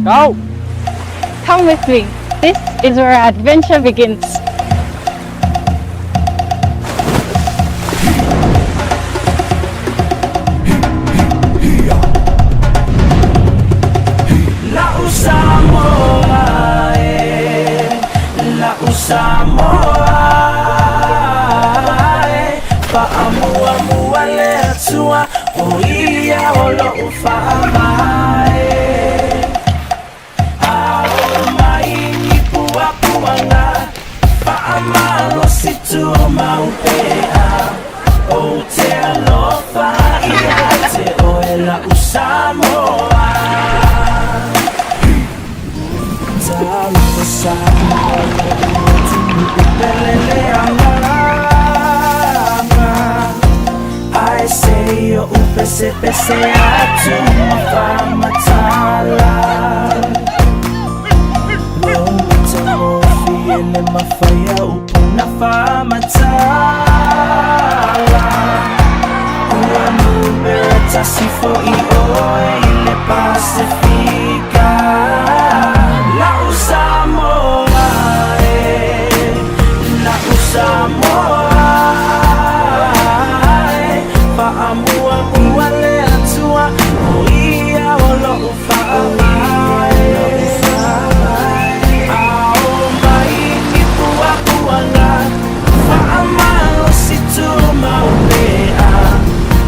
Go! Come with me. This is where our adventure begins. La'u Samoa e, la'u Samoa e, Faamuamua le Atua, o ia o lo'u faavae. A oo mai ni puapuaga, faamalosi tumau pea, Ou te alofa ia te oe la'u Samoa. Talofa Samoa lo'u atunuu pele le agaga, Ae se i oʻu pesepese atu ma faamatala. Lou matagofie le mafai a upu na faamatala. Ua numera tasi fo'i oe i le Pasefika. La'u Samoa e, la'u Samoa e, Faamuamua le Atua, o ia o lo'u faavae. A oo mai ni puapuaga, faamalosi tumau pea,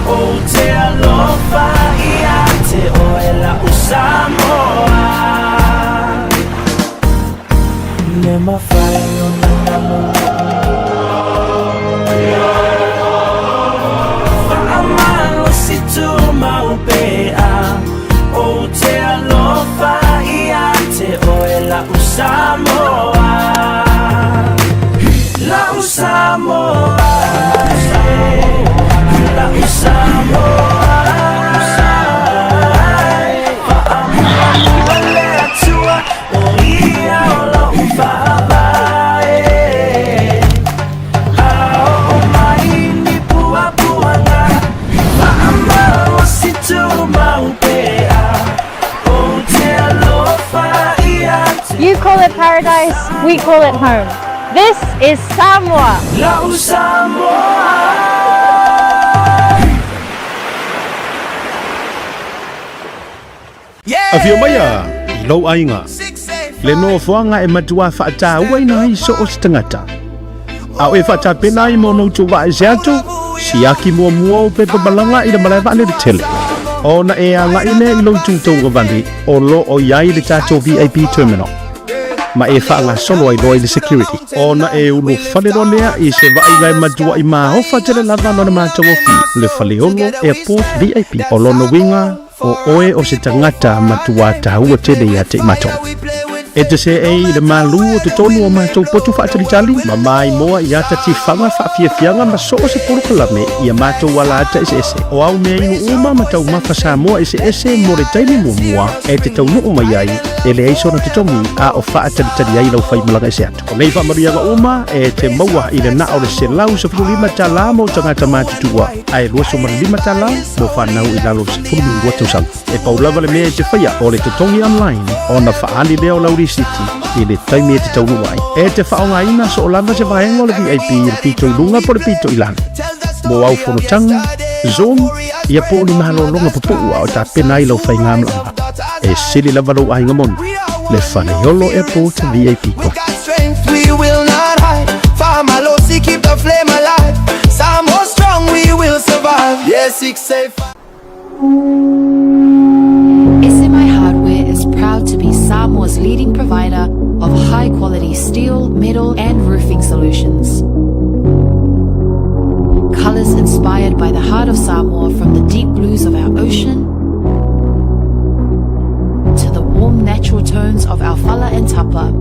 Ou te alofa ia te oe la'u Samoa. Le mafai ona namu Faamalosi tumau pea, Ou te alofa ia te oe la'u Samoa. La'u Samoa, la'u Samoa, Faamuamua le Atua, o ia o lo'u faavae. A oo mai ni puapuaga, faamalosi tumau pea, Ou te alofa ia te You call it paradise, we call it home. This is Samoa. La'u Samoa. Afio maia i lou aiga, le nofoaga e matua faatauaina ai so o se tagata. A o e faatapena ai mo ona utu vaa ese atu, siaki muamua ou pepa malaga i le malae vaalele tele. Ona e agai lea i lou itu tauagavale o lo o i ai le tatou VIP terminal, ma e faagasolo ai loa i le security. Ona e ulufale loa lea i se vaaiga e matuai maofa tele lava lona matagofie, le Faleolo Airport VIP. O lona uiga, o oe o se tagata matua taua tele ia te i matou. E te seei i le malū o totonu o matou potu faatalitali, ma maimoa i ata tifaga faafiafiaga ma so o se polokalame i a matou ala ata eseese. O au mea inu uma ma taumafa Samoa eseese mo le taimi muamua e te taunuu mai ai, e leai sona totogi a o faatalitali ai lau faimalaga ese atu. O nei faamanuiaga uma e te maua i le na o le $115 mo tagata matutua, ae $25 mo fanau i lalo o le 12 tausaga. E pau lava le mea e te faia o le totogi online ona faaali lea o lau risiti i le taimi e te taunuu ai. E te faaaogaina soo lava se vaega o le VIP i le pito i luga po o le pito i lalo. Mo au fonotaga, Zoom, ia po o ni malologa pupuu a o tapena ai lau faigamalaga. E sili lava lou aiga moni, le Faleolo Airport VIP We Club. got strength, we will not hide. Faamalosi, keep the flame alive. Samoa strong, we will survive. Yeah, 685. SMI Hardware is proud to be Samoa's leading provider of high quality steel, metal, and roofing solutions. Colors inspired by the heart of Samoa from the deep blues of our ocean to the warm natural tones of our fala and tapa.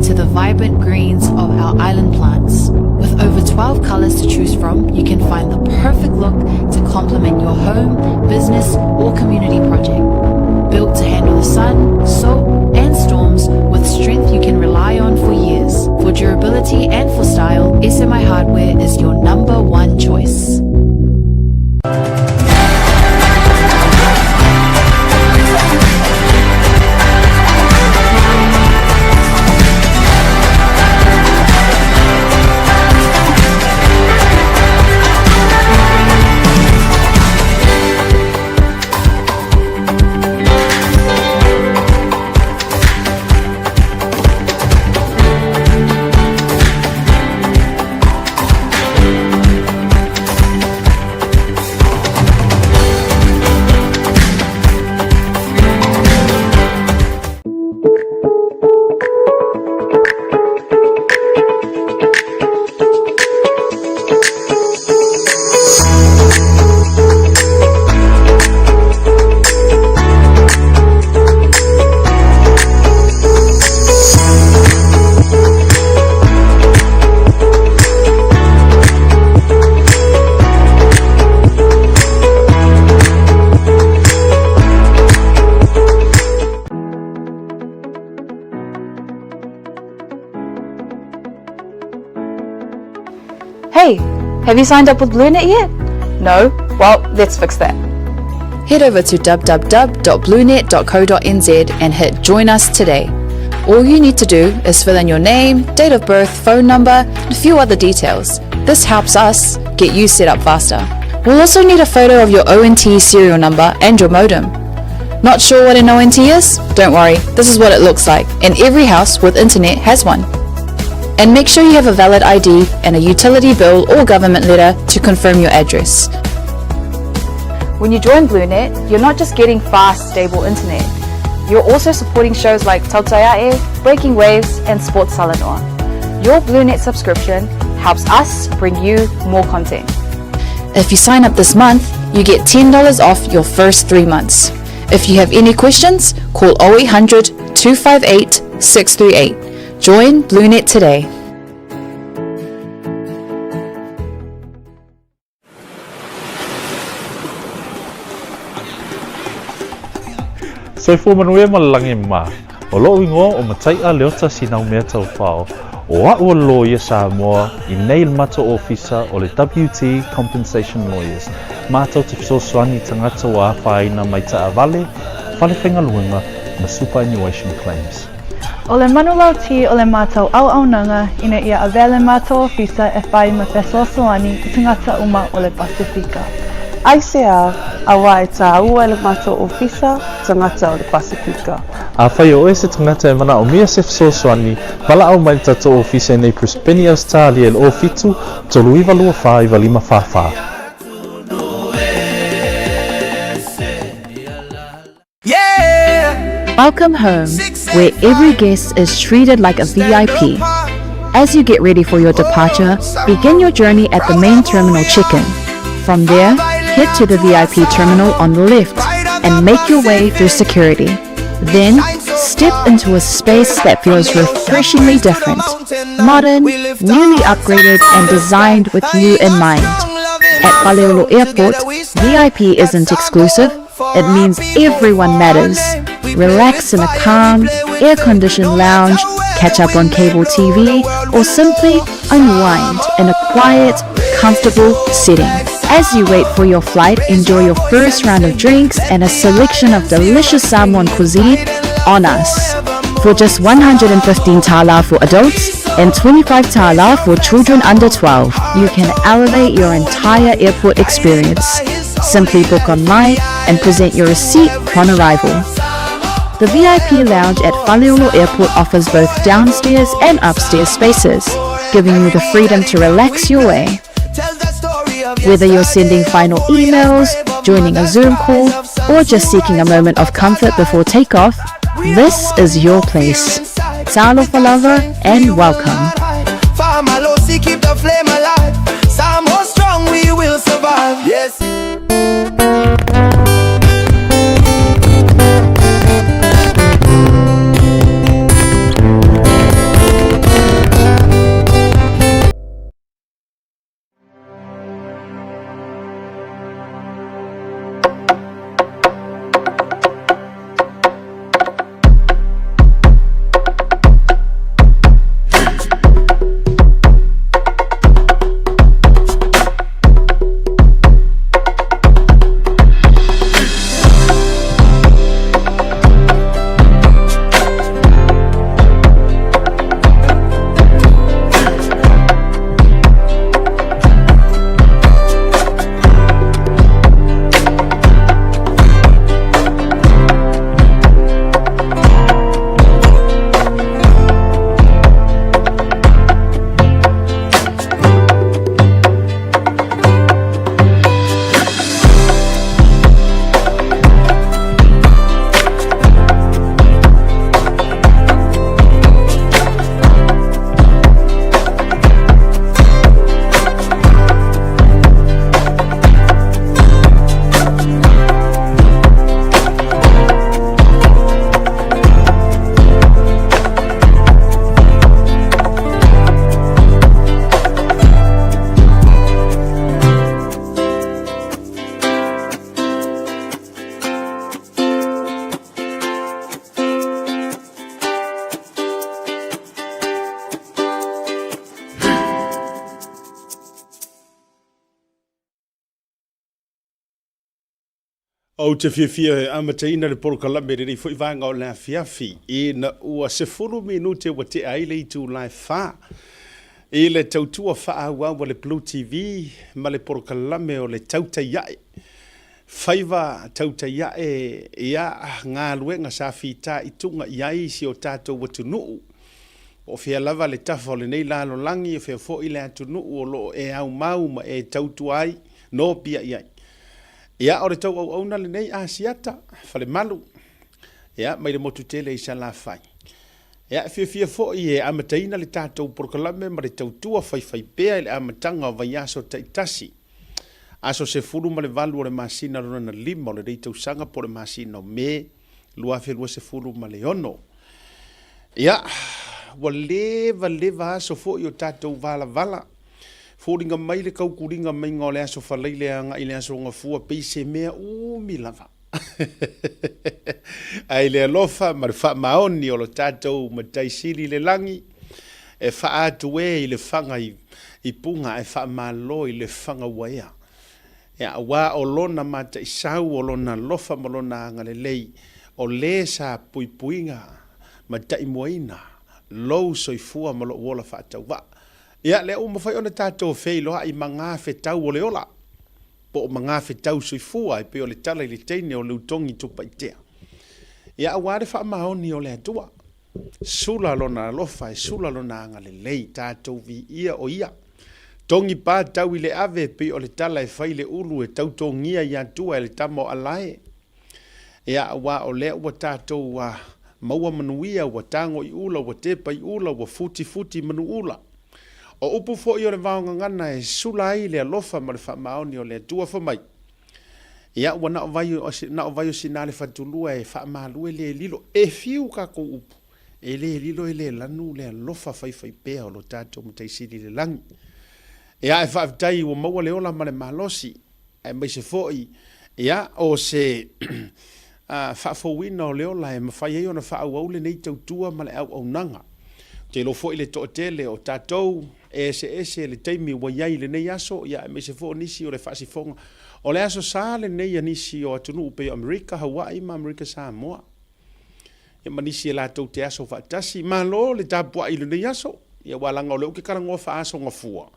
To the vibrant greens of our island plants. With over 12 colors to choose from, you can find the perfect look to complement your home, business, or community project. Built to handle the sun, salt, and storms with strength you can rely on for years. For durability and for style, SMI Hardware is your number one choice. Have you signed up with BlueNet yet? No? Well, let's fix that. Head over to www.bluenet.co.nz and hit Join Us today. All you need to do is fill in your name, date of birth, phone number, and a few other details. This helps us get you set up faster. We'll also need a photo of your ONT serial number and your modem. Not sure what an ONT is? Don't worry, this is what it looks like, and every house with internet has one. And make sure you have a valid ID and a utility bill or government letter to confirm your address. When you join BlueNet, you're not just getting fast, stable internet. You're also supporting shows like Tautaiae, Breaking Waves, and Sports Salanoa. Your BlueNet subscription helps us bring you more content. If you sign up this month, you get $10 off your first three months. If you have any questions, call 0800 258 638. Join BlueNet today. Soifua manuia ma le lagi e mā. O loʻu igoa ʻo Mataiʻa Leota Sinaumea Taufao, ʻo aʻu o le loia Samoa i nei le matou ofisa o le WT Compensation Lawyers, matou te fesoasoani i tagata ua afaina mai taavale, fale faigaluega ma superannuation claims. ʻO le manulauti o le matou auaunaga ina ia avea le matou ofisa e fai ma fesoasoani i tagata uma o le Pasefika. Aisea, auā e tāua e le matou ofisa tagata o le Pasefika. Afai o oe se tagata e manaomia se fesoasoani, valaau mai le tatou ofisa i nei Brisbane, Ausetalia i le 07 39 24 95 44. Yeah! Welcome home, where every guest is treated like a VIP. As you get ready for your departure, begin your journey at the main terminal check-in. From there, head to the VIP terminal on the left and make your way through security. Then, step into a space that feels refreshingly different, modern, newly upgraded and designed with you in mind. At Faleolo Airport, VIP isn't exclusive, it means everyone matters. Relax in a calm, air-conditioned lounge, catch up on cable TV, or simply unwind in a quiet, comfortable setting. As you wait for your flight, enjoy your first round of drinks and a selection of delicious Samoan cuisine on us. For just 115 tala for adults and 25 tala for children under 12, you can elevate your entire airport experience. Simply book online and present your receipt upon arrival. The VIP lounge at Faleolo Airport offers both downstairs and upstairs spaces, giving you the freedom to relax your way. Whether you're sending final emails, joining a Zoom call, or just seeking a moment of comfort before takeoff, this is your place. Talofa lava and welcome. Famalosi, keep the flame alive. Samoa strong, we will survive. Yes. Ou te fiafia e amataina le polokalame i lenei foi vaega o le afiafi ina ua 10 minute ua tea ai le itula e fa i le tautua faaauau a le Blue TV ma le polokalame o le Tautai Ae. Faiva tautai ae ia galuega sa fitaituga i ai si o tatou atunuu. Po o fea lava le tafa o lenei lalolagi, o fea foi le atunuu o lo o e aumau ma e tautua ai, nopiai ai. Ia, o le tou auauna lenei Asiata, Falemalu, ia, mai le motu tele i Salafai. Ia, e fiafia foi e amataina le tatou polokalame ma le tautua faifaipea i le amataga o vaiaso taitasi, aso 18 o le masina lona lima o lenei tausaga po o le masina o Me 2026. Ia, ua leva leva aso foi o tatou valavala. Foliga mai le kaukuliga maiga o le aso Faraile agai i le aso Gafua pei se mea umi lava. Ae i le alofa ma le faamaoni o lo tatou Matai Sili i le lagi, e faa-atu e i le faga i Puga ae faamalo i le faga ua ea. Ia, aua o Lona mataisau, o Lona alofa ma Lona agalelei, o le sa puipuiga ma taimuaina lou soifua ma lou ola faatauvaa. Ia, lea ua mafai ona tatou feiloai ma gafetau o le ola, po o magafetau soifua e pei o le tala i le teine o Leutogi Tupaitea. Ia, aua le faamaoni o le Atua, sula Lona alofa, e sula Lona agalelei, tatou viia o Ia. Togi pa tau i le ave e pei o le tala e fai i le ulu e tautogia i Atua e le tama o Alae. Ia, aua o lea ua tatou maua manuia, ua tago i ula, ua tepa i ula, ua futifuti manuula. O upu foi o le vaogagana e sula ai le alofa ma le faamaoni o le Atua fai mai, Ia, ua na o vai, na o vai o sina le fatulua e faamalu e le lilo. E fiu kakou upu, e le lilo e le lanu le alofa faifaipea o lo tatou Matai Sili i le lagi. Ia, e faafetai ua maua le ola ma le malosi. aemaise foi ia o se faafouina o le ola e mafai ai ona faaauau lenei tautua ma le auaunaga. Ou te iloa foi le toatele o tatou e eseese le taimi ua i ai i lenei aso, ia aemaise foi o nisi o le faasifoga o le Aso Sa lenei a nisi o atunuu pei o Amerika, Hawaii ma Amerika Samoa. Ia ma nisi e latou te aso faatasi. Malo le tapuai i lenei aso, ia aua leaga o lea ou te talanoa faa-Aso Gafua,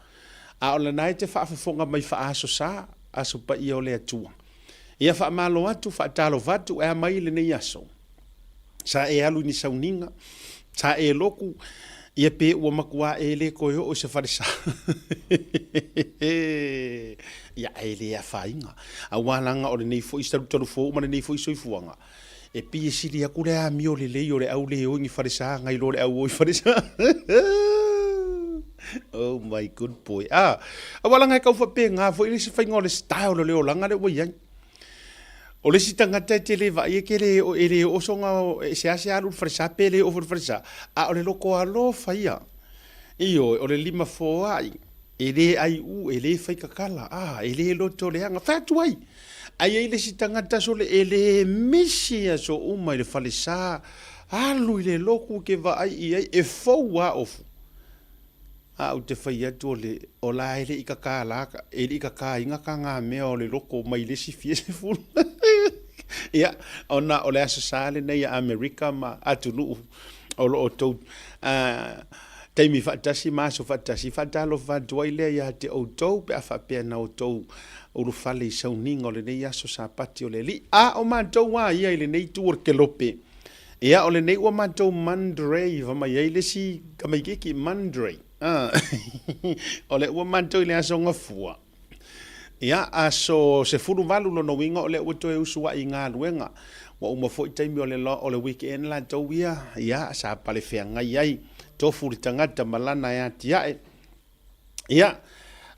A o lena e te faafofoga mai faa-Aso Sa, Aso Paia o le Atua. Ia faamalo atu, faatalofa atu, e a mai lenei aso? Sa e alu i ni sauniga? Sa e loku? Ia pe ua matua e le toe oo i se falesa? Ia, ae le afaina. Aua leaga o lenei foi talutalu fou ma lenei foi soifuaga, E pei e sili atu le amio lelei o le au le o i ni falesa nai lo le au o i falesa. Oh my good boy. Ah, aua leaga e tau faapena foi le isi faiga o le style o le olaga lea ua i ai. O le isi tagata e te le vaai e te le, e le oo sona, e seasea alu i le falesa pe le oo foi i le falesa, a o le loto alofa ia. Ioe, o le lima foai. E le aiu, e le faitatala, a, e le loto leaga. Fai atu ai! Ae i ai le isi tagata sole e le misi aso uma i le falesa, alu i le lotu ke vaai i ai, e fou a ofu. A ou te fai atu o le, o la e le i kaka la, e le i kakaina ka ngā mea o le loko mai le isi fia sefulu. Ia, ona o le Aso Sa lenei a Amerika ma atunuu o lo o tou, a, Taimi faatasi ma aso faatasi, faatalofa atu ai lea ia te outou pe a faapea na outou ulufale i sauniga o lenei aso Sapati o le Alii. A o matou a ia i lenei itu o le kelope, ia o lenei ua matou Monday, fa mai ai le isi tamaitiiti, Monday, a, o lea ua matou i le aso Gafua. Ia, aso 18 lona uiga o lea ua toe usu ai i galuega. Ua uma foi taimi o le o le weekend latou ia, ia, sa pale feagai ai, tofu le tagata ma lana e atiae. Ia,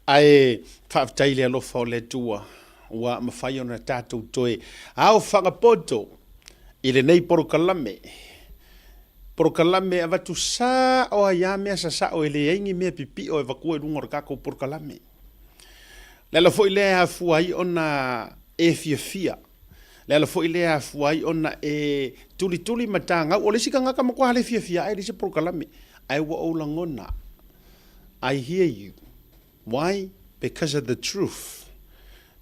ae faafetai i le alofa o le Atua ua mafai ona tatou toe ao fagapoto i lenei polokalame. Polokalame e avatu sao ai lava mea sasao e leai ni mea pipio e avatua i luga o le tatou polokalame. Le ala foi lea e afua ai ona e fiafia, le ala foi lea e afua ai ona e tulituli ma tagau. O le isi tagata matua le fiafia ae leai se polokalame, ae ua ou lagona, I hear you. Why? Because of the truth.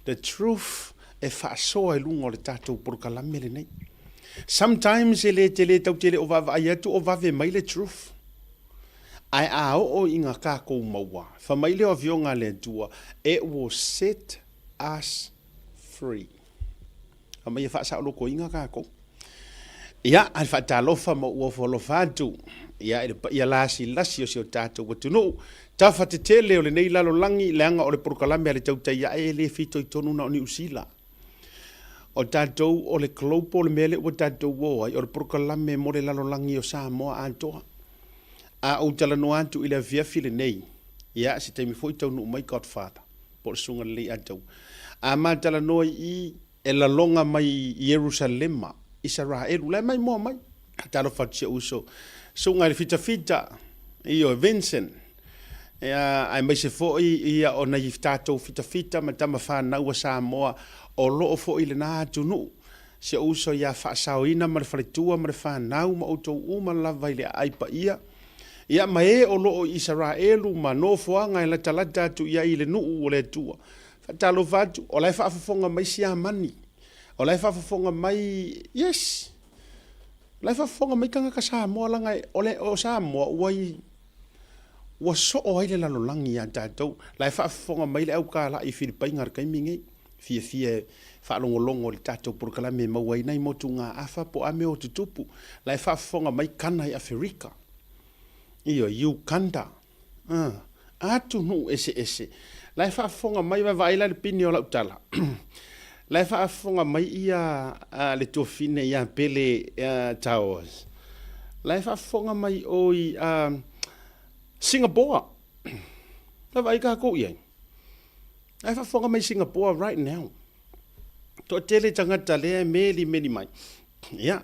The truth. e faasoa i luga o le tatou polokalame lenei. Sometimes e le tele tatou te le o vaavaai atu o vave mai le truth. Ae a oo ina tatou maua, fai mai le Afioga a le Atua, it will set us free. Fai mai e faasaolotoina tatou. Ia, a le faatalofa ma ou ofo alofa atu, ia, i le paia lasilasi o si o tatou atunuu, tafa tetele o lenei lalolagi, leaga o le polokalame a le Tautai Ae e le fitoitonu na o Niu Sila. O tatou o le global le mea lea ua tatou o ai, o le polokalame mo le lalolagi o Samoa atoa. A ou talanoa atu i le afiafi lenei, ia, se taimi foi taunuu mai Godfather, po o le Susuga Lelei Ataua. A ma talanoa i i, e laloga mai i Ierusalema, Isaraelu, la e maimoa mai. Talofa atu si ou uso, Susuga i le Fitafita, ioe, Vincent, ia, aemaise foi ia o nai tatou fitafita ma tama fanau a Samoa o lo o foi i lena atunuu. Si ou uso ia Faasaoina ma le faletua ma le fanau ma outou uma lava i le aai paia, ia ma e o lo o i Isaraelu ma nofoaga e latalata atu i ai i le nuu o le Atua. Faatalofa atu, o la e faafofoga mai Siamani, o la e faafofoga mai, yes, o la e faafofoga mai tagata Samoa leaga o le, o Samoa ua i, ua soo ai le lalolagi ia tatou. La e faafofoga mai le au kalai i Filipaina i le taimi nei, fiafia e faalogologo i le tatou polokalame e maua ai nai motugaafa po o a mea o tutupu. La e faafofoga mai Kana i Aferika, ioe, Uganda, a, atunuu eseese. La e faafofoga mai, vaavaai la i le pine o lau tala, la e faafofoga mai ia le tuafine ia Pele Towers, la e faafofoga mai o i Singapore. Vaavaai tatou i ai. La e faafofoga mai Singapore right now. Toatele tagata lea e melimeli mai. Ia,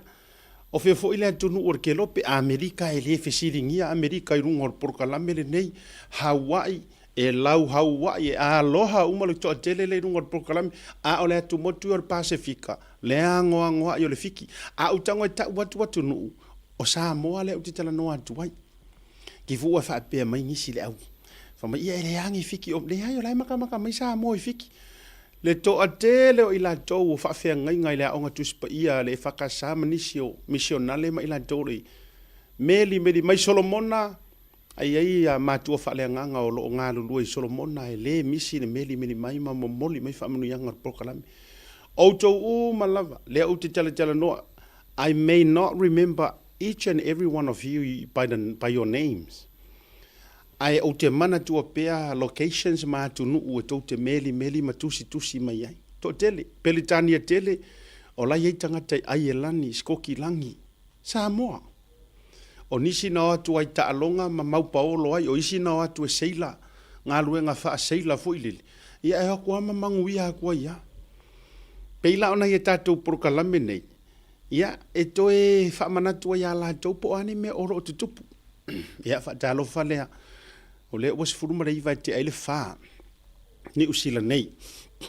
o fea foi le atunuu o le Kelope, Amerika e le fesiligia Amerika i luga o le polokalame lenei, Hauaʻi, e lau Hauaʻi, e aloha uma le toatele lea i luga o le polokalame, a o le atumotu ia o le Pasefika, le anoanoai o le Fiki. A ou tago e tau atu atunuu, o Samoa lea ou te talanoa atu ai. Kifua e faapea mai nisi le au, fai mai, ia e leai ni Fiki, leai o la e makamaka mai Samoa i Fiki. Le toatele o i latou o faafeagaiga i le Aoga Tusi Paia a le EFKS ma nisi o misionale ma i latou o le melimeli mai Solomona, a i ai a matua faaleagaga o lo o galulue i Solomona e le misi le melimeli mai ma momoli mai faamanuiaga o le polokalame. Outou uma lava, lea ou te talatalanoa, I may not remember each and every one of you by, the, by your names. Ae ou te manatua pea locations ma atunuu e tou te melimeli ma tusitusi mai ai. Toatele, Pelitania tele, o la e i ai tagata i Aielani, Sikokilagi, Samoa. O nisi na o atu ai taaloga ma mau paolo ai, o isi na o atu e seila, galuega faa-seila foi lele, ia e o atu lava ma manuia atu ai lava. Pei la o nai a tatou polokalame nei, ia e toe faamanatu ai ia latou po o a ni mea o lo o tutupu. Ia, faatalofa lea, o lea ua 19 e tea ai le fa Niu Sila nei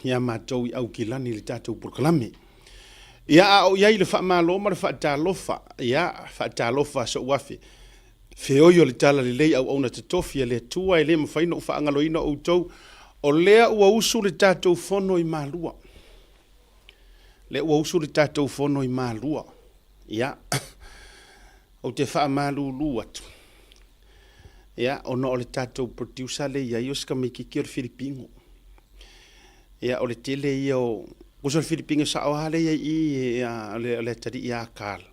ia matou i Aukilani i le tatou polokalame. Ia, a o i ai le faamalo ma le faatalofa, ia, faatalofa sou afe, feoi o le talalelei auauna totofi a le Atua e le mafai ona ou faagaloina outou, o lea ua usu le tatou fono i Malua. Lea ua usu le tatou fono i Malua. Ia, ou te faamalulu atu, ia, ona o le tatou producer lea e i ai o si tamaitiiti o le Filipino. Ia, o le tele ia o, tusa o le Filipino sao lava lea e i ai i i, ia, o le, o le atalii ia Carl.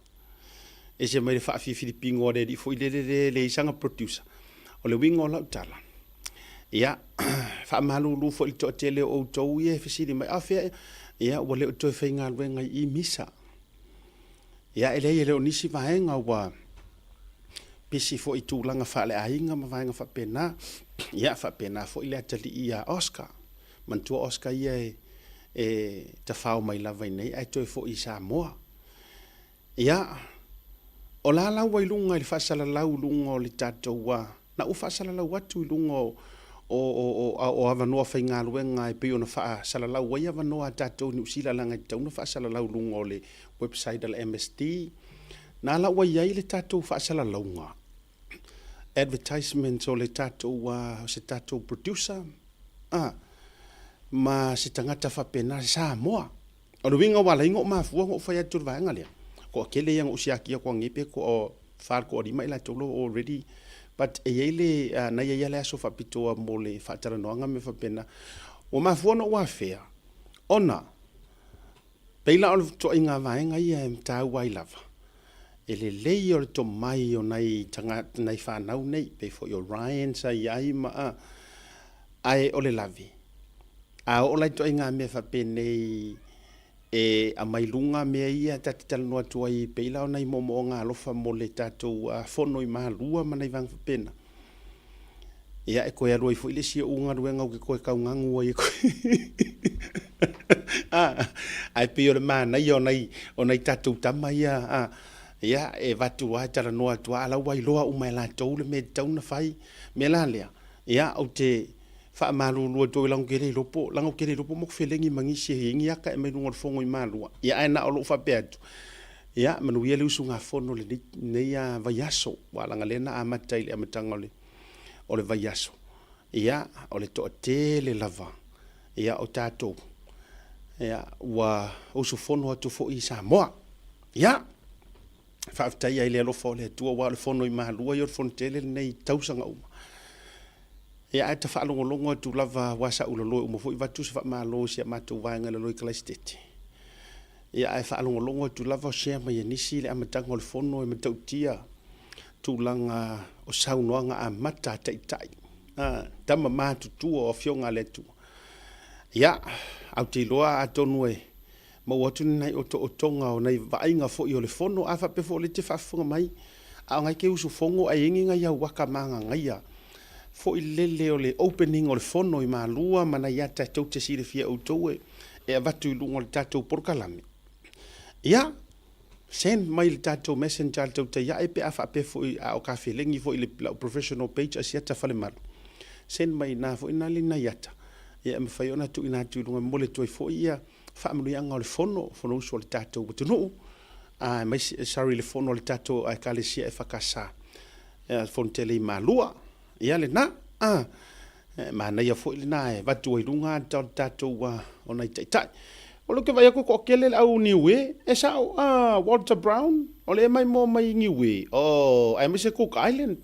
Ese mai le faafi-Filipino a le alii foi lele lea e leai sana producer. O le uiga o lau tala, ia, faamalulu foi i le toatele o outou ia e fesili mai, a o fea ea? Ia, ua le o toe faigaluega i i Misa. Ia, e leai e le o nisi vaega ua pisi foi i tulaga faaleaiga ma vaega faapena. Ia, faapena foi le atalii ia Oscar. Manatua Oscar ia e, e tafao mai lava i nei ae toe foi i Samoa. Ia, o la la ua i luga i le faasalalau i luga o le tatou, na ua faasalalau atu i luga o, o, o, o, o avanoa faigaluega e pei ona faasalalau ai avanoa a tatou i Niu Sila leaga e tatau ona faasalalau i luga o le website a le MSD. Na la ua i ai le tatou faasalalauga, advertisements o le tatou, o se tatou producer, a, ma se tagata faapena, se Samoa. O le uiga ua ala ai ona ou mafua ona ou fai atu i le vaega lea, toatele ia na ou siakia atu anei pe toafa i le toalima i latou o lo o already but e i ai le, na i ai lava le aso faapitoa mo le faatalanoaga ma mea faapena. Ua mafua ona ou afea ona pei la o le ituaiga vaega ia e taua ai lava e lelei o le tomai o nai tagata, nai fanau nei, pei foi o Ryan sa i ai ma a, ae o le lave, a oo la i ituaiga mea faapenei e aumai luga mea ia ta te talanoa atu ai pei la o nai moomooga alofa mo le tatou fono i Malua ma nai vaega faapena. Ia, e toe alu ai foi le isi ou galuega ou te toe taugagu ai e toe Ae pei o le manaia o nai, o nai tatou tama ia, a, ia, e avatu lava, e talanoa atu lava, a o la ua iloa uma e latou le mea e tatau ona fai. O le mea la lea, ia, ou te faamalulu atu ai leaga ou te le iloa po, leaga ou te le iloa po o matou felegi ma nisi e i ai ni ata e aumai luga o le fono i Malua. Ia, ae na o lou faapea atu, Ia, manuia le usugafono i lenei vaiaso, aua leaga lea na amata i le amataga o le vaiaso. Ia, o le toatele lava ia o tatou ia ua usufono atu foi i Samoa. Ia, faafetai ai i le alofa o le Atua, aua o le fono i Malua ia o le fono tele lenei i tausaga uma. Ia, ae ta faalogologo atu lava aua sa ou loloe uma foi avatu se faamalo i si a matou vaega i lalo i Kalaisitete. Ia ae faalogologo atu lava o share mai e nisi le amataga o le fono e matautia tulaga o saunoaga amata a taitai, a tama matutua o afioga a le Atua. Ia, ae ou te iloa atonu e maua atu ni nai otootoga o nai vaaiga foi o le fono, a faapea foi o lea e te faafofoga mai, a o ngai te usufono ae i ai ni nai au aka magagaia foi lele o le opening o le fono i Malua ma nai ata e tou te silafia e outou e e avatu i luga o le tatou polokalame. Ia, send mai i le tatou messenger le tautai ae pe a faapea foi a o kafelegi foi i le lau professional page Asiata Falemalu. Send mai ina foi na le nai ata ia e mafai ona tuuina atu i luga e momoli atu ai foi ia faamanuiaga o le fono, Fonousu a le tatou atunuu, aemaise, sorry, le fono a le tatou Ekalesia EFKS, le fono tele i Malua. Ia lena, a, e manaia foi lena e avatu ai luga ata o le tatou o nai taitai. O lea ou te vaai atu e toatele le au Niue, e sao, a, Walter Brown, o lea e maimoa mai Niue, oh, aemaise Cook Island.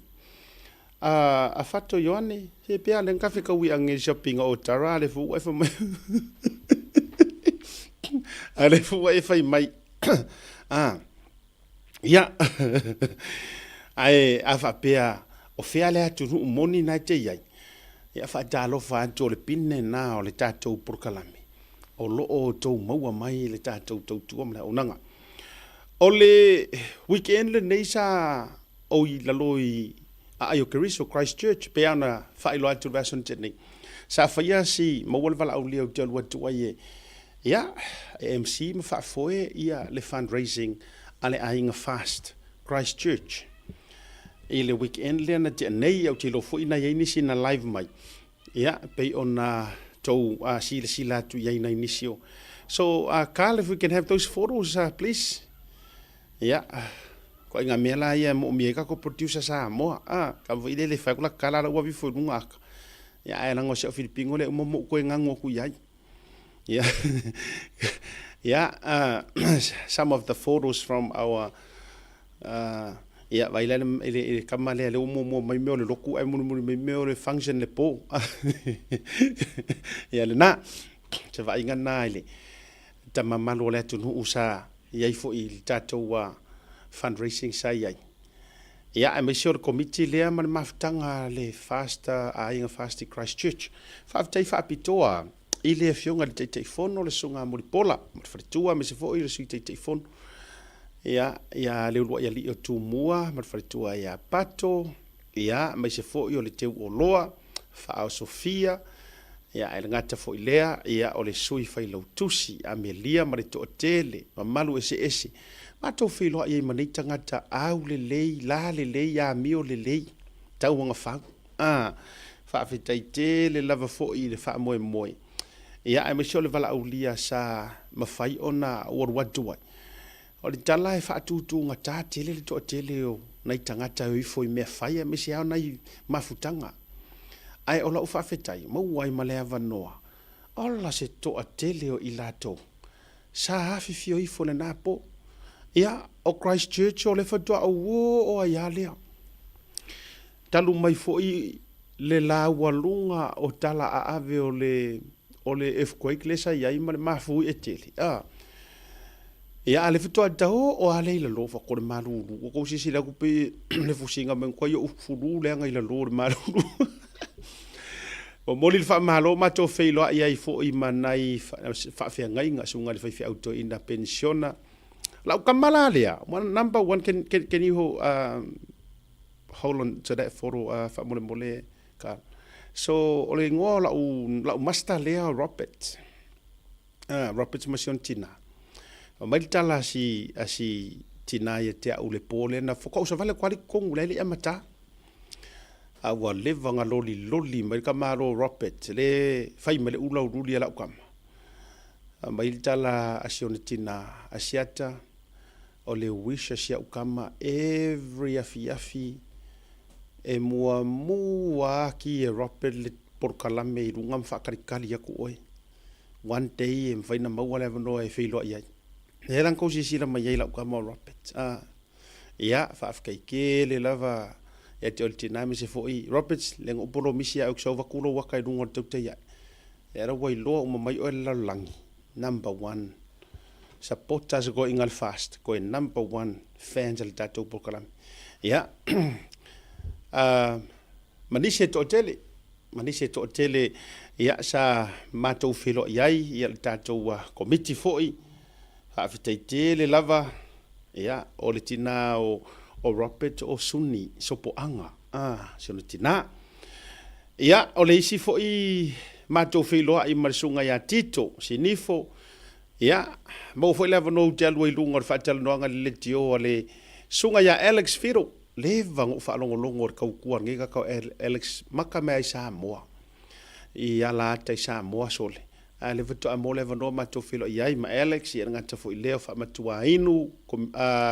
A, a Fato Ioane, se pea le kafe kaui ange shopping o Tara le fu e fai mai. A le fu e fai mai. A, Ia, ae a faapea o fea le atunuu moni na e te i ai, ia faatalofa atu o le pine na o le tatou polokalame o lo o outou maua mai le tatou tautua ma le auaunaga. O le weekend lenei sa ou i lalo i aai o Keriso, Christchurch, pei lava ona faailoa atu i le vaiaso na tea nei. Sa faia si maua le valaaulia ou te alu atu ai e Ia, e MC ma faafoe ia le fundraising a le aiga Fast Christchurch i le weekend lea na tea nei, ou te iloa foi na i ai nisi na live mai, ia, pei ona tou silasila atu i ai nai nisi o. So, Carl, if we can have those photos, please. Ia, ituaiga mea la ia e moomia ai tatou producer Samoa, a, ka foi lele e fai atu la tala la ua aveifo i luga aka. Ia, ae leaga o si au Filipino lea uma ma ou toe ganu atu i ai. Yeah. Yeah, some of the photos from our ia vaai la i le kama lea lea ua muamua mai mea o le lotu ae mulimuli mai mea o le function le po. Ia lena, se vaaiga lena i le tama mamalu o le atunuu sa i ai foi i le tatou fundraising sa i ai. Ia, aemaise o le komiti lea ma le mafutaga a le Fast, Aiga Fast i Christchurch. Faafetai faapitoa i le Afioga i le Taitaifono, le Susuga Mulipola ma le faletua, aemaise foi le Sui Taitaifono, ia, ia Leuluai Alii o Tumua ma le faletua ia Pato, ia, aemaise foi o le Teuoloa, Faaao Sofia, ia, ae le gata foi lea, ia, o le Sui Failautusi, Amelia ma le toatele, mamalu eseese, matou feiloai ai ma nei tagata aulelei, lalelei, amio lelei, tauagafau. A, faafetai tele lava foi i le faamoemoe, ia, aemaise o le valaaulia sa mafai ona ou alu atu ai. O le tala e faatutugata tele le toatele o nai tagata e o ifo i mea fai aemaise lava o nai mafutaga. Ae o lau faafetai, maua ai ma le avanoa, ola se toatele o i latou. Sa afifio ifo i lena po. Ia, o Christchurch o le faatoa ou oo ai lava lea. Talu mai foi le laualuga o tala aave o le o le earthquake lea sa i ai ma le mafuie tele, a. Ia, a o lea faatoa ta oo lava lea i lalo, faatoa le malulu. Ua tou silasila atu pei le fusiga mai matua i ou fulu leaga i lalo o le malulu. Momoli le faamalo matou feiloai ai foi ma nai faafeagaiga, susuga i le faifeau toeaina penisiona. Lau tama la lea, number one, can, can, can you hold on to that photo faamolemole Carl. So, o le igoa o lau, lau master lea o Robert. Robert ma si ona tina. Aumai le tala a si, a si tina ia te au le po lea na faatoa ou savali atu lava i totonu la e le i amata. A ua leva ona loliloli mai le tamaloa Robert le fai mai le ula uliuli a lau tama. Aumai le tala a si ona tina, Asiata, o le wish a si au tama every afiafi e muamua aki e Robert le polokalame i luga ma faatalitali atu oe. One day e mafai ona maua le avanoa e feiloai ai. Lea la na tou silasila mai ai i lau tama o Robert. Ah, ia, faafetai tele lava ia te oe le tina aemaise foi Robert, leaga o polomisi ia au sau avatu lou ata i luga o le tautai ae. Ia la ua iloa uma mai oe le lalolagi, number one supporters koe i le fast, koe number one fans a le tatou polokalame. Ia, uh, ma nisi e toatele, ma nisi e toatele ia sa matou feiloai ai ia le tatou komiti foi, faafetai tele lava ia o le tina o, o Robert o Suni Sopoaga, ah, si ona tina. Ia, o le isi foi matou feiloai ma le susuga ia Tito Sinifo, ia, maua foi le avanoa ou te alu ai i luga o le faatalanoaga i le leitio a le susuga ia Alex Fiddle. Leva ona ou faalogologo i le tautua a lenei tagata o Alex maka mai lava i Samoa, i ala ata i Samoa sole. A o lea faatoa maua le avanoa matou feiloai ai ma Alex, ia e le gata foi i lea o Faamatuainu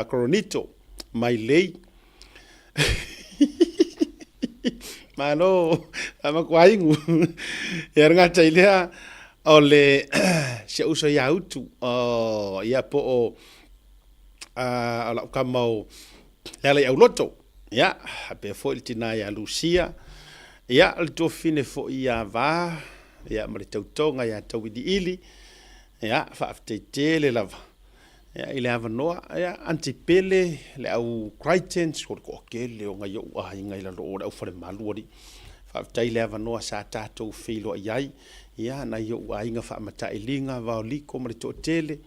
Coronito Mailei. Malo Faamatuainu. Ia e le gata i lea o le si ou uso ia Utu, ia po o lau tama o Lealaiauloto, ia, faapea foi le tina ia Lucia, ia, o le tuafafine foi ia Va, ia, ma le tautoga ia Tauiliili, ia, faafetai tele lava, ia, i le avanoa, ia, Aunty Pele, le au Crichtons, o le toatele o nai ou aiga i lalo o le au Falemalu alii. Faafetai i le avanoa sa tatou feiloai ai, ia, nai ou aiga faamatailiga, Vaoliko ma le toatele,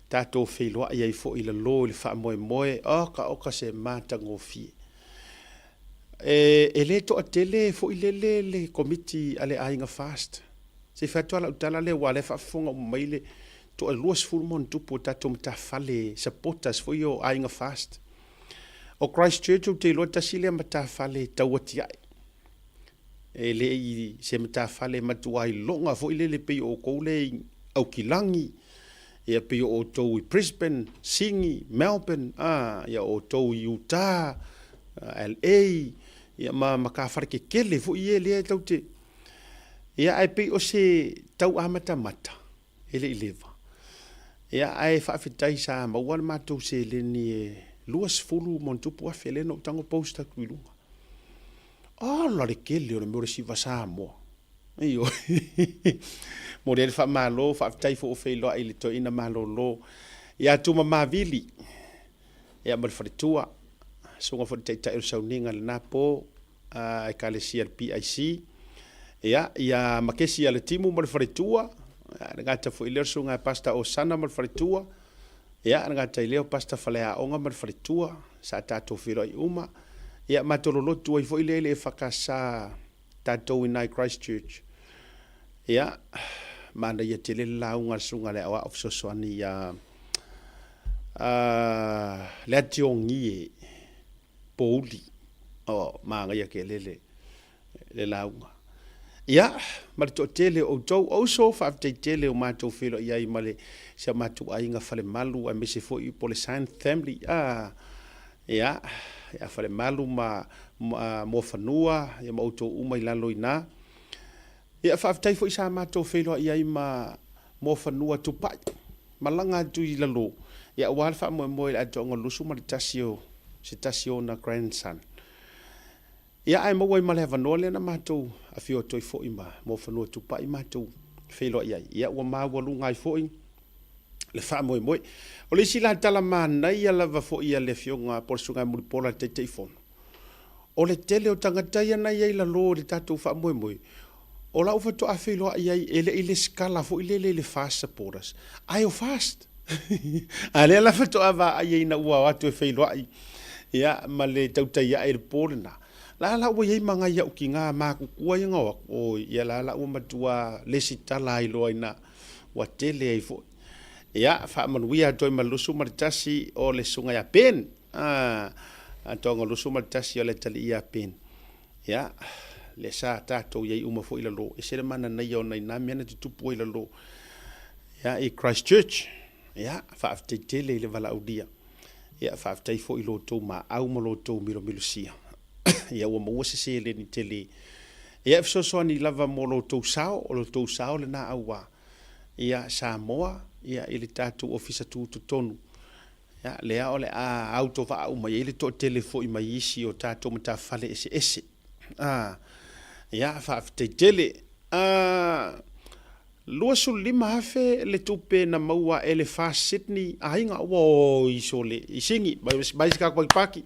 tatou feiloai ai foi i lalo i le faamoemoe, oka oka se matagofie. E, e le toatele foi lele le komiti a le Aiga Fast. Se i fai atu lava lau tala lea aua o lea e faafofoga uma mai le toa 20 ma ona tupu o tatou matafale supporters foi o Aiga Fast. O Christchurch ou te iloa tasi lea matafale tau atiae. E le i se matafale matua iloga foi lele pei o outou lea i Aukilagi, ia pei o outou i Brisbane, Sini, Melbourne, a, ia o outou i Utah, LA, ia ma matafale tetele foi ia lea tou te, ia ae pei o se tau amatamata, e le i leva. Ia ae faafetai sa maua le matou seleni e 20 ma ona tupu afe lea na ou tago post atu i luga. Ala le tele o le mea o le siva Samoa. Ioe. Momoli ai le faamalo, faafetai foi ua feiloai i le toeaina malolo ia Tuma Mavili ia ma le faletua, susuga foi i le taitai o le sauniga i lena po a Ekalesia le PIC, ia, ia Makesi Alatimu ma le faletua, ia, le gata foi lea o le susuga ia Pastor Osana ma le faletua, ia, le gata i lea o Pastor Faleaoga ma le faletua, sa tatou feiloai uma, ia, matou lolotu ai foi lea i le EFKS tatou i nai Christchurch. Ia, manaia tele le lauga a le susuga i le Aoao Fesoasoani ia Leatiogie Pouli. Oh, manaia tele le, le lauga. Ia, ma le toatele o outou o uso, faafetai tele o matou feiloai ai ma le si a matou aiga Falemalu aemaise foi po le Sign Family. Ah, ia, ia Falemalu ma, ma Muafanua, ia ma outou uma i lalo i ina. Ia, faafetai foi sa matou feiloai ai ma Muafanua Tupai. malaga atu i lalo, ia aua le faamoemoe i le atoaga o le 21 o se tasi o ona grandson. Ia ae maua ai ma le avanoa lea na matou afio atu ai foi ma Muafanua Tupai matou feiloai ai. Ia ua maualuga ai foi le faamoemoe. O le isi la tala manaia lava foi a le Afioga po o le Susuga ia Mulipola le Taitaifono, o le tele o tagata ia na i ai i lalo i le tatou faamoemoe, o lau faatoa feiloai ai e le i lesitala foi lele i le FAST supporters, ae o FAST. A lea la faatoa vaai ai ina ua o atu e feiloai ia ma le tautai ae i le po lena. La la ua i ai ma nai au tiga matutua ia na o atu, oi, ia la la ua matua lesitala ai loa ina ua tele ai foi. Ia, faamanuia atu ai ma le 21 o le Susuga ia Ben. Ah, atoaga o le 21 o le atalii ia Ben. Ia, lea sa tatou i ai uma foi i lalo, ese le mananaia o nai na mea na tutupu ai i lalo, ia, i Christchurch. Ia, faafetai tele i le valaaulia. Ia, faafetai foi i lo outou maau ma lo outou milomilosia. Ia, ua maua se seleni tele. Ia, e fesoasoani lava mo lo outou sao, o lo outou sao lena auā, ia, Samoa, ia, i le tatou Ofisa Tutotonu. Ia, lea o le a autovaa uma i ai le toatele foi mai isi o tatou matafale eseese. A, ia, faafetai tele. A, 25,000 le tupe na maua e le FAST Sydney aiga, ua oi sole, i sigi, mai, mai se tatou paki.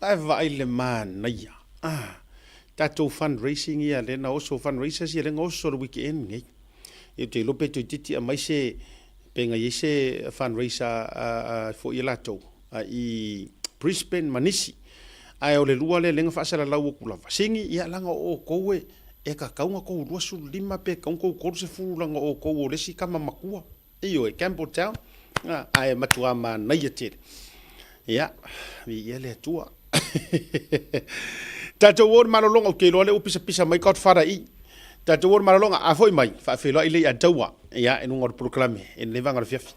Ae vaai le manaia. A, tatou fundraising ia lea na oso, fundraisers ia lea na oso le weekend nei. Ia ou te iloa pe toeitiiti aumai se pe na i ai se fundraiser a foi a latou i Brisbane ma nisi. Ae o le lua lea lea na faasalalau atu lava. Sigi, ia leaga o outou e e tatau ona tou 25 pe tatau ona tou 30 leaga o outou o le isi tama matua. Ioe, Campbelltown, ae matua manaia tele. Ia, viia le Atua. Tatou o i le malologa, ou te iloa lea ua pisapisa mai Godfather i. Tatou o i le malologa, a foi mai, faafeiloai lea ia Taua, ia, i luga o le polokalame i lenei vaega o le afiafi.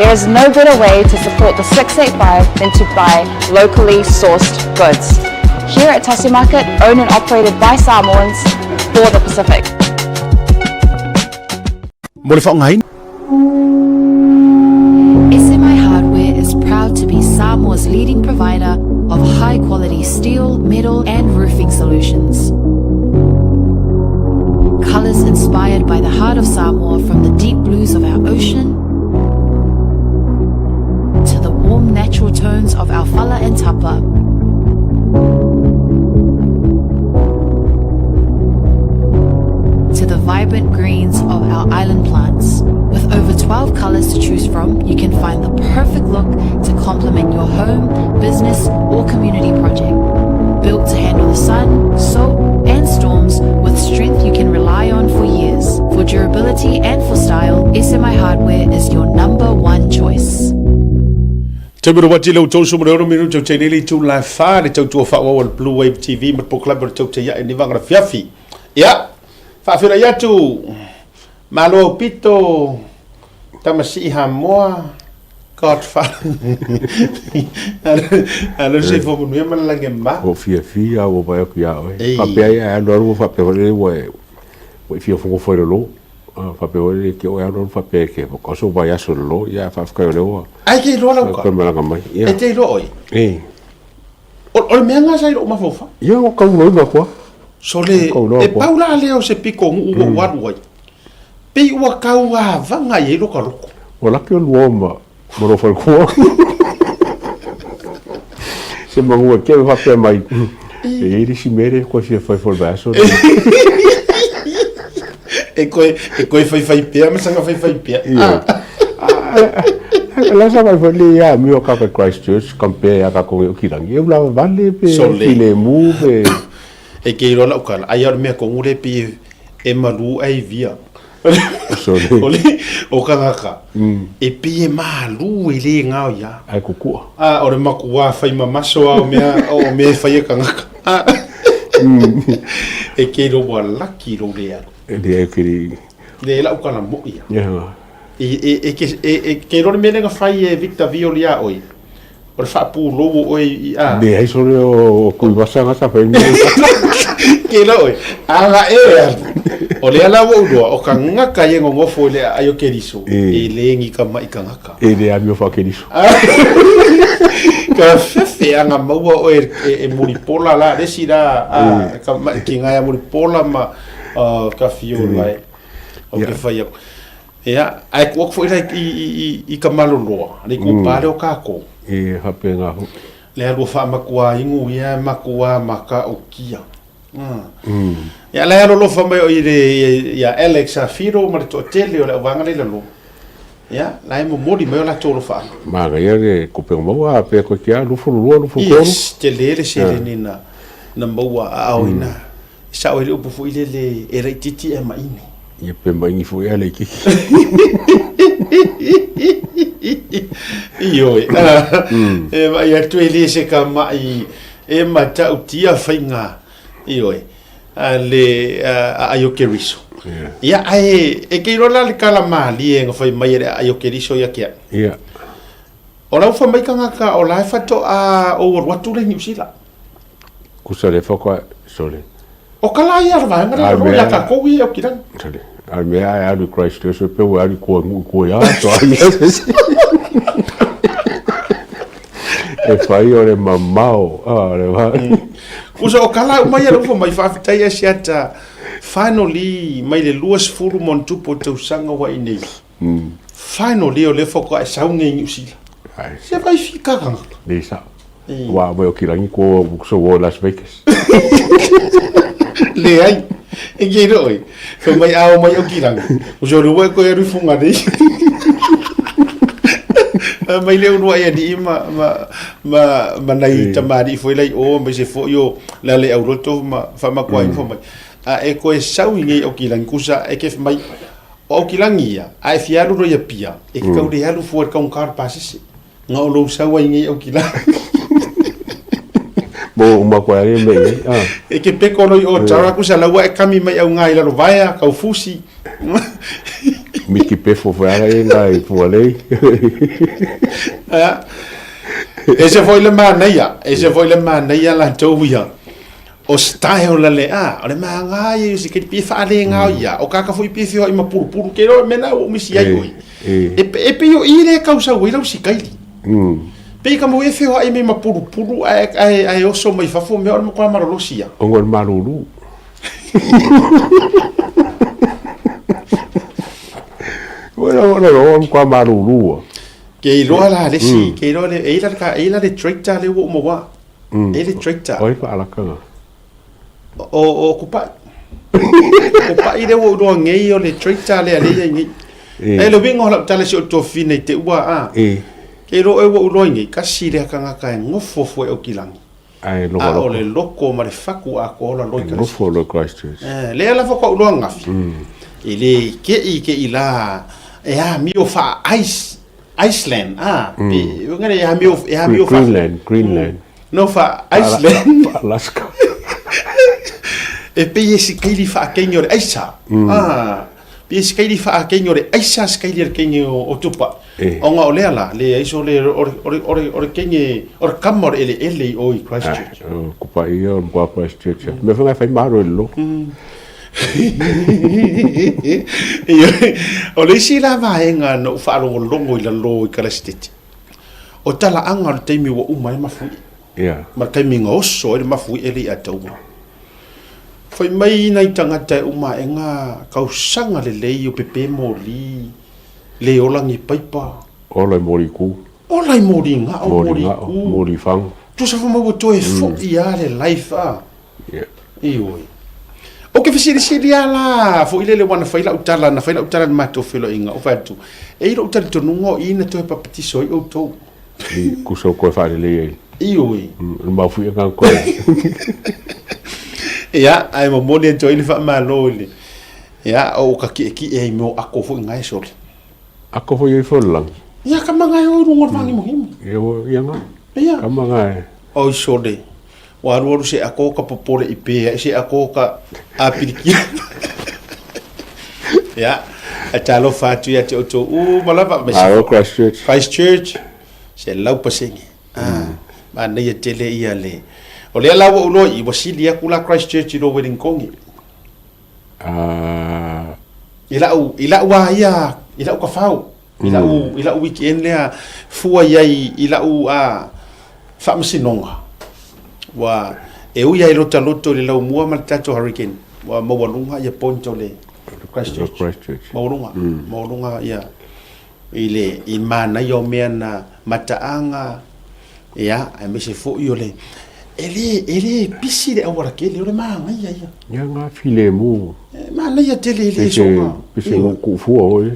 There is no better way to support the 685 than to buy locally sourced goods. Here at Tasi Market, owned and operated by Samoans for the Pacific. Mo le faaaogaina. SMI Hardware is proud to be Samoa's leading provider of high-quality steel, metal and roofing solutions. Colors inspired by the heart of Samoa from the deep blues of our ocean to the warm natural tones of our fala and tapa. To the vibrant greens of our island plants. With over 12 colors to choose from, you can find the perfect look to complement your home, business, or community project. Built to handle the sun, salt, and storms with strength you can rely on for years. For durability and for style, SMI Hardware is your number one choice. Taimi rawati le utau sumo le ono minute tau nei le itu la fa le tautua faaauau a le Blue Wave TV ma le polokalame o le tautai ae ni vanga fiafi. Ia, faafeiloai atu Malo aupito, Tamasii Hamoa, Godfather. Alo soifua manuia ma le lagi e mama. Ua ou fiafia lava ua vaai atu ia oe. Faapea ai ae alu alu ua faapea foi lele ua e fia ofogofo i lalo. Faapea foi lele te oe alu alu faapea e te o sou vaiaso i lalo. Ia ae faafetai o lea ua Ae te iloa lau toe malaga mai. E te iloa oe. O le mea lena sa i lou mafaufau. Ia ua tau loina atu lava. Sole, e pau la lea o se pitonuu ua ou alu ai. Pei ua tau avaga i ai loka loto. Ua laki olua ma lou faletua. Se manu e keve faapea mai, e i ai le isi mea lea e toe fia fai foi i le vaiaso lenei. E koe, e koe faifai pea ma saga faifai pea. Ioe. La sa vai foi le ia amio ka kai Christchurch compare ia ka ko ki rangi. E ula vale pe filemu pe. E ke iloa lau kala, ai a o le mea tonu lea pei e malu ae via. Sole. O le, o kangaka, e pei e malu e le gao ia. Ae kukua. A, o le makuā fai mamaso a o mea, o mea e fai e kangaka. A, e ke iloa ua laki lou le alu. E le ai kiri. Le lau kala moi ia. Yeah. E, e, e, e, ke iloa le mea lea na fai e Victor Viol iā oe. O le faapulou o oe i a. Leai sole o Tuivasa na sa fai mea. Ke iloa oe, a na e alu, o lea la ua ou iloa, o kagaka ia e nonofo i le aai o Keriso, e le ni kamaʻi kagaka. E le amio faa-Keriso. Ka fefe a na maua oe e Mulipola la, le isi la, a, ka maʻi kiga ia Mulipola ma ka fiola e, o ke fai aku. Ia, ae tuu atu foi la i ka maloloa, le itupa lea o kākou. E faapena foi. Lea lua faamatua inu ia matua matautia. Ia la e alolofa mai oi le ia Alex Afiro ma le toatele o le auvaega lea i lalo. Ia, la e momoli mai o latou alofaaga. Manaia le tupe na maua, a pea toeitiiti lava 22, 23. Yes, tele le seleni na maua a o ina. E sao ai le upu foi lele e laitiiti ae maini. Ia pe maini foi ae laitiiti. Ioe. E vaai atu e le se kamaʻi e matautia faiga. Ioe. A le aai o Keriso. Ia ae e ke iloa la le kala malie na fai mai e le aai o Keriso ia ke au. Ia. O lau fai mai kangaka o la e fatoʻa ou alu atu le Niu Sila. Kusa le whaka, sorry. O ka la ia vaenga le ro ia ka kou ia o kirangi. Sorry. Ai mea ai alu Christchurch e pe ua alu koe ngui koe a to ai. E whai o le mamao. Ah, le wa. Kusa o ka la uma ia le ufa mai whaafetai e siata finally mai le 20 mo tupu o tausaga ua i nei. Finally o le whaka e sau nei New Zealand. Se vai fika kangata. Nei sa. Wa mai o kirangi ko so wo Las Vegas. Leai. E ke ro oi. Fai mai ao mai o kirangi. O so rua ko e rufunga nei. Mai le ulua ia ni ma ma ma ma nai tamari foi lai o mai se foi o la le au roto ma fa ma koa info mai. A e koe sau i nei o kirangi kusa e ke mai o au kirangi ia a e fia alu ro ia pia e ke kau le alu fua le kaunga o le pasese. Nga o lou sau ai nei au ki la. Mo uma koe ari me nei. Ah. E ke peko loi o tara ku sa laua e kami mai au ngai lalo vaea kau fusi. Miki pefo foi ara e ngai fualei. Ah. E se foi le manaia, e se foi le manaia la tou ia. O style la le a, o le maga ia se ke pi fa le ngao ia, o kaka foi pi fio i mapurupuru ke ro mena o misi ai oi. E e pei o i le kausa ua i lau sikaili. Pei ka mau e feoai mai mapurupuru ae ae ae oso mai fafo mea o le matua malolosi ia. Ongo le malulu. Ua ua ua matua malulu ua. Ke iloa la le si, ke iloa le e i la ka e i la le tractor le ua uma ua. E le tractor. Oi whaalakanga. O kupai. Kupai le ua uroa ngei o le tractor le alei ai ngei. E le winga o lau tala si o tofine i te ua a. Ke ro e ua uroa ngei, kasi le hakangaka e ngofo fue o kilangi. Ai loko A o le loko ma le faku a ko ola loi karasi. Ngofo lo Christchurch. Le ala whakwa uroa ngafi. E le ke i ke i la e a mio wha ice Iceland a pe ngare e amio e amio fa Greenland Greenland no fa Iceland Pei se kaili faakeigi o le aisa se kaili a le keige o Tupaʻi, ona o lea la, leai sole o le keige, o le kama o le eleele i o i Christchurch. O Tupaʻi ia o le matua Christchurch. Mea foi na e fai malo i le lotu. O le isi la vaega na ou faalogologo i lalo i Kalasetete, o talaaga o le taimi ua uma ai mafuie. Ma le taimi na oso ai le mafuie le i Ataua. Fai mai nai tagata e uma aega tausaga lelei o pepe moli le ola ni paipa. Ola i moli ku. Ola i moli gao, moli ku. Moli fagu. Tusa fai mai ua toe foi lava le life a. Ioe. Ou te fesilisili lava la foi lele aua na fai lau tala, na fai lau tala i le matou feiloaiga, ou fai atu, e i ai lou talitonuga o i na toe papatiso ai outou. I kusa o koe faalelei ai. Ioe. O le mafuiaga na koe. Ia, ae momoli atu ai le faamalo i le, ia, o ka ki'eki'e ai mea o ako foi na e sole. Ako foi ai foi o le lagi. Ia, ka maga e o i luga o le vagimogimo. Ia, ia nga. Ia. Ka maga e. Oi sole, Ua alualu se ako ka popole i pē ae se ako ka āpilikia. Ia, e talofa atu ia te outou uma lava. Malo Christchurch. Christchurch, 100%. Ah, manaia tele ia le. O lea la ua ou loa i, ua sili aku la Christchurch i lo Wellingtongi. Ah. I lau, i lau a ia, i lau kafau. I lau, i lau weekend lea, fua i ai i lau a, faamasinoga. Ua, e ui lava i lota loto i le laumua ma le tatou hurricane, ua maualuga ia point o le Christchurch. Christchurch. Maualuga, maualuga ia i le i manaia o mea na mataaga, ia, aemaise foi o le, e le, e le pisi le aualatele, o le manaia ia. Ia nga filemu. E manaia tele e le soga. Pese mo kuufua oi.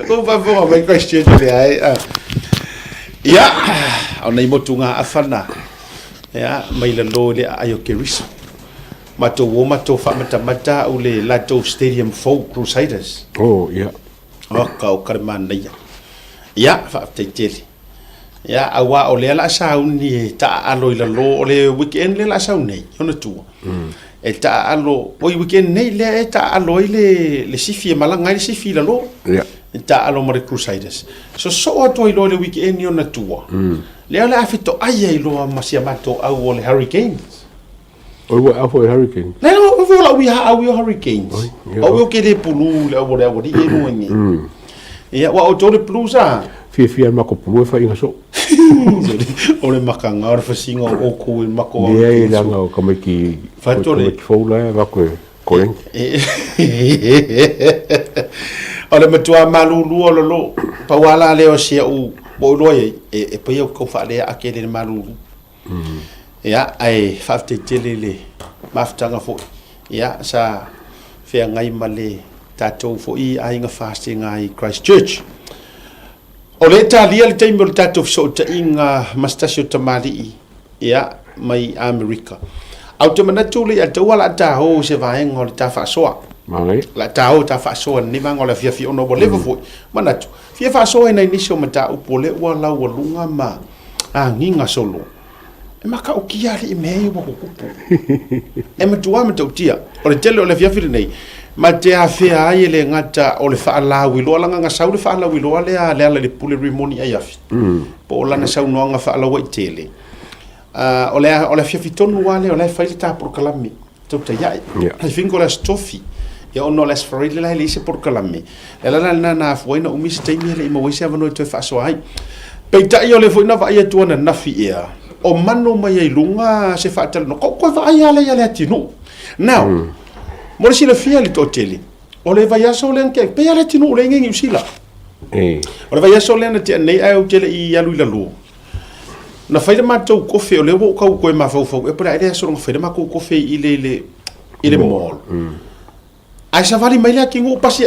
Ko faafofoga mai Christchurch lea ai. Ah. Ia, o nei motu ngā awhana. Ia, mai lalo i le aai o Keriso. Matou o matou faamatamata au le latou stadium fou Crusaders. Oh, ia. Oka o ka le manaia. Ia, faafetai tele. Ia, auā o lea la a sauni e taaalo i lalo o le weekend lea la a sau nei, ona tua. E taaalo, oi weekend nei lea e taaalo ai le, le sifi e malaga ai le sifi i lalo. Ia. E taaalo ma le Crusaders. Sosoo atu ai loa i le weekend i ona tua. Lea o le a fetoai ai loa ma si a matou au o le Hurricanes. Oi ua e au foi i Hurricanes? Lea o foi o lau ia au i o Hurricanes. Oi, ia. Au ke le pulu le au o le au ali e luga ni. Ia, ua outou le Blues a? Fiafia le mako pulu e whainga so. O le makanga, o le whasinga o oukou e mako au. Leai, leaga o tamaiti, tamaiti fou la e avatu e korengi. O le matua malulu o lalo, pau a la lea o si au, ua ou iloa i ai, e pai au kau faalea ake le malulu. Ia, ae faafetai tele i le mafutaga foi, ia, sa feagai ma le tatou foi aiga fasega i Christchurch. O lea e talia le taimi o le tatou fesootaiga ma se tasi o tamalii, ia, mai Amerika. Ae ou te manatu le Ataua o le a ta o i se vaega o le ta faasoa. Manaia. O le a ta o ta faasoa i lenei vaega o le afiafi ona ua leva foi. Manatu, fia faasoa i nai nisi o mataupu o lea ua laualuga ma agiga solo, e matautia alii mea ia ua tutupu. E matua matautia. O le tele o le afiafi lenei, ma te afea ai e le gata o le faalauiloa, leaga na sau le faalauiloa lea a Lealailepule Rimoni Aiafi, po o lana saunoaga faalauaitele. O le, o le afiafi tonu lava lea o la e fai le ta polokalame. Tautai ae. I think o le Aso Tofi. Ia ona o le Aso Faraile la e leai se polokalame. Le ala la lena na afua ai na umi se taimi e le i maua ai se avanoa e toe faasoa ai. Peitai o lea foi na vaai atu ananafi ea, o mano mai ai luga se faatalanoaga. Ko koe vaai lava lea ia Leatinuu. Now, mo le silafia e le toatele, o le vaiaso lea na tea, pei lava Leatinuu lea e i Niu Sila. O le vaiaso lea na tea nei ae ou te le i alu i lalo. Na fai le matou kofe, o lea ua ou tau toe mafaufau ea po o le a ea le aso na fai le matou kofe i le, i le, i le mall. Ae savali mai le atinuu pasi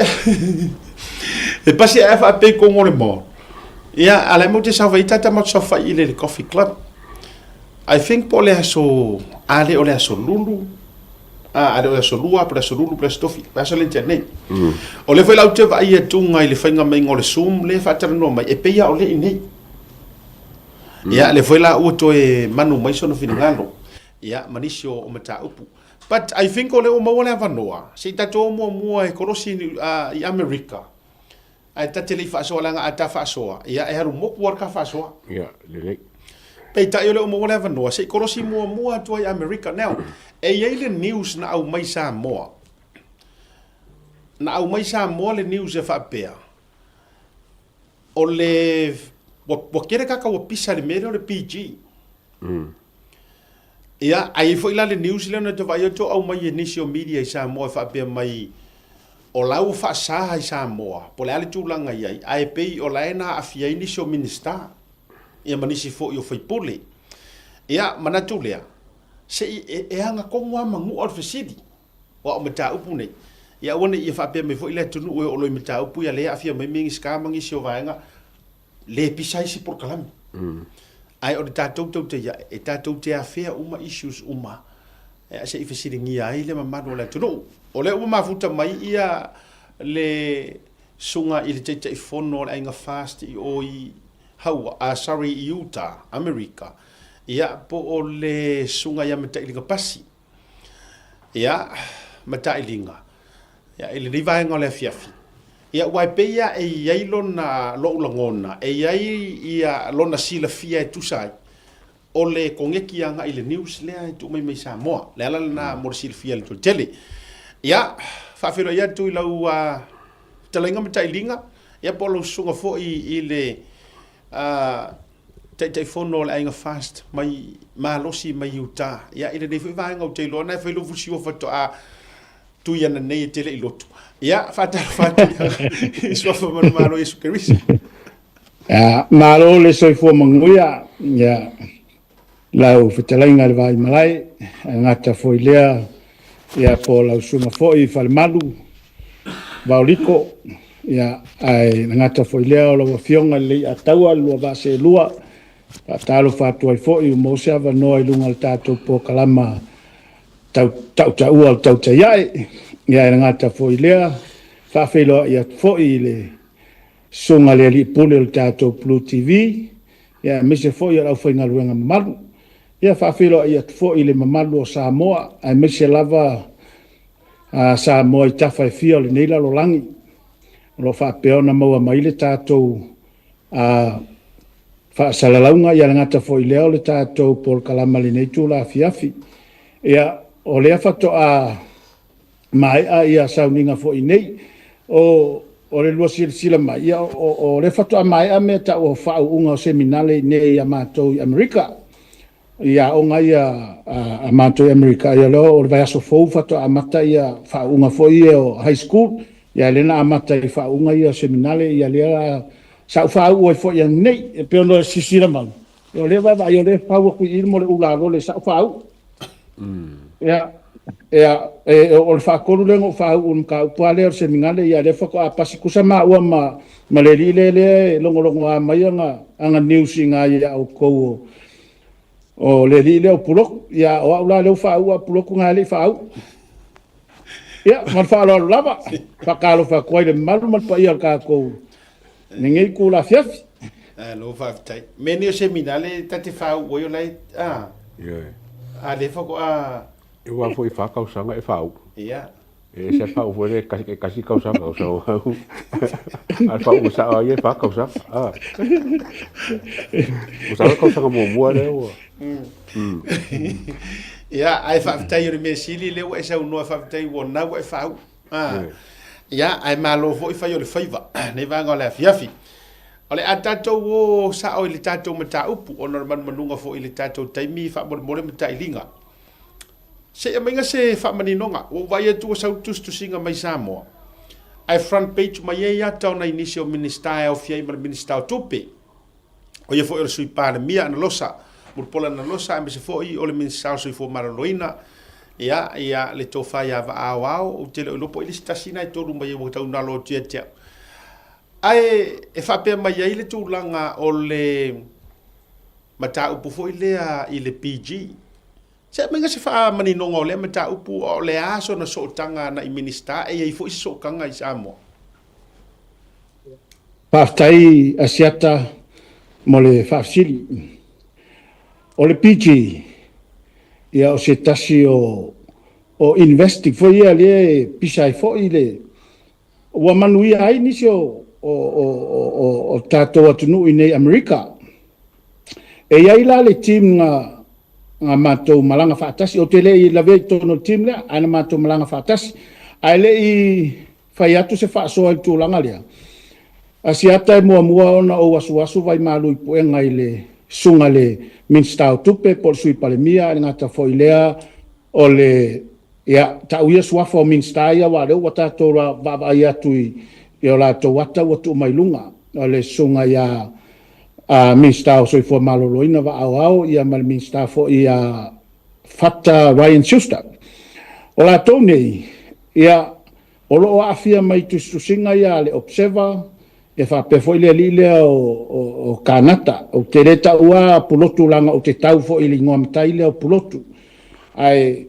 e pasi ae faapea i totonu o le mall. Ia, a o la e matou te saofai ai tata matou saofai i le coffee club. I think po o le aso, a le o le aso Lulu, a le o le aso Lua, po o le aso Lulu, po o le aso Tofi, le aso lea na tea nei. O lea foi la ou te vaai atuga i le faiga maiga o le Zoom lea e faatalanoa mai, e pei lava o lea i inei. Ia, lea foi la ua toe manu mai sona finagalo, ia, ma nisi o mataupu. But I think o lea ua maua le avanoa, se i tatou o muamua e kolosi i Amerika, ae ta te le i faasoa leaga a ta faasoa, ia e alu moku lava le ta faasoa. Ia, lelei. Peitai o lea ua maua le avanoa, se i kolosi muamua atu ai i Amerika. Now, e i ai le news na aumai Samoa, na aumai Samoa le news e faapea, o le, ua, ua tele tagata ua pisa i le mea lea o le PG. Ia, ae i ai foi la le news lea na ou vaai atu o aumai e nisi o media i Samoa e faapea mai o la ua faasa i Samoa, po o le a le tulaga i ai, ae pei o la e na aafia ai nisi o Minisita, ia ma nisi foi o faipule. Ia, manatu lea, se i e, e agatonu lava manua o le fesili, aua o mataupu nei, ia aua ne i faapea mai foi le atunuu e oo loa i mataupu ia lea e aafia mai Minisita ma nisi o vaega, le pisa ai se polokalame. Ae o le tatou taute ia, e tatou te afea uma issues uma se i fesiligia ai le mamalu o le atunuu. O lea ua mafuta mai ia le susuga i le Taitaifono o le Aiga FAST i o i Haua, sorry i Utah, Amerika, ia po o le susuga ia Matailiga Pasi. Ia, Matailiga, ia, i lenei vaega o le afiafi, ia, aua e pei lava e i ai lona, lou lagona, e i ai ia lona silafia e tusa ai, o le koneti agai i le news lea e tuu mai mai Samoa. Le ala lena mo le silafia e le toatele. Ia, faafeiloai atu i lau fetalaiga Matailiga, ia po o lau susuga foi i le Taitaifono o le Aiga FAST mai malosi mai Utah. Ia, i lenei foi vaega ou te iloa na e fai lou fusiua faatoa tui ana nei e tele i lotu. Ia, faatalofa atu i suafa manumalo Iesu Keriso. Ia, malo le soifua manuia, ia, lau fetalaiga i le Vaimalae, e gata foi lea, ia, po o lau susuga foi i Falemalu, Vaoliko, ia, ae le gata foi lea o lau Afioga i le Leiataua, le lua vaa seelua, faatalofa atu ai foi ua maua se avanoa i luga o le tatou polokalama tau tautaua o le tautai ae, ia, e le gata foi lea, faafeiloai atu foi i le Susuga i le Alii Pule o le tatou Blue TV, ia aemaise foi o le aufaigaluega mamalu. Ia faafeiloai atu foi i le mamalu o Samoa, aemaise lava a Samoa i tafa e fia o lenei lalolagi, o lo o faapea ona maua mai le tatou a faasalalauga, ia le gata foi lea o le tatou polokalama i lenei itula afiafi. Ia, o lea faatoa maea ia sauniga foi nei. O, o le lua silasila mai, ia, o, o lea faatoa maea mea tau o faauuga o seminale i nei a matou i Amerika. I aoga ia a, a matou i Amerika, ia lea o le vaiaso fou faatoa amata ia faauuga foi ia o high school, ia lea na amata i faauuga ia o seminale, ia lea sa ou faauu ai foi anei, e pei ona silasila mai, o lea vaavaai o lea fau atu i i mo le ulalole sa ou faauu. Ia, ia, e, o le faatolu lea na ou faauu i le mataupu lava lea o le seminale, ia lea faatoa pasi tusa maua ma, ma le alii lea, lea e logologoa mai ana, ana news i ina ia outou o, o le alii lea o Pulotu. Ia, o au la lea ua faauu, a o Pulotu na e le i faauu. Ia, ma le faaaloalo lava, faatalofa atu ai i le mamalu ma le paia o le tatou lenei itula afiafi. Alo, faafetai. Mea nei o seminale ta te faauu ai o la e, a. Ioe. A lea faatoa. Aua foi fa tausaga e faauu. Ia. E ese le faauu foi lea e tasi tausaga o sau. A le faauu sao ai e fa tausaga. A. Ua sau le tausaga muamua lea ua. Ia, ae faafetai o le mea sili lea ua e saunoa faafetai ua na ua e faauu. A. Ia, ae malo foi fai o le faiva nei vaega o le afiafi. O le a tatou o sao i le tatou mataupu ona o le manumanuga foi i le tatou taimi faamolemole ma tailiga. Se i aumaiga se faamaninoga, ua ou vaai atu ua sau tusitusiga mai Samoa, ae front page mai ai ata o nai nisi o Minisita e aofia ai ma le Minisita o Tupe, o ia foi o le Sui Palemia Analosa, Mulipola Analosa, aemaise foi o le Minisita o le Soifua Maloloina, ia, ia, le tofa ia Vaaoao, ou te le o iloa po o i le isi tasi na e tolu mai ai ua tau nalo atu ia te au. Ae e faapea mai ai le tulaga o le mataupu foi lea i le PG. Se aumaiga se faamaninoga o lea mataupu a o le a sona sootaga agai Minisita e i ai foi se sootaga i Samoa? Faafetai Asiata mo le faafesili. O le PG, ia o se tasi o. o investing foi ia lea e pisa ai foi le ua manuia ai nisi o o o o o tatou atunuu i nei Amerika. E i ai la le team na na matou malaga faatasi, ou te le i lavea i totonu o le team lea, ae na matou malaga faatasi. Ae le i fai atu se faasoa i le tulaga lea, Asiata e muamua ona ou asuasu vaimalu i puega i le susuga i le Minisita o Tupe po o le Sui Palemia, ae le gata foi i lea o le, ia, tau ia suafa o Minisita ia aua o lea ua tatou vaavaai atu i o latou ata ua tuu mai luga, o le susuga ia Minisita o Soifua Maloloina Vaaoao ia ma le Minisita foi ia Fata Ryan Schuster. O latou nei, ia, o lo o aafia mai i tusitusiga ia a le Observer, ia faapea foi le alii lea o Kanata. Ou te le taua Pulotu leaga ou te tau foi i le igoa matai lea o Pulotu. Ae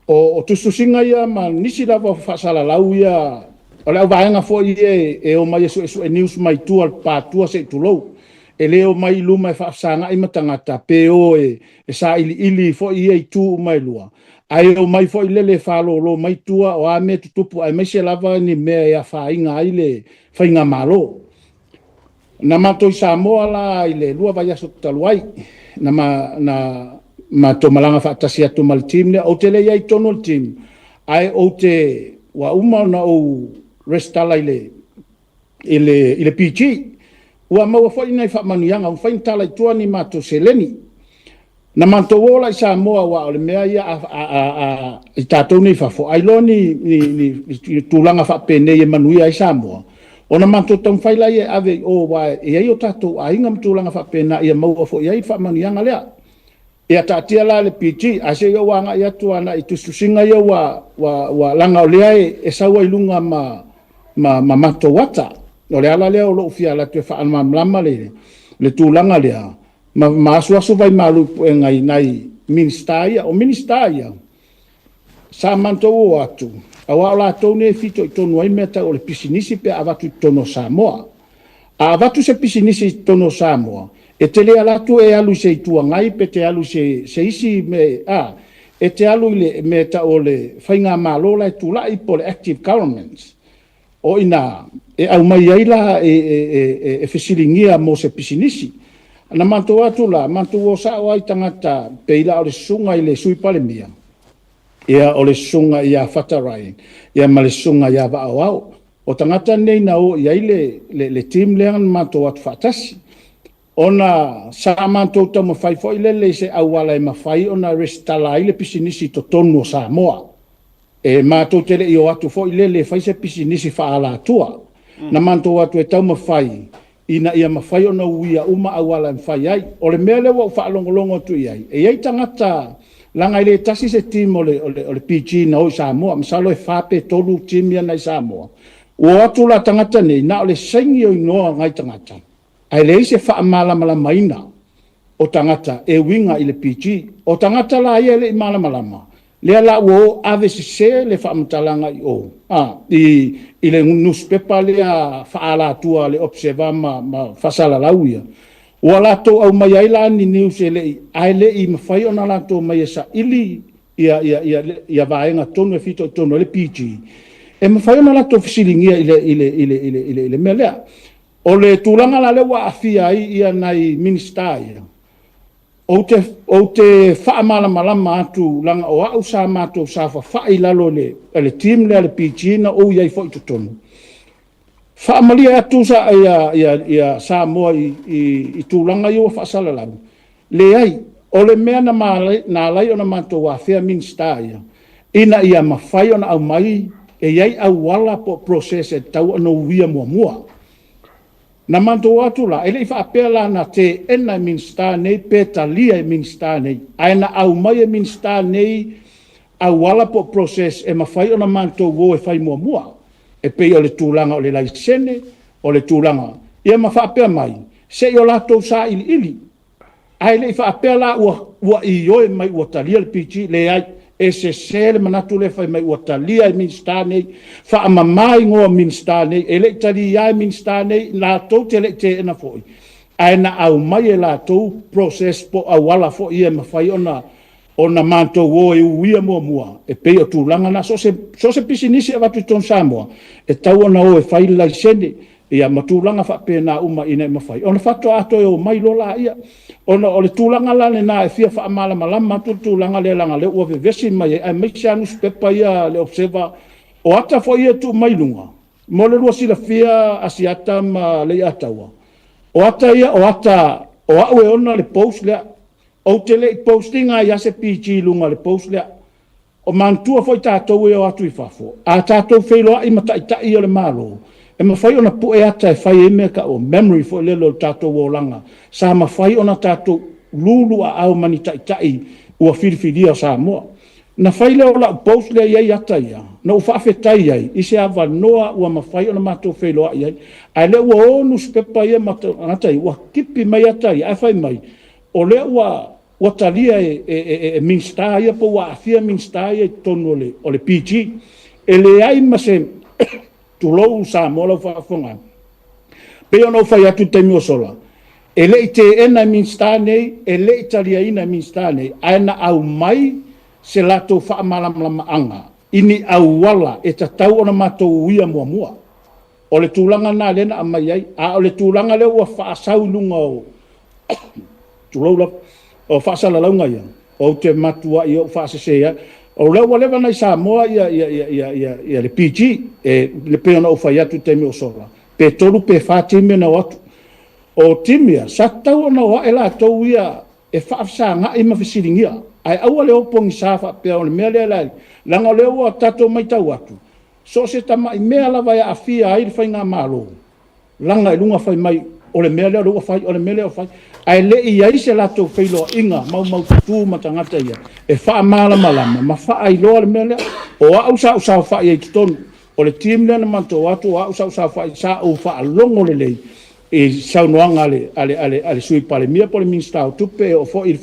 O tusitusiga ia ma nisi lava o faasalalau ia, o le auvaega foi ia e omai e suesue news mai tua o le patua se i tulou. E le omai i luma e faafesagai ma tagata pe o e sailiili foi ia itu uma e lua, ae omai foi lele e faalolo mai tua o a mea e tutupu aemaise lava ni mea e afaina ai le faigamalo. Na matou i Samoa la i le 2 vaiaso talu ai, na na matou malaga faatasi atu ma le team lea. Ou te le i ai i totonu o le team, ae ou te, ua uma ona ou resitala i le, i le, i le PG. Ua maua foi nai faamanuiaga, ua mafai ona tala i tua ni matou seleni. Na matou o la i Samoa aua o le mea ia a, a, a, a, i tatou nei i fafo, a iloa ni, ni, ni, ni tulaga faapenei e manuia ai Samoa, ona matou taumafai laia e ave i o aua e i ai o tatou aiga ma tulaga faapena ia maua foi ai le faamanuiaga lea. Ia taatia la le PG, ae se i ou agai atu agai i tusitusiga ia ua, ua, ua leaga o lea e, e sau ai i luga ma, ma, ma matou ata. O le ala lea o lou fia alu atu e faamalamalama le, le tulaga lea, ma, ma asuasu vaimalu i puega i nai Minisita ia. O Minisita ia, sa matou o atu, aua o latou nei e fitoitonu ai mea tau o le pisinisi pe a avatu i totonu o Samoa. A avatu se pisinisi i totonu o Samoa, e te le ala atu e alu i se Itu Agai pe te alu i se, se isi mea, a, e te alu i le mea e tau o le faigamalo la e tulai po o le active government. O i ina e aumai ai la e fesiligia mo se pisinisi. Na matou atu la, matou o sao ai tagata pei la o le susuga i le Sui Palemia, ia o le susuga ia Fata Ryan, ia ma le susuga ia Vaaoao. O tagata nei na o i ai le team lea na matou atu faatasi. Ona sa matou taumafai foi lele i se auala e mafai ona resitala ai le pisinisi i totonu o Samoa. E matou te le i o atu foi lele e fai se pisinisi faaalatua. Na matou o atu e taumafai ina ia mafai ona uia uma auala e mafai ai. O le mea lea ua ou faalogologo atu i ai, e i ai tagata, leaga e le tasi se team o le, o le, o le PG na o i Samoa, masalo e fa pe tolu team ia na i Samoa. Ua o atu la tagata nei, na o le saini o igoa o nai tagata, ae leai se faamalamalamaina o tagata e uiga i le PG. O tagata la ia e le i malamalama, lea la ua o ave sese le faamatalaga i o, a, i, i le nusipepa lea faaalatua a le Observer ma, ma faasalalau ia. Ua latou aumaia ai la ni news e le i, ae le i mafai ona latou omai e saili ia, ia, ia, ia vaega tonu e fitoitonu ai le PG, e mafai ona latou fesiligia i le, i le, i le, i le, i le, i le mea lea. O le tulaga la lea ua aafia ai ia nai Minisita ia, ou te, ou te faamalamalama atu leaga o au sa matou saofafai i lalo i le, le team lea a le PG na ou i ai foi i totonu. Faamalie atu sa, ia, ia, ia Samoa i, i, i tulaga ia ua faasalalau, leai, o le mea na, ma, na ala ai ona matou afea Minisita ia, ina ia mafai ona aumai e i ai auala po o process e tatau ona uia muamua. Na matou o atu la, e le i faapea la na teena e Minisita nei pe talia e Minisita nei, ae na aumai e Minisita nei auala po o process e mafai ona matou o e fai muamua, e pei o le tulaga o le laisene, o le tulaga, ia ma faapea mai, se i o latou sailiili. Ae le i faapea la ua, ua ioe mai ua talia le PG, leai, e sese le manatu lea fai mai ua talia e Minisita nei, faamama igoa o Minisita nei, e le i talia e Minisita nei, latou te le i teena foi, ae na aumai e latou process po o auala foi ia e mafai ona Ona matou o e uia muamua e pei o tulaga na. So o se, so o se pisinisi e avatu i totonu o Samoa, e tatau ona o e fai le laisene, ia ma tulaga faapena uma ina ia mafai ona faatoa toe omai loa laia. Ona o le tulaga la lena e fia faamalamalama atu le tulaga lea leaga o lea ua vevesi mai ai, aemaise lava nusipepa ia a le Observer, o ata foi ia e tuu mai luga, mo le lua silafia Asiata ma Leiataua, o ata ia o ata o au e ona le post lea. Ou te le i post ina ai lava se PG i luga o le post lea. O manatua foi tatou e o atu i fafo, a tatou feiloai ma taitai o le Malo, e mafai ona pue ata e fai ai mea e tau o memory foi lele o le tatou olaga, sa mafai ona tatou luluaao ma ni taitai ua filifilia o Samoa. Na fai lea o lau post lea e i ai ata ia, na ou faafetai ai i se avanoa ua mafai ona matou feiloai ai. Ae lea ua o nusipepa ia ma tagata ia, ua tipi mai ata ia ae fai mai, O lea ua ua talia e, e, e, e Minisita ia po ua aafia Minisita ia i totonu o le, o le PG. E leai ma se tulou Samoa lau faafofoga. Pei ona ou fai atu i le taimi ua sola, e le i teena e Minisita nei, e le i taliaina e Minisita nei, ae na aumai se latou faamalamalamaga i ni auala e tatau ona matou uia muamua. O le tulaga lena lea na aumai ai, a o le tulaga lea ua faasau i luga o tulou lava, o faasalalauga ia, ou te matuai ou faasese ai. O lea ua leva na i Samoa ia, ia, ia, ia, ia, ia le PG, e, le pei ona ou fai atu i le taimi o sola, pe 3 pe 4 timi na o atu. O timi ia, sa tatau ona o ae latou ia e faafesagai ma fesiligia, ae aua le o pogisa faapea o le mea lea la, leaga o lea ua tatou matau atu, so o se tamai mea lava e aafia ai le faigamalo, laga i luga fai mai o le mea lea o lea ua fai, o le mea lea ua fai, ae le i i ai se latou feiloaiga maumaututu ma tagata ia e faamalamalama ma faailoa le mea lea. O au sa ou saofai ai i totonu o le team lea na matou o atu, o au sa ou saofai, sa ou faalogo lelei i saunoaga a le, a le, a le, a le Sui Palemia po o le Minisita o Tupe, e oo foi i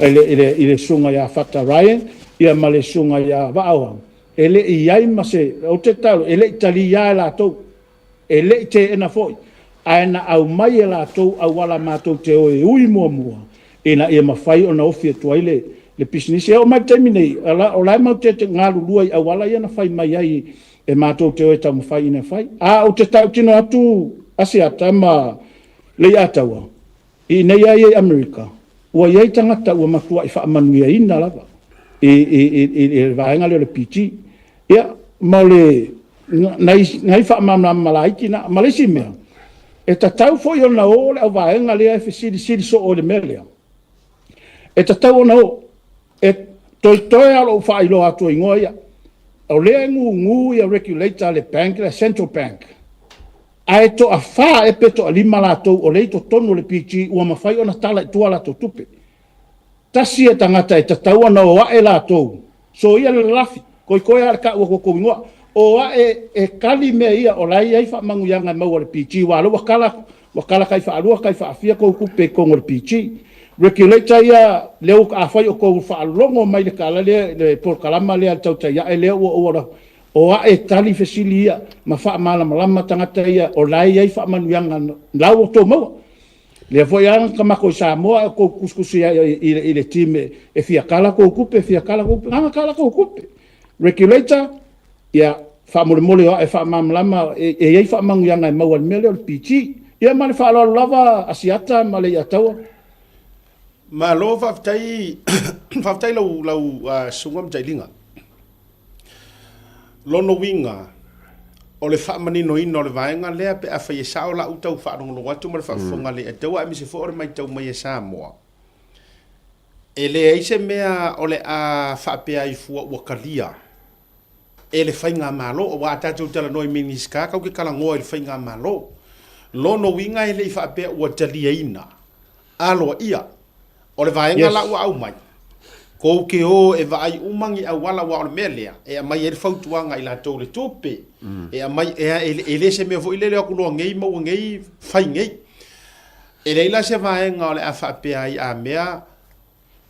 le, i le, i le susuga ia Fata Ryan, ia ma le susuga ia Vaaoa, e le i i ai ma se, ou te tau, e le i taliā e latou. E le i teena foi, ae na aumai e latou auala matou te o e ui muamua ina ia mafai ona ofi atu ai le, le pisinisi. E oo mai i le taimi nei, o la e matou te galulue i auala ia na fai mai ai e matou te o e taumafai ina fai. A ou te tautino atu Asiata ma Leiataua, I inei lava ia i Amerika, ua i ai tagata ua matuai faamanuiaina lava i, i, i, i, i le vaega lea o le PG. Ia, ma o le, nai, nai faamalamalama laiti na. Ma le isi mea, e tatau foi ona o le auvaega lea e fesilisili soo i le mea lea. E tatau ona o, e toetoe lava lou faailoa atu o igoa ia. O lea e gugu ia regulator a le bank, le Central Bank, Ae toafa ea pe toalima latou o lea i totonu o le PG ua mafai ona tala i tua a latou tupe. Tasi ia tagata e tatau ona o ae latou, soia le lalafi, koikoi a le tau atu o tou igoa, o ae e kali mea ia o la e i ai faamanuiaga e maua e le PG aua o lea ua tala, ua tala tai faalua tai faafia tou tupe i totonu o le PG. Regulator ia lea ua, afai o tou faalogo mai i le tala lea, le polokalama lea a le Tautai Ae lea ua ou alu atu, O ae tali fesili ia ma faamalamalama tagata ia o la e i ai faamanuiaga la ua outou maua. Lea foi lava na matou i Samoa ae outou tusitusi ai i le team e fia kala tou tupe, e fia kala tou tupe, na kala tou tupe. Regulator, ia faamolemole o ae faamalamalama e i ai faamanuiaga e maua i le mea lea o le PG. Ia ma le faaaloalo lava Asiata ma Leiataua. Malo faafetai, faafetai lau lau susuga Matailiga. Lona uiga, o le faamaninoina o le vaega lea pe afai e sao lau tau faalogologo atu ma le faafofoga a Leiataua aemaise foi o le matau mai a Samoa, e leai se mea o le a faapea ai fua ua talia e le faigamalo, aua a tatou talanoa i Minisita tatou te talanoa i le faigamalo. Lona uiga e le i faapea ua taliaina aloaia. O le vaega yes. la ua aumai, kou te o e vaai uma ni auala aua o le mea lea e aumai ai le fautuaga i latou le tupe. E aumai e, e, e le se mea foi lele o atu loa nei maua nei fai nei. E leai la se vaega o le a faapea ai a mea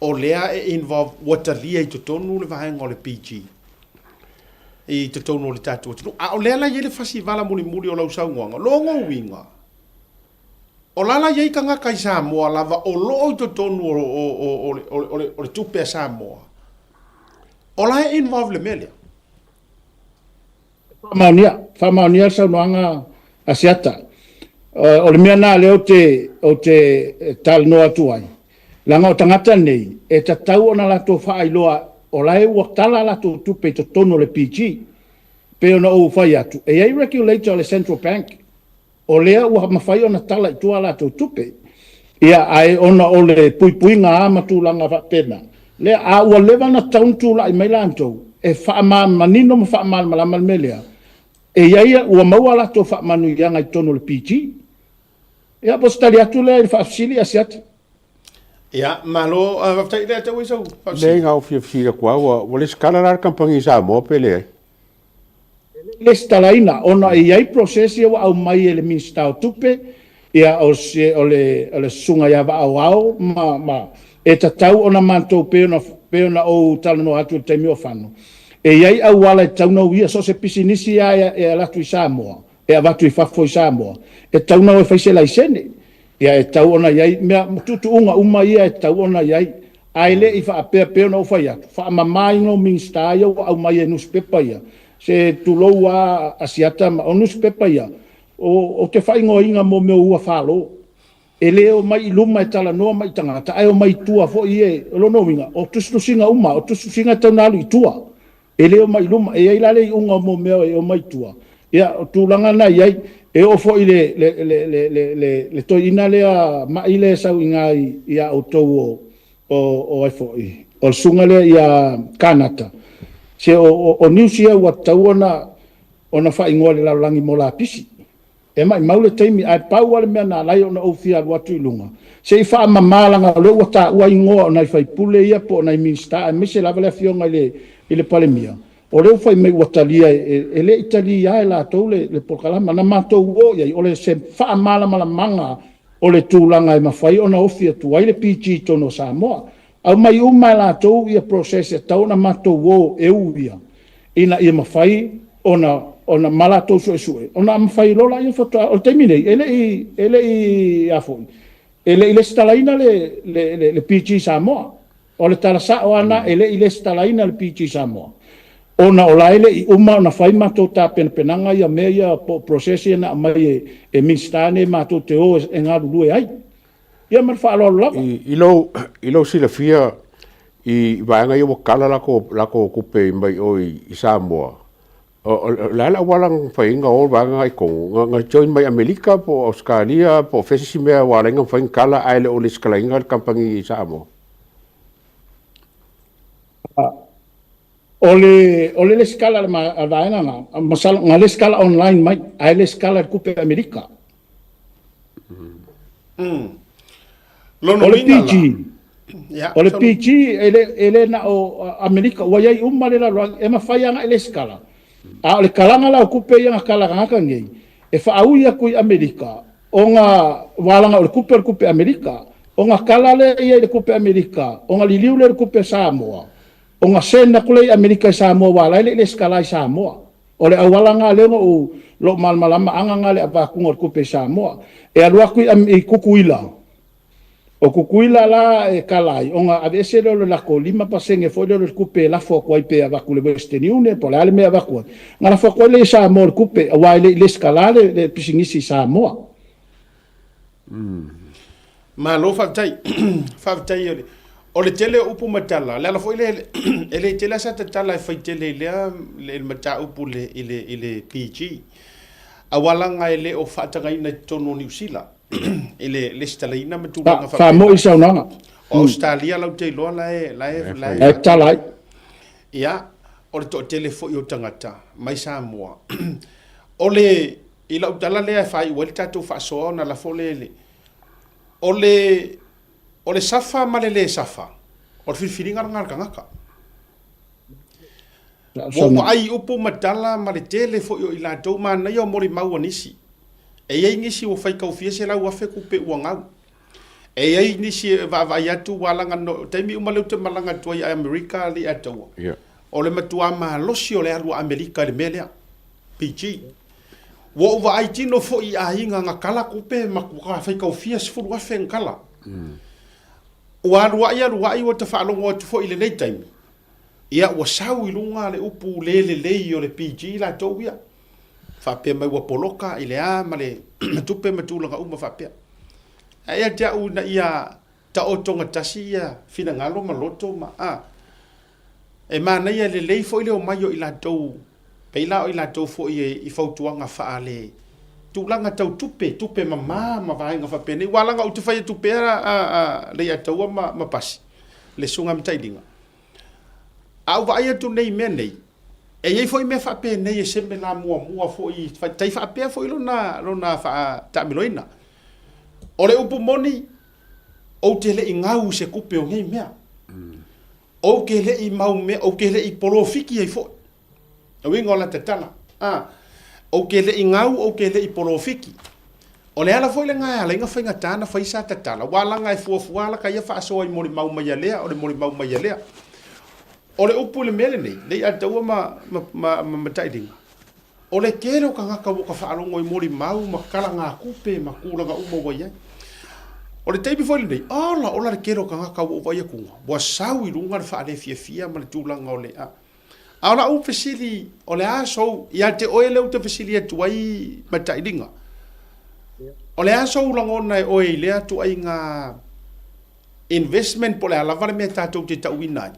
o lea e involve ua talia i totonu le vaega o le PG i totonu o le tatou atunuu. A o lea la e i ai le fasivala mulimuli o lau saunoaga, lona uiga. O la la i ai tagata i Samoa lava o lo o i totonu o, o, o, o, le, o, le, o le tupe a Samoa, o la e involve le mea lea. Faamaonia, faamaonia le saunoaga a Siata. O le mea lena lea ou te, ou te talanoa atu ai, leaga o tagata nei, e tatau ona latou faailoa o la e ua tala a latou tupe i totonu o le PG. Pei ona ou fai atu, e i ai regulator o le Central Bank O lea ua mafai ona tala i tua a latou tupe, ia, ae ona o le puipuiga a ma tulaga faapena, lea, a ua leva ona tatau ona tulai mai latou e faamamanino ma faamalamalama le mea lea, e i ai, ua maua a latou faamanuiaga i totonu o le PG. Ia, po o se tali atu lea i le faafesili a Siata. Ia, malo, faafetai lea tau ai sau faafesili. Leai, na ou fia fesili atu lava, ua lesitala la le kamupani i Samoa pe leai? Lesitalaina ona e i ai process ia ua aumai e le Minisita o Tupe, ia o se o le o le Susuga ia Vaaoao ma ma e tatau ona matou pei ona pei ona ou talanoa atu i le taimi o Fano, e i ai auala e tatau ona uia so o se pisinisi lava e alu atu i Samoa, e avatu i fafo i Samoa, e tatau ona o e fai se laisene. Ia e tatau ona i ai mea tuutuuga uma ia e tatau ona i ai. Ae le i faapea pei ona ou fai atu, faamamaina o Minisita ia ua aumai e nusipepa ia, se tulou lava Asiata ma, o nusipepa ia, o, ou te faaigoaina mo mea o ua falo. E le omai i luma e talanoa mai i tagata, ae omai i tua foi ia, o lona uiga, o tusitusiga uma, o tusitusiga e tatau ona alu i tua. E le omai i luma. E i ai la le iuga o mea e omai i tua. Ia, o tulaga na e i ai. E oo foi i le, le, le, le, le, le, le toeaina lea ma'i lea e sau i ina ia outou o, o, o ai foi, o le susuga lea ia Kanata. Se o, o, o news ia ua tatau ona, ona faaigoa i le lalolagi mo lapisi. E maimau le taimi, ae pau lava le mea na ala ai ona ou fia alu atu i luga, se i faamama leaga o lea ua taua igoa o nai sui usufono ia po o nai Minisita aemaise lava le Afioga i le i le Palemia, o lea ua fai mai ua talia e, e le i talia e latou le, le polokalama. Na matou o i ai, o le se faamalamalamaga o le tulaga e mafai ona ofi atu ai le PG i totonu o Samoa. Aumai uma e latou ia process e tatau ona matou o e uia ina ia mafai ona ona ma latou suesue ona mafai loa laia faatoa o le taimi nei e le i e le i a foi e le i lesitalaina le le le, le PG Samoa. O le tala sao lava na e le i lesitalaina le PG Samoa ona o la e le i uma ona fai matou tapenapenaga ia mea ia po o process ia na aumai e, e Minisita nei matou te o e galulue ai. Ia ma le faaaloalo lava. I, i lou, i lou silafia i vaega ia ua kala latou, latou tupe mai o i, i Samoa, o, o, o le a le auala na mafai ai ona o vaega na i totonu? Na, na join mai Amerika po o Ausetalia po o fea se isi mea ua ala ai ona mafai ona kala ae le o lesitalaina le kamupani i Samoa? O le, o le lesitala a le vaega na, masalo, na lesitala online mai, ae lesitala i le tupe Amerika. Lona O le uiga la. PG, Ia, o le PG e le, e le na o Amerika, ua i ai uma le lalolagi, e mafai lava ona e lesitala. A o le kalaga la o tupe ia na kala tagata nei, e faaui atu i Amerika, ona ua laga o le tupe o le tupe Amerika, ona kala lea ia i le tupe Amerika, ona liliu lea i le tupe Samoa, Ona send atu lea i Amerika i Samoa aua la e le i lesitala i Samoa. O le auala lena lea na ou lou malamalamaaga lena le avatuga o le tupe i Samoa. E alu atu i i Tutuila, o Tutuila la e kala ai ona aveese lea o le latou 5% foi lea o le tupe e lafo atu ai pe avatu i le Western Union po o le a le mea e avatu ai, ona lafo atu ai lea i Samoa o le tupe aua e le i lesitala le le pisinisi i Samoa. Malo faafetai. Faafetai o le, o le tele o upu ma tala, le ala foi lea e le tele lava sa tatala e fai tele i lea le mataupu i le, i le, i le PG. Aua leaga e le o faatagaina i totonu o Niu Sila i le lesitalaina ma tulaga faapena. Faamo'i saunoaga. O Ausetalia lau te iloa la e, la e, la e, La e tatala ai. Ia, o le toatele foi o tagata mai Samoa. O le, I lau tala lea e faaiu ai le tatou faasoa ona lafo lea i le, o le, o le safa ma le lē safa, o le filifiliga lena a le tagata. Ua ou vaai i upu ma tala ma le tele foi o i latou, manaia o molimau a nisi. E i ai nisi ua faitau fia 100,000 tupe ua gau. E i ai nisi e vaavaai atu ua alaga no, taimi uma lea ou te malaga atu ai i Amerika alii ataua, o le matua malosi o le alu a Amerika i le mea lea. PG. Ua ou vaai tino foi i aiga na kala kupe ma ka faikaufia 10,000 na kala. Ua aluai aluai ua ta faalogo atu foi i lenei taimi, ia ua sau i luga le upu le lelei o le PG latou ia, faapea mai ua poloka i le a ma le tupe ma tulaga uma faapea. Ae ia te au ina ia taoto gatasi ia finagalo ma loto ma a. E manaia lelei foi le omai o i latou, pei la o i latou foi i fautuaga faale tulaga tau tupe, tupe mama ma vaega faapenei. Aua leaga ou te fai atu pea a, a Leiataua ma, ma Pasi, le Susuga Matailiga. A ou vaai atu nei i mea nei, e i ai foi mea faapenei e semela muamua foi, tai faapea foi lona, lona faataamiloina. O le upu moni, ou te le i gau i se tupe o nei mea. Ou te le i mau mea, ou te le i polofiki ai foi. O uiga o la tatala. A, ou te le i gau, ou te le i polofiki. O le ala foi lena e ala ai ona faigata ona fai sa tatala, aua leaga e fuafua lava la ta ia faasoa i molimau mai a lea, o le molimau mai a lea. O le upu i le mea lenei, Leiataua ma, ma, ma, ma Matailiga, O le tele o tagata ua ka faalogo i molimau ma talagatupe ma tulaga uma ua i ai. O le taimi foi lenei, ola ola le tele o tagata ua ou vaai atuga, ua sau i luga le faalefiafia ma le tulaga o le a. A o lau fesili, o le a sou, ia te oe lea ou te fesili atu ai Matailiga, o le a sou lagona e oe i lea tuaiga investment po o le a lava le mea tatou te tauina ai?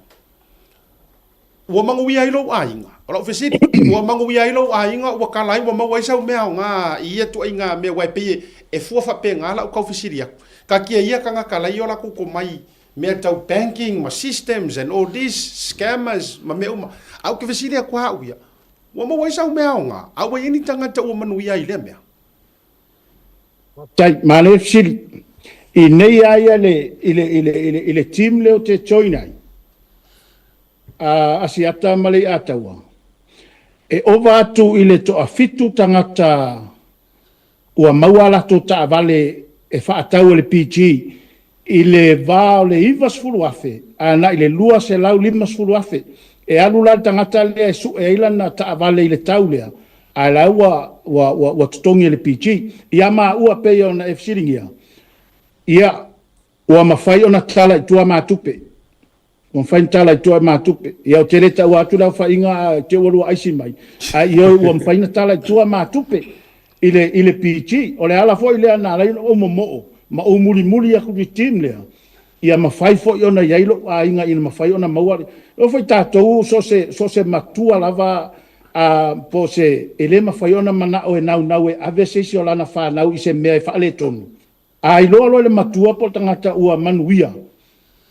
Ua manuia ai lou aiga? O lau fesili, ua manuia ai lou aiga, ua kala ai, ua maua ai sau mea aoga i ia tuaiga mea, aua e pei e fua faapena lau tau fesili atu. Taatia ia tagata la e i o latou tomai mea tau banking ma systems and all this, scammers ma mea uma. Ae ou te fesili atu lava au ia, ua maua ai sau mea aoga, a ua i ai ni tagata ua manuia ai i lea mea? Faafetai, manaia fesili. I nei lava ia i le, i le, i le, i le team lea ou te join ai, a Asiata ma Leiataua, e ova atu i le toafitu tagata ua maua a latou taavale e faatau e le PG i le va o le $90,000 agai i le $250,000. E alu la le tagata lea e sue ai lana taavale i le tau lea, ae la ua, ua, ua, ua totogi e le PG. Ia maua pei ona e fesiligia, ia, ua mafai ona tala i tua ma tupe. Ua mafai ona tala i tua ma tupe. Ia, ou te le taua atu le aofaiga ae te i ua lua aisi mai, ae ioe ua mafai ona tala i tua ma tupe i le, i le PG. O le ala foi lea na ala ai ona ou momoo ma ou mulimuli atu i le team lea, ia mafai foi ona i ai lou aiga ina mafai ona maua le... E oo foi tatou, so o se, so o se matua lava a, po o se, e le mafai ona manao e naunau e ave se isi o lana fanau i se mea e faaletonu, A iloa loa e le matua po o le tagata ua manuia,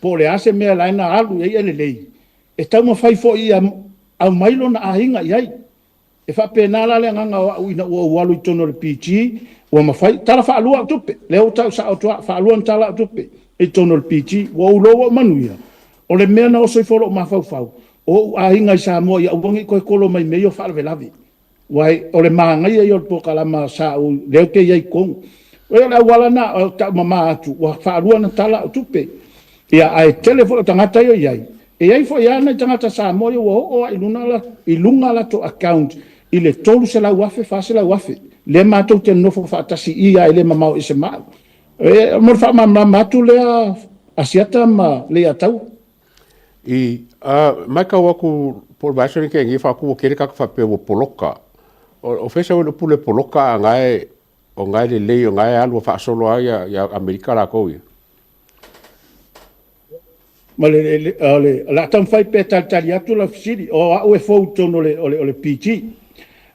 po o le a se mea la e na alu i ai e lelei, e taumafai foi ia aumai lona aiga i ai. E faapena la le agaga o au ina ua ou alu i totonu o le PG, ua mafai, tala faalua au tupe, lea ua tau sao atu lava, faalua ona tala au tupe i totonu o le PG. Ua ou iloa ua ou manuia, o le mea na oso ifo lou mafaufau, o ou aiga i Samoa ia aua ne i toe kolo mai i mea ia o faalavelave. Aua o le manaia ia o le polokalama sa ou, lea ou te i ai i totonu. O le auala lena o taumama atu, ua faalua ona tala au tupe. Ia, ae tele foi o tagata ia e i ai, e i ai foi lava nai tagata Samoa ia ua oo lava i luna, i luga latou account i le $300,000, $400,000. Lea matou te nonofo faatasi i i lava e le mamao ese ma au. E, mo le faamalamalama atu lea Asiata ma Leiataua. I, a, matau atu po o le vaiaso lenei nei faatu ua tele tagata faapea ua poloka. O, o fea sau ai le upu lea poloka a na e, o na e lelei, o na e alu a faasolo lava ia, ia Amerika latou ia? Ma le, le, o le, o le a taumafai pea e talitali atu lau fesili, o au e fou i totonu o le, o le, o le PG.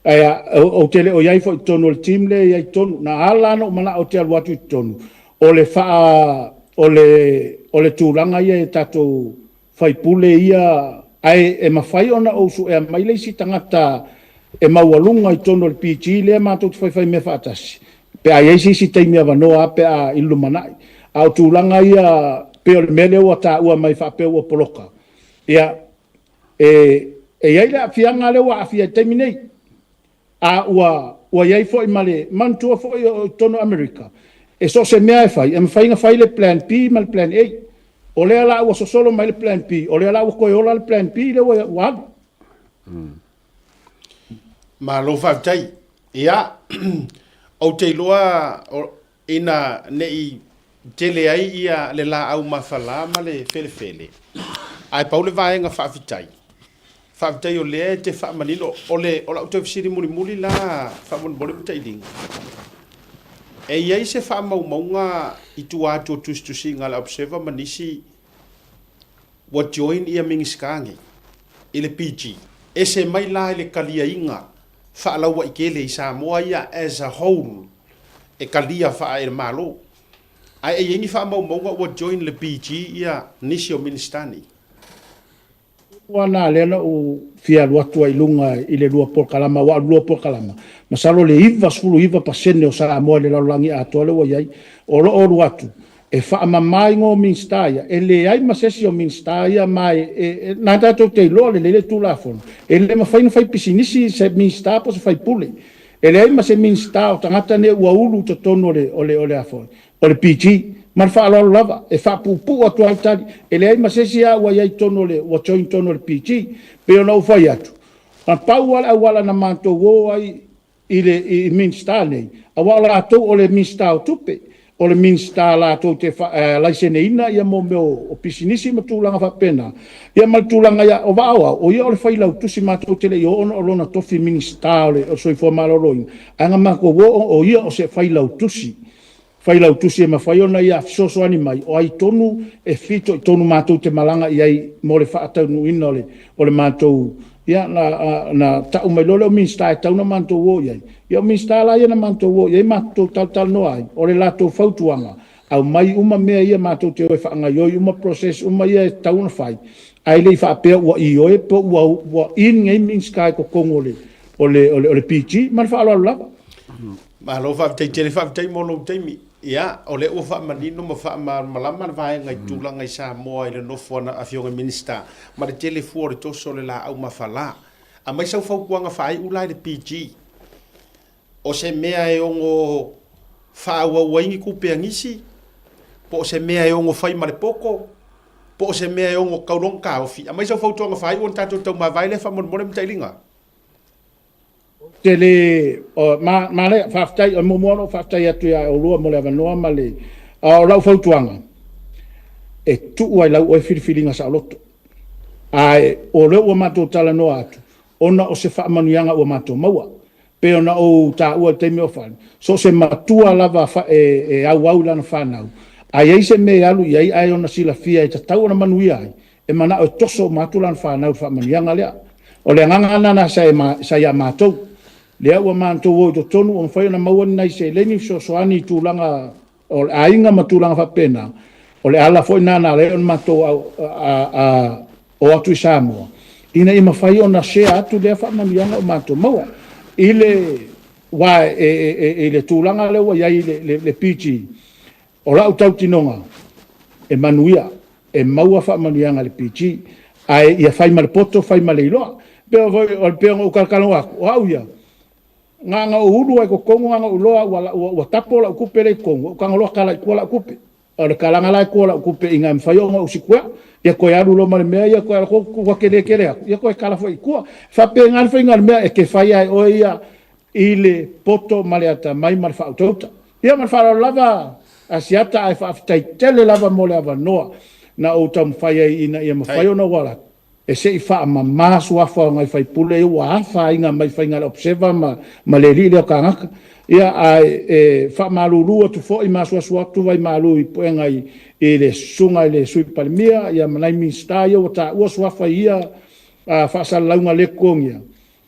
Ae ou te le o i ai foi i totonu o le team lea e i ai i totonu. Na ala la ona ou manao ou te alu atu i totonu, o le faa, o le, o le tulaga ia i tatou faipule ia, ae e mafai ona ou suea mai le isi tagata e maualuga i totonu o le PG lea matou te faifai mea faatasi, pe a i ai se isi taimi avanoa lava pe a i le lumanai. A o tulaga ia pei o le mea lea ua taua mai faapea ua poloka, ia, E, e i ai le aafiaga lea ua aafia i le taimi nei, a ua, ua i ai foi ma le, manatua foi o totonu o Amerika, e so o se mea e fai, e mafai ona fai le plan B ma le plan A. O lea la ua sosolo mai le plan B, o lea la ua toe ola le plan B lea ua, ua alu. Malo faafetai. Ia, ou te iloa ina ne i tele ai ia le laau mafala ma le felefele, ae pau le vaega faafetai, faafetai o lea e te faamanino, o le, o lau toe fesili mulimuli la faamolemole Matailiga, e i ai se faamaumauga i tua atu o tusitusiga a le Observer ma nisi ua join ia Minisita nei i le PG, ese mai la i le taliaiga faalauaitele i Samoa ia as a whole e talia faa e le Malo. Ae e i ai ni faamaumauga ua join le PG ia nisi o Minisita nei? Ua na lea na ou fia alu atu ai i luga i le lua polokalama, aua o le lua polokalama, masalo le 99% o Samoa i le lalolagi atoa lea ua i ai, o lo o alu atu e faamama igoa o Minisita ia, e leai ma se isi o Minisita ia ma e, na tatou te iloa lelei le Tulafono, e le mafai ona fai pisinisi se Minisita po o se faipule. E leai ma se Minisita o tagata nei ua ulu i totonu o le, o le, o le a foi, o le PG. Ma le faaaloalo lava, e faapuupuu atu ai le tali, e leai ma se isi lava ua i ai i totonu o le, ua join i totonu o le PG. Pei ona ou fai atu, na pau lava le auala na matou o ai i le i Minisita nei, aua o latou o le Minisita o Tupe, o le Minisita latou te laiseneina ia mo mea o pisinisi ma tulaga faapena, ia ma le tulaga ia, o Vaaoao, o ia o le failautusi matou te le i oo ona o lona tofi Minisita o le Soifua Maloloina, ae na matou oo o ia o se failautusi. Failautusi e mafai ona ia fesoasoani mai, o ai tonu e fitoitonu matou te malaga i ai mo le faataunuuina o le, o le matou, ia, na, na tau mai loa lea o Minisita e tatau ona matou o i ai. Ia o Minisita la ia na matou o i ai matou talatalanoa ai, o le latou fautuaga, aumai uma mea ia matou te o e faagaoioi uma process uma ia e tatau ona fai, ae le i faapea ua ioe po ua, ua in nei Minisita i totonu o le, o le, o le, o le PG. Ma le faaaloalo lava. Malo faafetai tele, faafetai mo lou taimi. Ia, o lea ua faamanino ma faamalamalama le vaega i tulaga i Samoa i le nofo a Afioga i Minisita ma le tele fua o le toso o le laau mafala. Aumai sau fautuaga faaiu la i le PG. O se mea e ono faaauau ai ni tupe a nisi, po o se mea e ono fai ma le poto, po o se mea e ono tau loa ona taofi. Aumai sau fautuaga faaiu ona tatou taumavae lea faamolemole Matailiga. Ou te le, o, ma, ma le, faafetai, o le muamua ona ou faafetai atu ia oulua mo le avanoa ma le, a o lau fautuaga, e tuu ai lau oe filifiliga saoloto. Ae o lea ua matou talanoa atu, ona o se faamanuiaga ua matou maua. Pei ona ou taua i le taimi o fale, so o se matua lava e, e auau i lana fanau, a i ai se mea e alu i ai ae ona silafia e tatau ona manuia ai, e manao e toso uma atu lana fanau i le faamanuiaga lea. O le agaga lena sa, sa ia matou. Lea ua matou o i totonu ua mafai ona maua ni nai seleni fesoasoani i tulaga o le aiga ma tulaga faapena. O le ala foi lena na ala ai ona matou o atu i Samoa, ina ia mafai ona share atu lea faamanuiaga ua matou maua. I le, wa, e, e, e, i le tulaga lea ua i ai le, le, le PG, O lau tautinoga, e manuia, e maua faamanuiaga i le PG, ae ia fai ma le poto, fai ma le iloa. E pei foi, o le pei ona ou talatalanoa atu, o au ia, na ona ou ulu lava i totonu, na ona ou iloa ua, ua, ua tapo lau tupe lea i totonu, ua ou tago loa tala i tua lau tupe. O le kalaga la e tua o lau tupe ina ia mafai ona ou sikuea, ia toe alu loa ma le mea ia, toe alu atu, ua tele tele atu, ia toe kala foi i tua. E faapena le faiga o le mea, e te fai lava e oe ia i le poto ma le atamai ma le faautauta. Ia ma le faaaloalo lava Asiata ae faafetai tele lava mo le avanoa na ou taumafai ai ina ia mafai ona ou ala atu e se i faamama suafa o nai faipule ia ua afaina mai faiga a le Observer ma, ma le alii lea o Kagaka. Ia ae e faamalulu atu foi ma asuasu atu vaimalu i puega i, i le susuga i le Sui Palemia ia ma nai Minisita ia ua taua suafa i ia faasalalauga le totogia.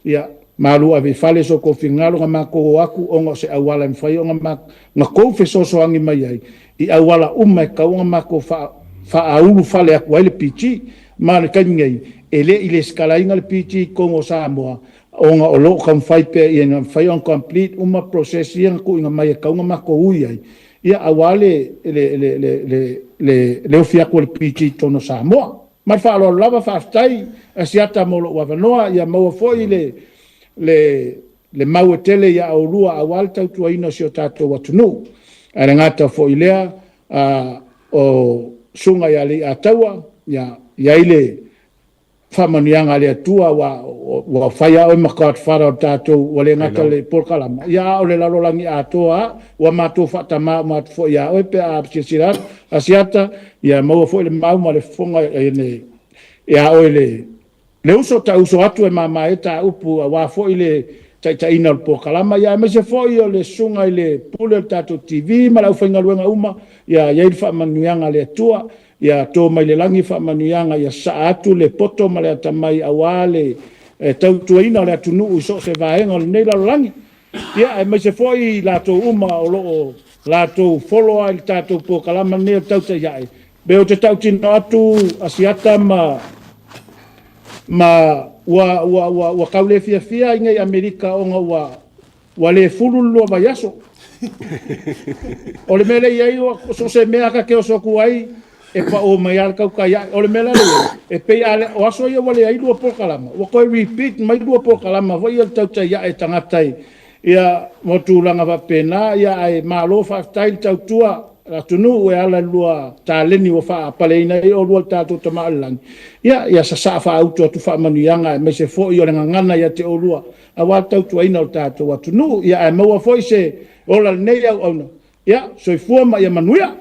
Ia, malu ave i fale so outou finagalo na matou o atu ona o se auala e mafai ona ma, na tou fesoasoani mai ai i auala uma e tatau ona matou faa, faaulu fale atu ai le PG. Ma o le taimi nei, e le i lesitalaina le PG i totonu o Samoa ona o lo o taumafai pea ina ia mafai ona complete uma process ia na tuuina mai e tatau ona matou ui ai, ia aua le, le, le, le, le, le, le ofi atu o le PG i totonu o Samoa. Ma le faaaloalo lava, faafetai Asiata mo lou avanoa, ia maua foi le, le, le mau e tele ia oulua aua le tautuaina o si o tatou atunuu. Ae le gata foi i lea, o susuga ia Leiataua, ia i ai le. Faamanuiaga a le Atua ua ua fai a oe ma Godfather o le tatou ua le gata le polokalama ia a o le lalolagi atoa a ua matou faatamā uma atu foi ia oe pe a silasila atu Asiata ia maua foi le mau ma le fofoga ia oe le le uso ta uso atu e mama ai ta upu aua foi le taitaiina o le polokalama ia aemaise foi o le susuga i le pule o le tatou TV ma le aufaigaluega uma ia i ai le faamanuiaga a le Atua Ia to mai le lagi faamanuiaga ia sasaa atu le poto ma le atamai aua le tautuaina o le atunuu i so o se vaega o lenei lalolagi. Ia, aemaise foi i latou uma o lo o latou follow i le tatou polokalama lenei o le Tautai Ae. Be ou te tautino atu Asiata ma ma ua ua ua ua kau le fiafia i nei Amerika ona ua Ua le fulu le lua vaiaso. O le mea lea e i ai, so o se mea ta te oso atu ai, e pao mai lava le tautai ae. O le mea la lea e i ai, e pei a o aso ia ua leai lua polokalama, ua toe repeat mai lua polokalama foi ia le tautai ae tagata i ia mo tulaga faapena, ia ae malo faafetai le tautua atunuu e ala i le lua taleni ua faapaleina ai oulua i le tatou Tama o i le Lagi. Ia, ia sasaa faautu atu faamanuiaga aemaise foi o le gagana ia te oulua aua le tautuaina o le tatou atunuu, ia ae maua foi se ola lenei auauna. Ia, soifua ma ia manuia.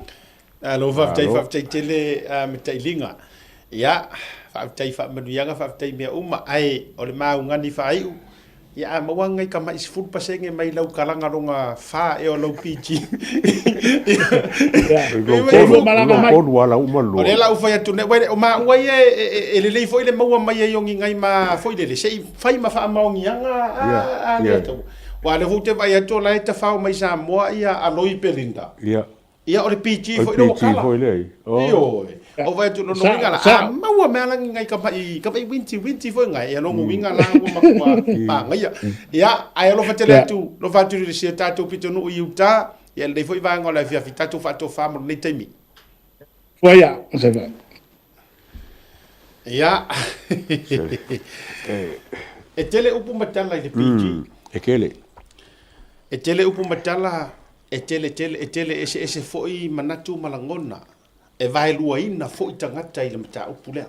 Malo faafetai, faafetai tele Matailiga. Ia, faafetai faamanuiaga, faafetai mea uma, ae o le maugani faaiu, ia a maua ngai tamai 10% mai lau kalaga lona fa ea o lau PG. O lea la ua fai atu nei, o maua ia e lelei foi le maua mai ai o ni ngai ma foi lele, se i fai ma faamaoniaga a le Atua. Aua o lea foi ou te vaai atu o la e tafao mai Samoa ia Aloi Belinda. Ia o le PG foi lea ua kala. Ioe. Ou vaai atu lona uiga la, a maua mai lava ni nai tamai, tamai winti winti foi ngai, ia lona uiga la ua matua manaia. Ia, ae alofa tele atu, alofa atu i si o tatou pitonuu i Utah, ia lenei foi vaega o le afiafi, tatou faatofa mo lenei taimi. Fuaia. Ia. E tele upu ma tala i le PG. E tele. E tele upu ma tala, e tele tele, e tele eseese foi manatu ma lagona. E vaeluaina foi tagata i le mataupu lea.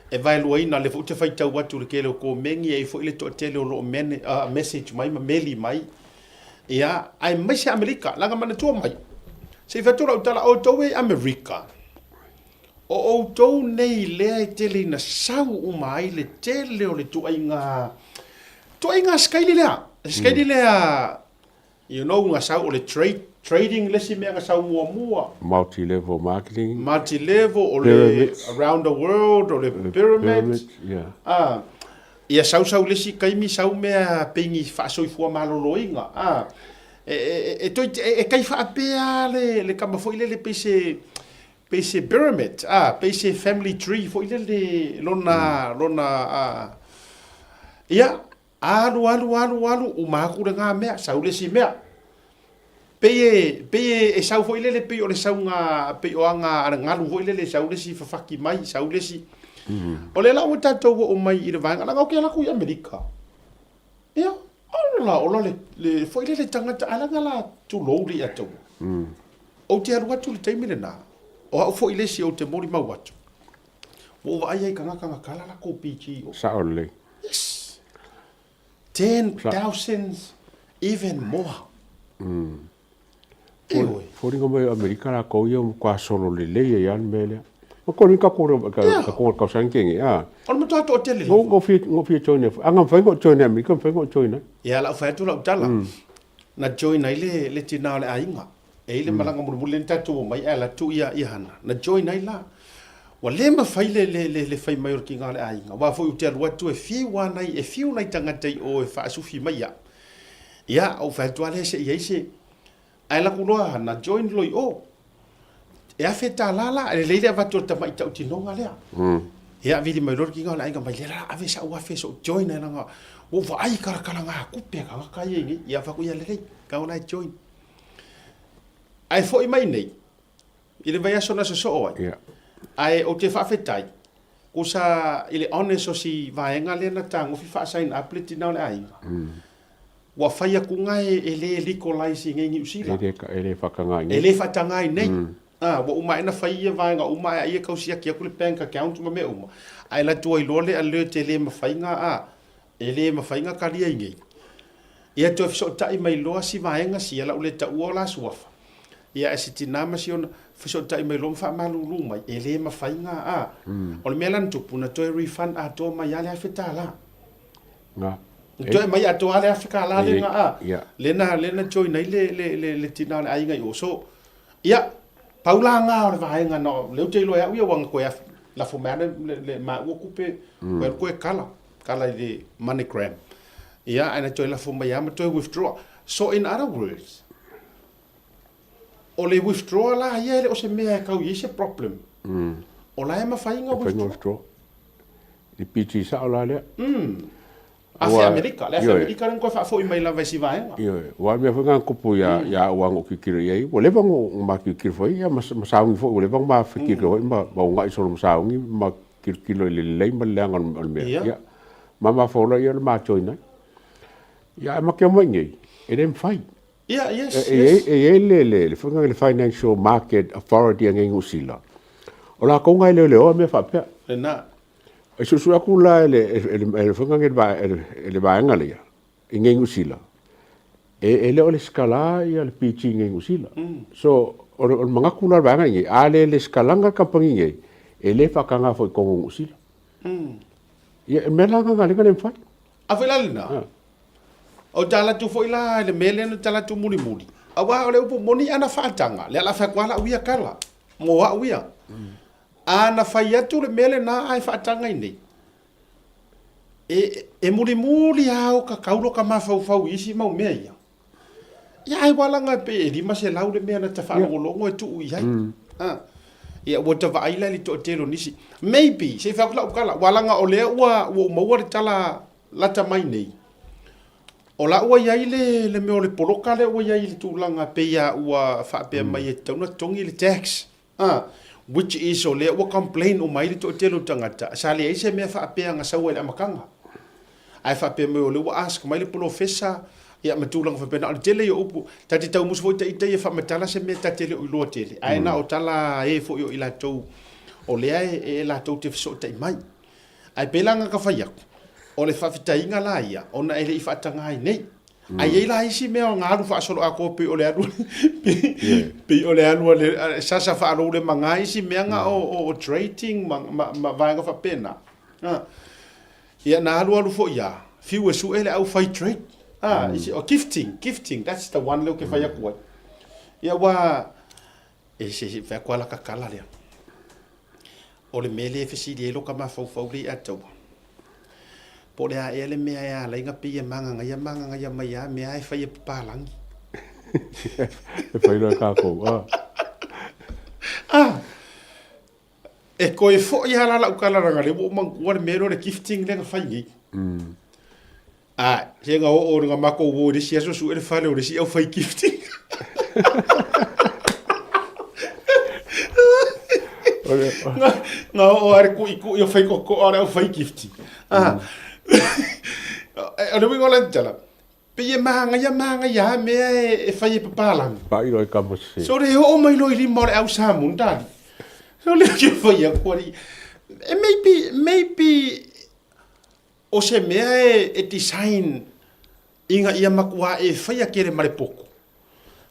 E vaeluaina, lea foi ou te faitau atu i le tele o komeni, e i ai foi le toatele o lo o message mai ma meli mai. Ia, aemaise Amerika, leaga manatua mai, se i fai atu lau tala, outou e i Amerika, O outou nei lea e tele ina sau uma ai le tele o le tuaiga, tuaiga sikaili lea, sikaili lea, you know, na sau o le trade, trading le isi mea na sau muamua. Multi level marketing. Multi level, o le around the world, o le pyramid. Yeah. Ah, ia sau sau le isi taimi sau mea pei ni faasoifua maloloina. Ah, e, e, e, e, e, e kai faapea le, le tama foi lele pei se, Pei se pyramid, a, pei se family tree foi lele lona, lona, a, ia, alu, alu, alu, alu, uma atu lena mea, sau le isi mea. Pei e, pei e, e sau foi lele, pei o le sauga, pei o aga a le galu foi lele, sau le isi fafaki mai, sau le isi. O lea la ua tatou oo mai i le vaega, leaga ou te alu atu i Amerika, Ia, ola, ola le, le, foi lele tagata, a leaga la tulou le ia te au. Ou te alu atu i le taimi lena, o au foi le isi ou te molimau atu, ua ou vaai ai i tagata na kala lakou PG o. Sao lelei. Yes. 10,000 even more. Ioe. Foliga mai o Amerika lakou ia ua matua solo lelei ai lava le mea lea. Ma koni ka kore ka ka kore tausaga ke nge a. O le matua toatele lava. Ngo fia ngo fia join ai. A nga mafai ngo join ai Amerika mafai ngo join ai. Ia lau fai atu lau tala. Na join ai le le tina o le aiga. E i le malaga mulimuli lea na tatou omai ae alu atu ia ia Hana. Na join ai la. Ua le mafai le le le le fai mai o le tina o le aiga. Aua foi ou te alu atu e fiu lava nai e fiu nai tagata i o e faasufi mai au. Ia ou fai atu lava lea se i ai se Ae laku loa na join loa i o. E $1,000 la, e lelei le avatu o le tamai tautinoga lea. Ia vili mai loa le kiga o le aiga mai lea la ave sa'u afe se i join ai leaga ua ou vaai i kalakalaga tupe a tagata ia i nei. Ia fai atu ia lelei, kau la e join. Ae foi mai nei i le vaiaso na sosoo ai. Ae ou te faafetai, kusa i le honest o si vaega lea na tagofi faa-sign up le tina o le aiga. Ua fai atu nga e le legalize i nei Niu Sila. E le faataga i nei. E le faataga i nei. A, ua uma ae na fai ia vaega uma ae ai e tau siaki atu le bank account ma mea uma, ae alu atu ai loa le alert e le mafai na, a, e le mafai na talia i nei. Ia toe fesootai mai loa si vaega sia, la u le taua o la suafa. Ia ae si tina ma si ona fesootai mai loa ma faamalulu mai, e le mafai na, a. O le mea la na tupu, na toe refund atoa mai lava le $1,000. Na. Na toe aumai atoa lava le $1,000 lea na, a, lea na, lea na join ai le, le, le, le tina o le aiga i o. So, Ia, pau la nga o le vaega na o lea ou te iloa e au ia ua na koe lafo mai lava le, le maua kupe, mm. koe alu koe kala, kala i le MoneyGram. Ia, ae na toe lafo mai lava ma toe withdraw. So in other words, o le withdraw la ia e le o se mea e kau i ai se problem. O la e mafai na withdraw. withdraw. I PG sao la lea. Afe Amerika, le afe Amerika lea na toe faafoi mai lava i si vaega. Ioe, aua o le mea foi lena na tupu ia ia au lava na ou tilotilo i ai, ua leva ona ma tilotilo foi ia ma sauni foi, ua leva ona ma fetilotilo foi ma uunai solo ma sauni ma tilotilo i le lelei ma le leaga o le mea. Ia, ma mafaufau loa ia o le ma join ai. Ia ae ma te omai i inei, e le mafai. Ia, yes, yes. E i ai le, le, le foi le Financial Market Authority a nei Niu Sila, o latou na e leoleoa mea faapea. Lena. E suesue atu la e le, e le, e le, foi e le vaega lea i nei Niu Sila, e, e le o lesitala ia le PG i nei Niu Sila. So, o le, o le manatu la o le vaega nei, a le lesitalaga le kamupani nei, e le faataga foi i totonu o Niu Sila. Ia, e mea la lena lea na le mafai. A foi la lena? O tala atu foi la i le mea lea na tala atu mulimuli, aua o le upu moni ana faataga, lea o le a fai atu lava lau ia tala, mo au ia. A na fai atu le mea lena ae faataga i nei, e, e mulimuli lava o ka tau lo ka mafaufau i isi mau mea ia. Ia ai ua laga pe e 500 le mea na ta faalogologo e tuu i ai. Ah. Ia ua ta vaai la i le toatele o nisi. Maybe, se i fai atu lau tala, ua laga o lea ua, ua ou maua le tala lata mai nei. O la ua i ai le, le mea o le poloka lea ua i ai i le tulaga pei lava ua faapea mai e tatau ona totogi le tax. Ah, which is o lea ua complain uma ai le toatele o tagata, sa leai se mea faapea na sau ai i le amataga. Ae faapea mai o lea ua ask mai le polofesa, ia ma tulaga faapena. O le tele ia o upu, ta te taumusu foi ita ia faamatala se mea ta te le o iloa tele, ae na o tala a e foi o i latou o lea e latou te fesootai mai. Ae pei la na ka fai atu, o le faafetaiga la ia, ona e le i faataga ai nei. Ae i ai la isi mea na alu faasoloatoa pei o le alu pei o le alu a le sasa faaloule ma nga isi mea na o trading ma, ma, ma vaega faapena. Ia na alu alu foi a, fiu e sue le au fai trade. Ah, isi, o gifting, gifting, that's the one lea ou te fai atu ai. Ia ua, e se se fai atu a laka tala lea. O le mea lea e fesili ai loka mafaufau lea ia te au. Po o le a ea le mea e ala ai na pei e magagaia magagaia mai lava mea e fai e papalagi. E fai loa e tatou, ah. Ah, e toe foi lava la lau tala leaga o lea ua ou manatua le mea lea o le gifting lea na fai nei. Ae, se na oo na matou o i le isi aso sue le fale o le isi aufai gifting. Na, na oo lava le kuʻikuʻi o faikokoa o le aufai gifting. Ah. O le uiga o le tala, pei e manaia manaia lava mea e fai e papalagi. Paʻi loa i kama sese. So le oo mai loa i lima o le au Samoa tali. So le ke fai atu alii. E maybe, maybe O se mea e design ina ia matua e faia kele ma le poto.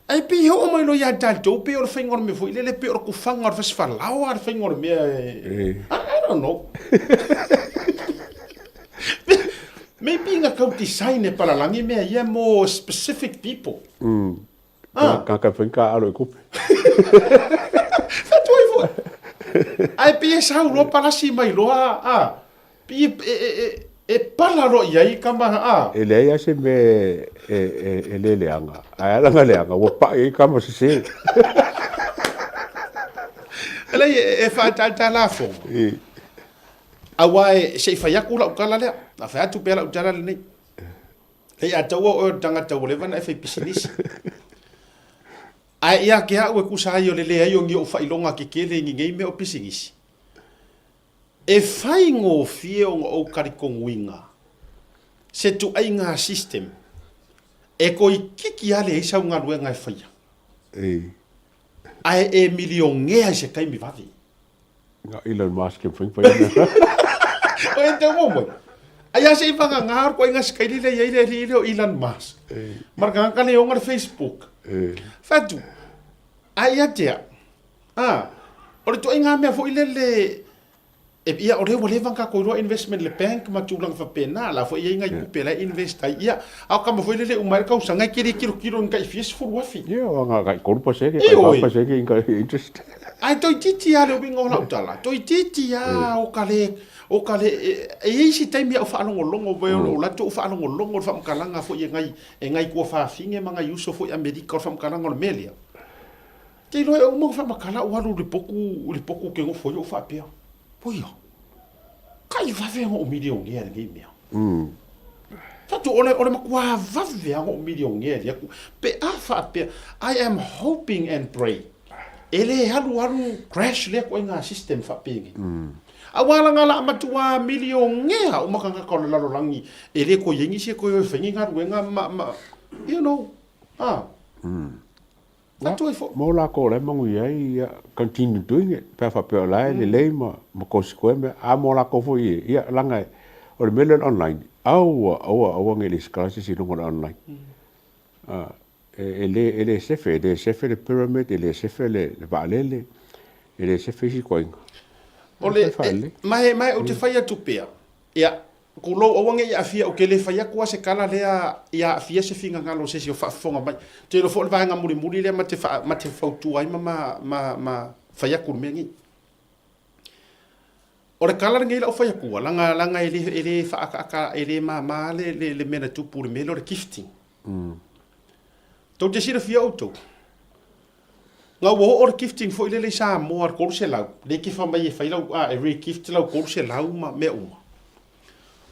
Ae pei e oo mai loa ia tatou pei o le faiga o le mea foi lele pei o le tufaga o le fasifalaoa le faiga o le mea e I don't know. Maybe na tau design e palalagi mea ia mo specific people. Ah. Ka ka whai ka alo i kupe. Whatu ai foi. Ae pei e sau loa palasi mai loa, a. Pei e, e, e, e pala loa i ai kama, a. E leai lava se mea e, e, e le leaga. Ae ala na leaga, ua paʻi ai kama sese. Elai e, e whaatata foga. E. Aua e, se i whai aku lau tala lea. Na whai atu pea lau tala lenei. Hei a taua oe o le tagata ua leva ona e fai pisinisi. Ae ia te au e kusa ai o le leai o ni ou faailoga kekele i ni nei mea o pisinisi. E faigofie ona ou talitonuina se tuaiga system e toeitiiti lava leai sau galuega e faia. Ae e milionea i se taimi vave. Nga Elon Musk e mawhai mawhai ana. O e te uo mai. Ai a se i whanganga ar koe nga sikairi le iai le ri o Elon Musk. Ma le kangaka le onga le Facebook. Whatu. Ai a tea. Ah, o le toaiga mea foi lele e ia o lea ua leva ona tatou iloa investment i le bank ma tulaga faapena, la foi e i ai nai tupe la e invest ai, ia, a o kama foi lele e uma ai le tausaga e te le tilotilo i ni tai fia 10,000. Ia, aua na tai 3% tai 4% inga interest. Ae toeitiiti lava le uiga o lau tala, toeitiiti lava o ka le, o ka le, e i ai isi taimi a ou faalogologo, o la e tou faalogologo i le faamatalaga foi e nai, e nai tuafafine ma nai uso foi Amerika o le faamatalaga o le mea lea. Te iloa e uma ona faamatala ou alu i le potu, i le potu ou te nofo ai ou faapea, Oia, kai vave ona ou milionea i lenei mea. Fatu, o le, o le matua vave lava ona ou milionea i le atu, pe a faapea, I am hoping and pray, e le alu alu crash lea ituaiga system faapenei. Aua la nga la matua milionea uma tagata o le lalolagi, e le toe i ai nisi e toe o e fai ni galuega ma, ma, you know, ah. Atu ai foi. Mo lakou la e manuia ai, ia, continue doing it, pe a faapea o la e lelei ma, ma consequent mea, a mo lakou foi e, ia, leaga e, o le mea lea o le online, aua, aua, aua ne i lesitala se isi i luga o le online. A, e, e le, e le sefe, e le sefe le pyramid, e le sefe le, le vaalele, e le sefe isi ituaiga. O le, e, ma e, ma e ou te fai atu pea, ia, Tulou, aua ne i aafia, ou te le fai atu lava se tala lea ia aafia se finagalo o se isi o faafofoga mai. Ou te iloa foi o le vaega mulimuli lea ma te, ma te fautua ai ma, ma, ma, ma fai atu i le mea nei. O le tala lenei lau fai atua, leaga, leaga e le, e le faaataata, e le mama le, le, le mea na tupu i le mea lea o le gifting. Tou te silafia outou, na ua oo le gifting foi lele i Samoa i le 300, lea e kefa mai e fai lau, a, e re-gift lau 300 ma mea uma.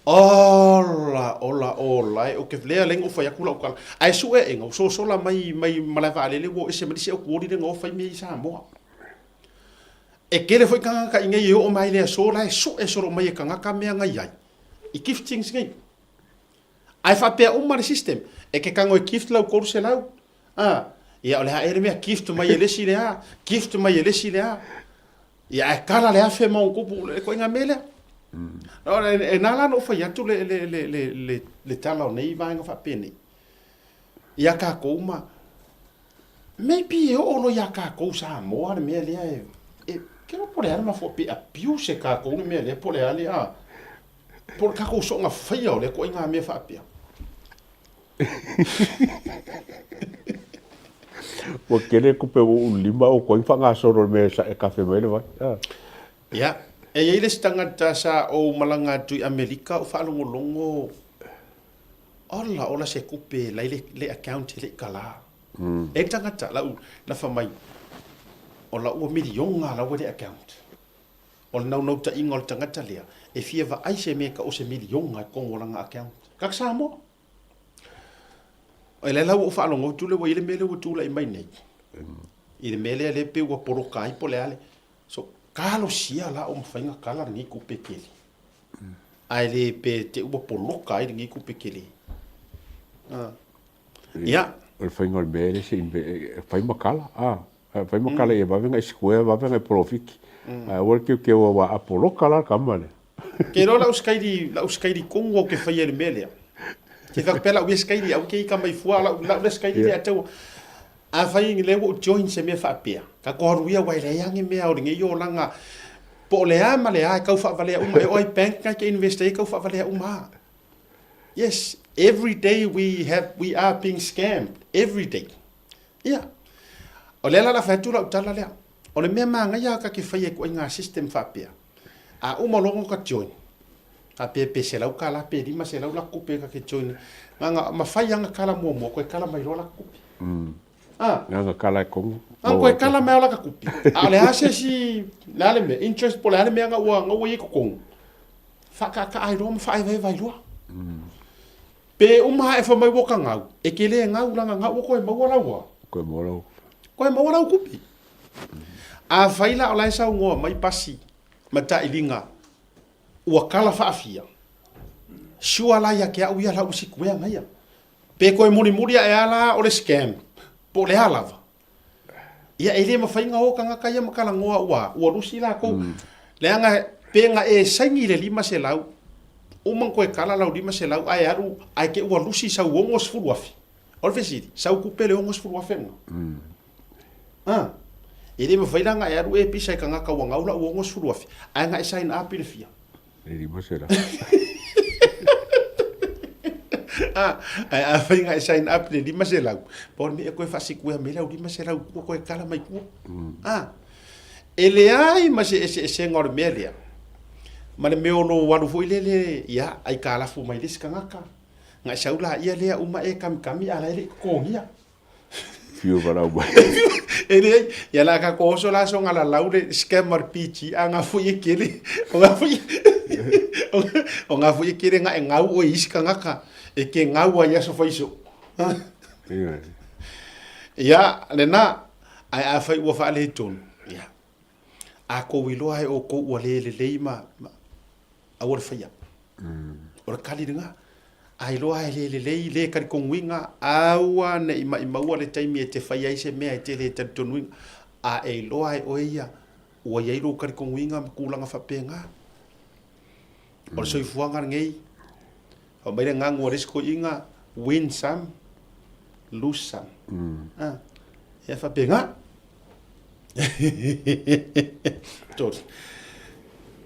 Ola, ola, ola e, ou te, lea lea na ou fai atu lau tala. Ae sue aʻe, ua sosola mai, mai malaevaalele ua o ese mai le isi autuoli lea na o fai mea i Samoa. E tele foi tagata i nei e oo mai i le aso la e sue solo mai e tagata mea na i ai i giftings nei. Ae faapea uma le system, e ke tago e gift lau 300, a, ia o le a ea le mea gift mai e le isi le a, gift mai e le isi le a. Ia ae kala le afe ma ona tupu, le ituaiga mea lea. E na ala ona ou fai atu le, le, le, le, le, le tala o nei vaega faapenei, ia tatou ma, maybe e oo loa ia tatou Samoa le mea lea e, e, ke iloa po o le a le mafuaaga pe abuse e tatou le mea lea po o le a le, a. Po o le tatou soona faia o lea ituaiga mea faapea. Ua tele tupe ua ou lima o koe faagasolo le mea e kafe mai le vai. Ah. Ia, e i ai le isi tagata sa ou malaga atu i Amerika ou faalogologo, ola ola se tupe la i le, le account e le i kalā. E le tagata lau na fai mai, ola ua miliona la ua i le account. O le naunautaiga o le tagata lea, e fia vaai se mea e tau o se miliona i totonu o lana account. Kaka Samoa. O lea la ua ou faalogo atu lea ua i ai le mea lea ua tulai mai nei. I le mea lea lea pei ua poloka ai po o le a le. So, talosia la o mafai ona kala lenei tupe tele. Ae le pe te ua poloka ai lenei tupe tele. Ah. Ia. O le faiga o le mea e le se i fai ma kala. Ah. Fai ma kala ia vave na i square, vave na i polofiki. Ae aua le keukeu aua a poloka la le kama lea. Ke iloa lau sikaili, lau sikaili tonu ou te faia i le mea lea. Te fai atu pea lau ia sikaili, aua te ika mai fua, lau, lau lea sikaili lea tau. Afai lea ua ou join se mea faapea, tatou alu ia aua e leai lava ni mea o lenei olaga, po o le a ma le a e tau faavalea uma, e oo lava i bank na e te invest ai e tau faavalea uma lava. Yes, every day we have, we are being scammed, every day. Ia. O lea la o le a fai atu lau tala lea. O le mea manaia ta te faia i ituaiga system faapea, a uma loa ona ta join, faapea pe $100 pe $500 la tupe ta te join ai, na ona mafai lava ona kala muamua toe kala mai loa laka tupe. A. Na ona kala e komu. Na ona toe kala mai loa laka tupe. A o le a se isi, le a le mea, interest po o le a le mea na ua, na ua i ai i totonu, faakaakaa ai loa ma faaevaeva ai loa. Pe uma ae fai mai ua ka gau, e ke le gau langa gau ua koe maua lau a. Koe maua lau. Koe maua lau kupi. A fai la o la e saunoa mai pasi ma tailiga ua kala faafia, sure la ia te au ia la ua sikuea ngaia. Pe koe mulimuli ae a la o le scam, po o le a lava. Ia, e le mafai ona o tagata ia ma talanoa ua, ua lusi latou. Leaga pe na e saini i le 500, uma ona toe kala lau 500 ae alu ae te i ua lusi sau 60,000. O le fesili, sau tupe le 60,000 lena? A. E le mafai la ona e alu e pisa i tagata ua gau lau 60,000 ae na e sign up i le fia? Le 500. A, ae afai na e sign up i le 500, pau le mea e toe faasikuea mai lau 500 i tua toe kala mai tua. A. E leai ma se eseesega o le mea lea ma le mea o lou alu foi lele, ia, aitalafu mai le isi tagata, na e sau laia lea uma e kamikami a la e le i totogia. Fiu valaau mai. E leai, ia la tatou oso la soga lalau le scam a le PG, a nga foi e kele, o nga foi, o nga foi e kele nga e gau oe i isi tagata, e ke gau ai i aso faiso. Ia, lena, ae afai ua faaletonu, ia, a kou iloa e outou ua le lelei ma, ma aua le faia. O le kali lena. A iloa e le lelei, le talitonuina, aua ne i maimaua le taimi e te fai ai se mea e te le talitonuina. A e iloa e oe ia, ua i ai lou talitonuina ma tulaga faapena. O le soifuaga lenei, fai mai le ganu a le isi toeaina, win some, lose some. A, ia faapena. Tolu.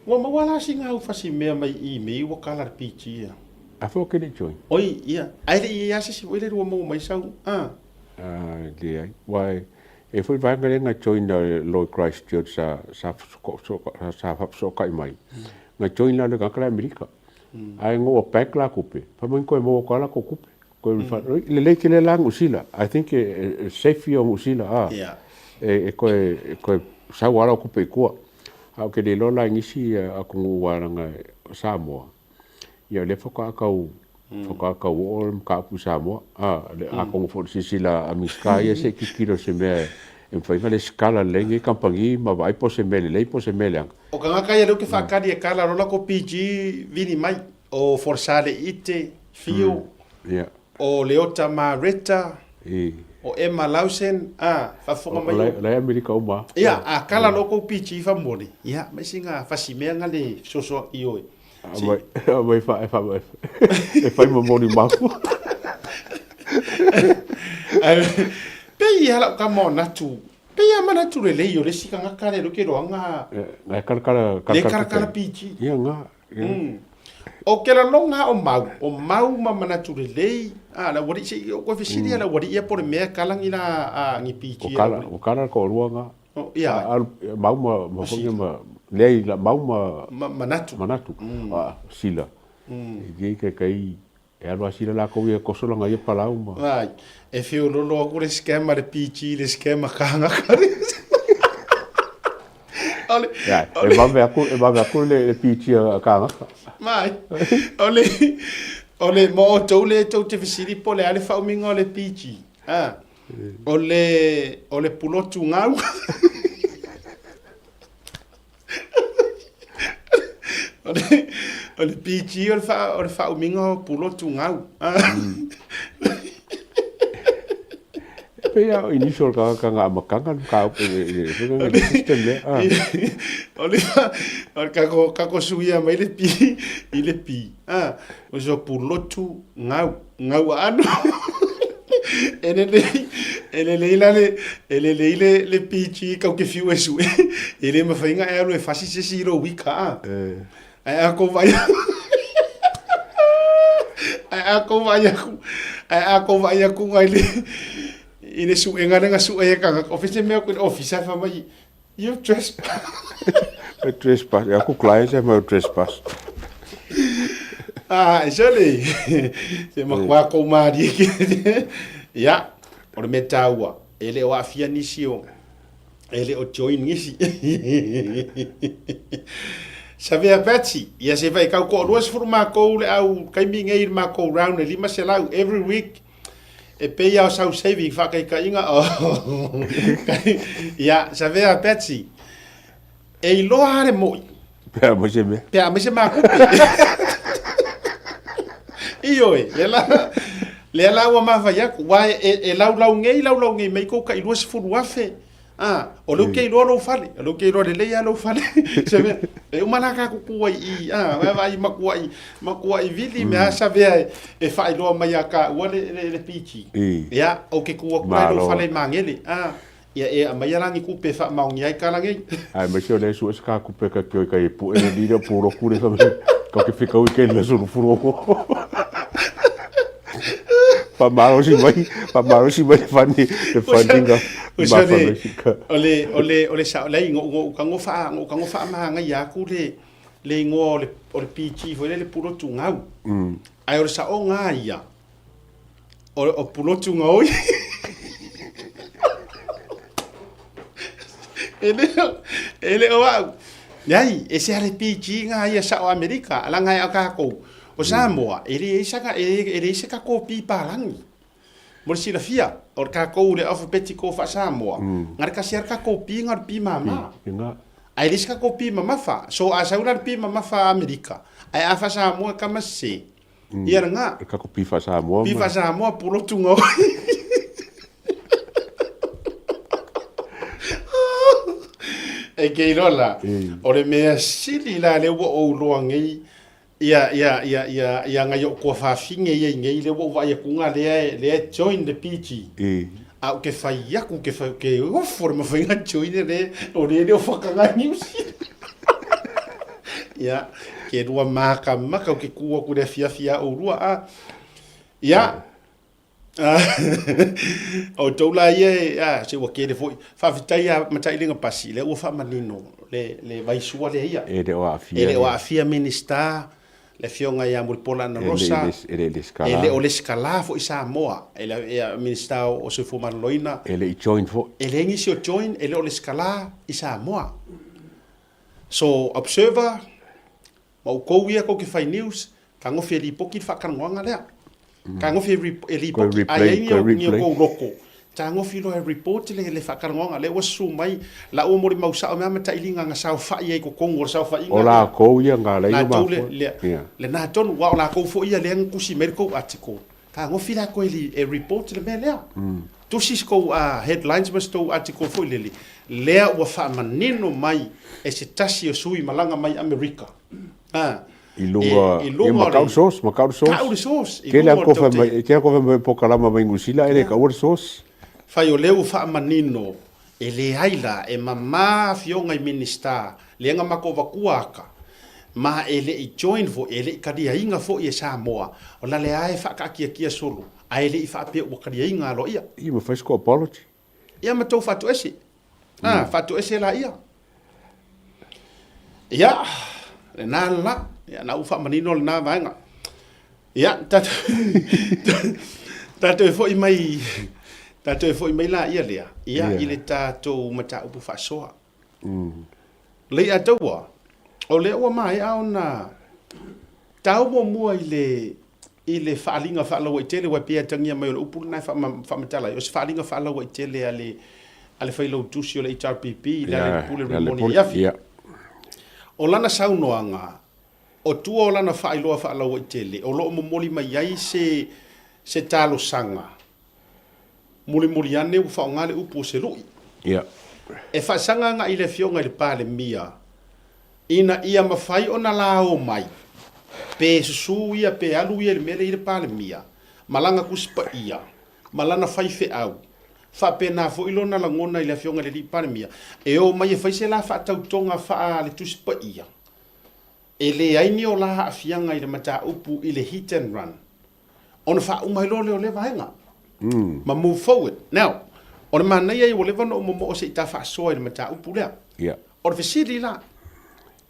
Ua maua la sina au fasi mea mai i mei ua kala le PG ia. A fo ke le join. Oi, ia. Ai le ia se si foi le ua maua mai sau. Ah. Ah, leai. Wai, e foi vaega lea na join a Lord Christchurch sa sa sa faafesootai mai. Na join la le tagata la Amerika. Ae na ua bank la tupe, fai mai toe maua atu lava latou tupe. Toe refund. Lelei tele la Niu Sila. I think e safe ia o Niu Sila a. E toe e toe sau lava lau tupe i tua. A ou te le iloa la i nisi atunuu aua leaga o Samoa, ia o lea faatoa tau faatoa tau oo le mataupu i Samoa. Atonu foi o le silasila a Minisita ia se i tilotilo i se mea e mafai ona resitala lelei nei kamupani ma vaai po o se mea lelei po o se mea leaga. O tagata ia lea ou te faatali e kala loa latou PG vili mai, o Forsale Ite, Fio, o Leota Mareta, o Emma Lausen, a, faafofoga mai O la e Amerika uma lava. Ia, a kala loa kou PG faamolemole, ia, ma isi ga fasimea ga le fesoasoani i oe. Aumai e fai ma molimau. Pei lava lau tama o Natu, pei lava manatu lelei o le isi tagata lea ke loaga. Ga e kalakala Le kalakala PG. Ia ga. O ke laloga o mau, o mau ma manatu lelei, a le aualii se i o koe fesili a le aualii ia po o le mea e kala ni la a ni PG a le aualii. O kala le toalua ga. Ia. Mau ma ma foi ma leai la mau ma manatu. Manatu. A sila. E ke kai e alu a sila lakou ia koso langa ia palau ma. Ai, e feololo aku le scam a le PG le scam a kanga Ole, Ia, e vave aku, e vave aku le PG a kanga. Mai, ole, ole, mo outou le tou te fesili po o le a le faaumiga o le PG. Ah, o le, o le pulotu gau. O le, o le PG o le, wha, o le whauminga o pulotu ngau. E pei a o initial ka ka ngā makanga ka e e le system le. O le o le kako kako suia mai le pi i le pi. Ah, o so pulotu ngau ngau aano. E lelei, e lelei la le, e lelei le, le PG kau ke fiu e sue. E le mawhai ngā e alu e fasi se si ro wika a. Ae a kou vai Ae a kou vai aku, ae a kou vai aku ngai le, i le suenga le nga sue e kanga. Office mea koe le office a whamai, you trespass. E trespass, e aku clients e mau trespass. Ah, e sole, se makua kou mārie ke. Ia, o le mea tāua, e le o aafia nisi o, e le o join nisi. Savea Patsy, ia se vai kau ko 20 mākou le au kaimi ngei le mākou round e 500 every week. E pei ao sau saving whakaikaiga o. Ia, Savea Patsy, e iloa le moi. Pea mai se mea. Pea mai se makupe. Ioe, lea la, lea la ua mafai aku, wa e, e, e laulau nei, laulau nei mai kou kai 20,000. A, o lea ou te iloa lou fale, o lea ou te iloa lelei lava lou fale. Se mea, e uma la ka kuku ai i, a, vaai matuai, matuai vili mea savea e, e faailoa mai ia taua le, le, le PG. Ia, ou te tu atu la i lou fale i Magele, a, ia e aumaia la ni tupe e faamaonia ai tala nei. Aemaise o lea e sue se ka tupe ka te oi kai e pue le ni lea puloku le fai mai, kau te whikau i kei le sulufulu o. Faamalosi mai, faamalosi mai le fani, le funding a ma O le o le o le sa le ngo ngo ka ngo fa ngo ka ngo fa ma nga ya ku le le ngo o le o le PG foi le le pulo tu ngau. Ai o le sa o nga ia. O o pulo tu ngau. E le e le o au. Nei, e se ale PG nga ia sa o Amerika, ala nga ia ka kou. O Samoa, e leai saka, e leai se takou pipalagi. Mo le silafia, o le takou le alphabetical faa-Samoa, na o le tasi lava le takou pi, na o le pi mama. Ae leai se takou pi mamafa. So a sau la le pi mamafa a Amerika, ae a faa-Samoa e kama se, ia lena. Le takou pi faa-Samoa. Pi faa-Samoa, pulotu gaoi. E ke iloa la, o le mea sili la lea ua ou iloa nei, Ia, ia, ia, ia, ia ngai o kua whawhinge ia i nei le ua vaai aku ngā lea e, lea e join le PG. A o ke whai aku, ke whai, ke ofo le mawhainga join e le, o le le o whakanga New Zealand. Ia, ke rua māka maka o ke kua ku le fiafia o rua a. Ia, O tou la ia e, a, se ua kele foi. Faafetai a Matailega Pasi, lea ua faamanino le, le vaisua lea ia. E le o aafia. E le o aafia Minista, le afioga ia Mulipola Anarosa. E le i lesitala. E le o lesitala foi Samoa, e le Minista o Soifua Maloloina. E le i join foi. E leai nisi o join, e le o lesitala i Samoa. So, observer, Ma outou ia tou te fai news, tagofi e lipoti le faatalanoaga lea. Tagofi e lipoti, a i ai ni o tou loko, tagofi loa e report le faatalanoaga lea ua susu mai, la ua molimau sao mai lava matailiga na saofai ai i totonu o le saofaiga lea. O lakou ia na ala ai ona mafua. Lena tonu, aua o lakou foi ia lea na tusi mai le tou article, tagofi latou e report le mea lea. Tusi se tou headlines ma se tou article foi lele, lea ua faamanino mai e se tasi o sui malaga mai Amerika. A, I luga, i luga ma tau le source, ma tau le source. Tau le source. I luga o le mai, tele kofa mai pokalama mai New Zealand, e le taua le source. Fai o lea ua faamanino, e leai la, e mama afioga i Minista, lea na matou avatua ata, ma e le i join foi, e le i taliaina foi e Samoa, o la lea e faataatiatia solo. Ae le i faapea ua taliaina aloaia. Ia ma fai se apology. Ia ma tou faatoese. Ah, faatoese laia. Ia, lena la. Ia, na ua faamanino lena vaega. Ia, tatou tatou e foi mai tatou e foi mai laia lea. Ia, i le tatou mataupu faasoa. Lei'ataua, o lea ua maea ona tau muamua i le i le faaaliga faalauaitele, aua e pei e atagia mai o le upu lena e faamatala ai, o se faaaliga faalauaitele a le a le Failautusi o le HRPP, Lealailepule Rimoni Aiafi. O lana saunoaga, o tua o lana faailoa faalauaitele, o lo o momoli mai ai se se talosaga Mulimuli ane ua faaaoga le upu o se lu'i. Ia. E faasaga agai i le Afioga i le Palemia ina ia mafai ona la o mai, pe susu ia pe alu ia i le mea lea i le Palemia ma lana Tusi Paia ma lana faifeau, faapena foi lona lagona i le Afioga i le Alii Palemia e o mai e fai se la faatautoga faa le Tusi Paia. E leai ni o la aafiaga i le mataupu i le hit and run. Ona faauma ai loa lea o lea vaega. Ma move forward. Now, o le manaia ia ua leva ona ou momoo se i ta faasoa i le mataupu lea. Yeah. O le fesili la,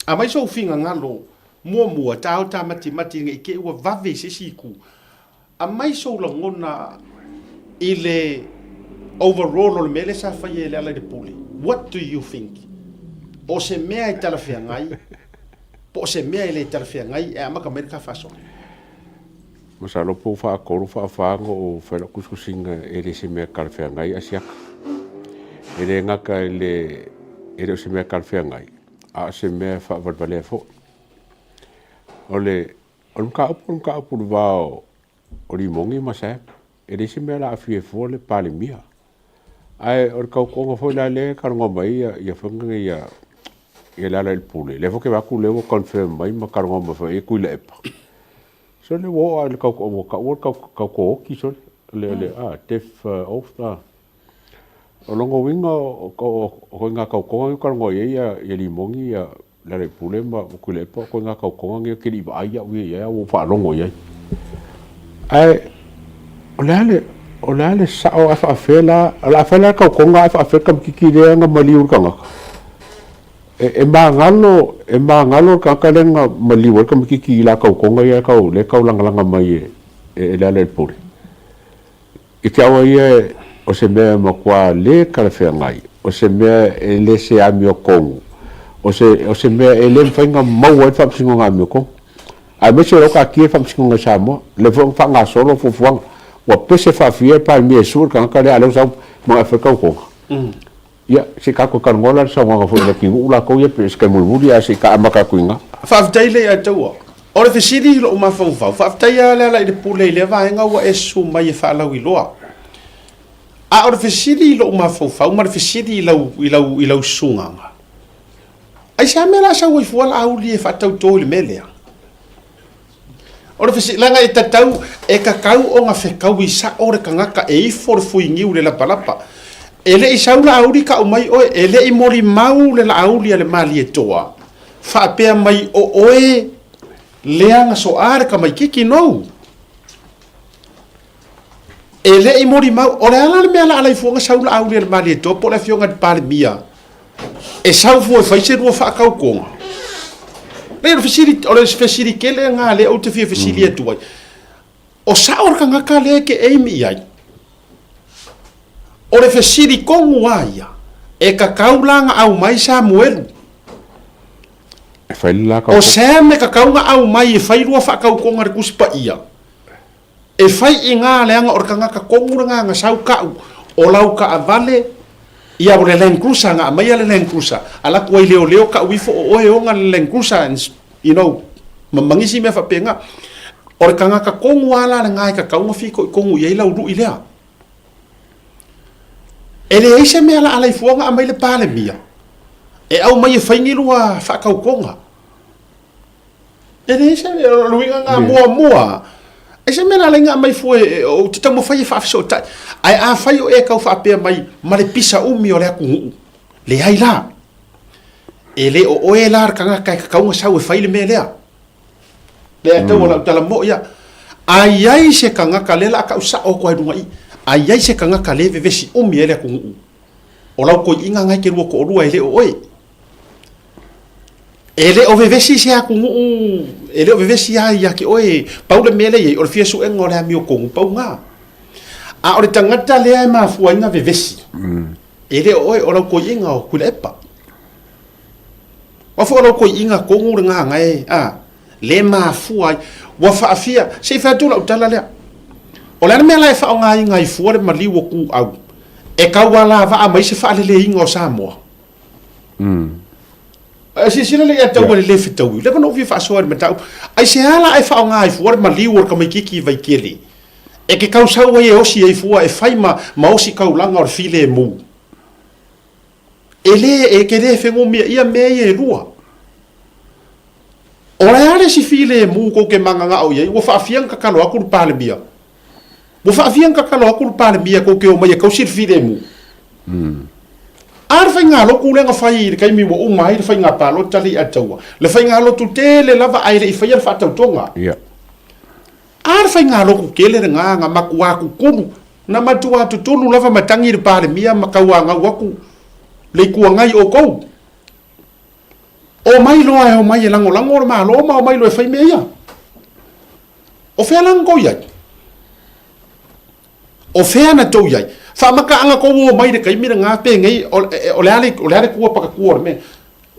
aumai sou finagalo muamua, ta o ta matimati ne i te i ua vave i se isi itu. Aumai sou lagona i le overall o le mea lea sa faia e Lealailepule. What do you think? O se mea e talafeagai, po o se mea e le talafeagai e amata mai le ta faasoa? Masalo po o faatolu faafa na ou fai lau tusitusiga e le se mea talafeagai Asiata. E le gata i le e le o se mea talafeagai, a o se mea e faavalevalea foi. O le o le mataupu o le mataupu i le va o Limoni ma Sam, e leai se mea o le a aafia ai fua le Palemia. Ae o le kaukoga foi la lea e talanoa mai ai ia, ia faiga nei ia, ia Lealailepule, lea foi ou te vaai atu lea ua confirm mai ma talanoa mai foi i ai Tuilaepa. Sole ua oo lava i le tau, ua taua le tau, tauto oti sole, le, le, a, death oath, a. O lona uiga o, o, o ituaiga tautoga nei ua talanoa i ai ia, ia Limoni ia Lealailepule ma Tuilaepa, o ituaiga tautoga nei ou te le i vaai au ia i ai, a ua ou faalogo i ai. Ae o le a le, o le a le sao ae faapefea la, o le a fai la le tautoga ae faapefea le tamaitiiti lea na maliu i le tagata? E magalo, e magalo le tagata lea na maliu ai le tamaitiiti i la tautoga ia tau, lea e taulagalaga mai e, e Lealailepule. I te aua ia o se mea e matua le talafeagai, o se mea e le se amiotonu, o se, o se mea e le mafai ona maua ai le faamasinoga amiotonu. Aemaise o la ua taatia le faamasinoga i Samoa, lea foi na faagasolo fuafuaga, ua pese faafia le Palemia e sue le tagata lea a o lea ua sau ma e fai tautoga. Ia, se i tatou talanoa la i le saunoaga foi a Leatinuu latou ia pei o se taimi mulimuli ae se i ta amata atu i ina. Faafetai le Atua. O le fesili i lou mafaufau, faafetai lava Lealailepule i lea vaega ua e susu mai e faalauiloa. A o le fesili i lou mafaufau ma le fesili i lau, i lau, i lau susugaga, aisea mea la sau ai fua Laauli e faatauto i le mea lea? O le fesili, leaga e tatau, e tatau ona fetaui sao le tagata e ifo le fuiniu i le lapalapa. E le i sau Laauli tau mai oe, e le i molimau le Laauli a le Malietoa, faapea mai o oe lea na soa le tamaititi nou. E le i molimau, o le a la le mea la alai fua na sau Laauli a le Malietoa po o le afioga i le Palemia E sau fua e fai se lua faatautoga. Leai, o le fesili, o le fesili tele lena lea ou te fia fesili atu ai. O sao le tagata lea e te aim i ai? O le fesili tonu lava ia, e tatau la ona aumai Samuelu? E fai le la O Sam e tatau ona aumai e fai lua faatautoga i le Tusi Paia? E fai i gā leaga o le tagata tonu lena na sau ka'u o lau taavale ia o le Land Cruiser na aumaia le Land Cruiser alu atu ai leoleo ka'u ifo o oe e ona le Land Cruiser and you know ma ma nisi mea faapena. O le tagata tonu lava la lena e tatau ona fitoitonu i ai lau lu'i lea. E leai se mea la alai fua na aumai le Palemia e aumai e fai ni lua faatautoga. E leai se mea, o le uiga lena muamua, e se mea la alai na aumai fua e, ou te taumafai e faafesootai. Ae afai o e tau faapea mai ma le pisa umi o le atunuu, leai la. E le o oe la le tagata e tatau ona sau e fai le mea lea. Lea e tau o lau tala mo'i ia. A i ai se tagata, lea o le a tau sao atu ai i luga i i, a i ai se tagata lea e vevesi umi ai le atunuu, o lau toeaiina lena e te lua toalua e le o oe. E le o vevesi se atunuu, e le o vevesi lava ia te oe. Pau le mea lea e i ai, o le fia suega o le amiotonu, pau lena. A o le tagata lea e mafua ai ona vevesi, e le o oe, o lau toeaiina o Tuilaepa. Aua foi o lau toeaiina tonu lena na e, a, le mafua ai. Ua faafia, se i fai atu lau tala lea. O le a le mea la e faaaogaina ai fua le maliu o Tuau e tau alavaa mai se faaleleiga o Samoa? Ae silasila lelei ia te au ua le le fetaui. Leva ona ou fia faasoa i le mataupu. Aisea la e faaaoga ai fua le maliu o le tamaitiiti i Vaitele e te tausau ai e osi ai fua e fai ma, ma osi taulaga o le filemu? E le, e te le fegomiaia mea ia e lua. O le a le isi filemu tou te mananao i ai? Ua faafia ona tatalo atu le Palemia. Ua faafia ona tatalo atu le Palemia tou te omai e tausi le filemu. A le faigalotu lea na fai i le taimi ua uma ai le faiga palota lea i Ataua, le faigalotu tele lava ae le i faia le faatautoga. A le faigalotu tele lena na matua tutulu, na matua tutulu lava matagi le Palemia ma tauanau atu le Itu Agai i outou. Omai loa e omai e lagolago le Malo ma omai loa e fai mea ia. O fea la na tou i ai? O fea na tou i ai? Faamataaga tou omai i le taimi lena penei o le a le, o le a le tua pakatua o le mea.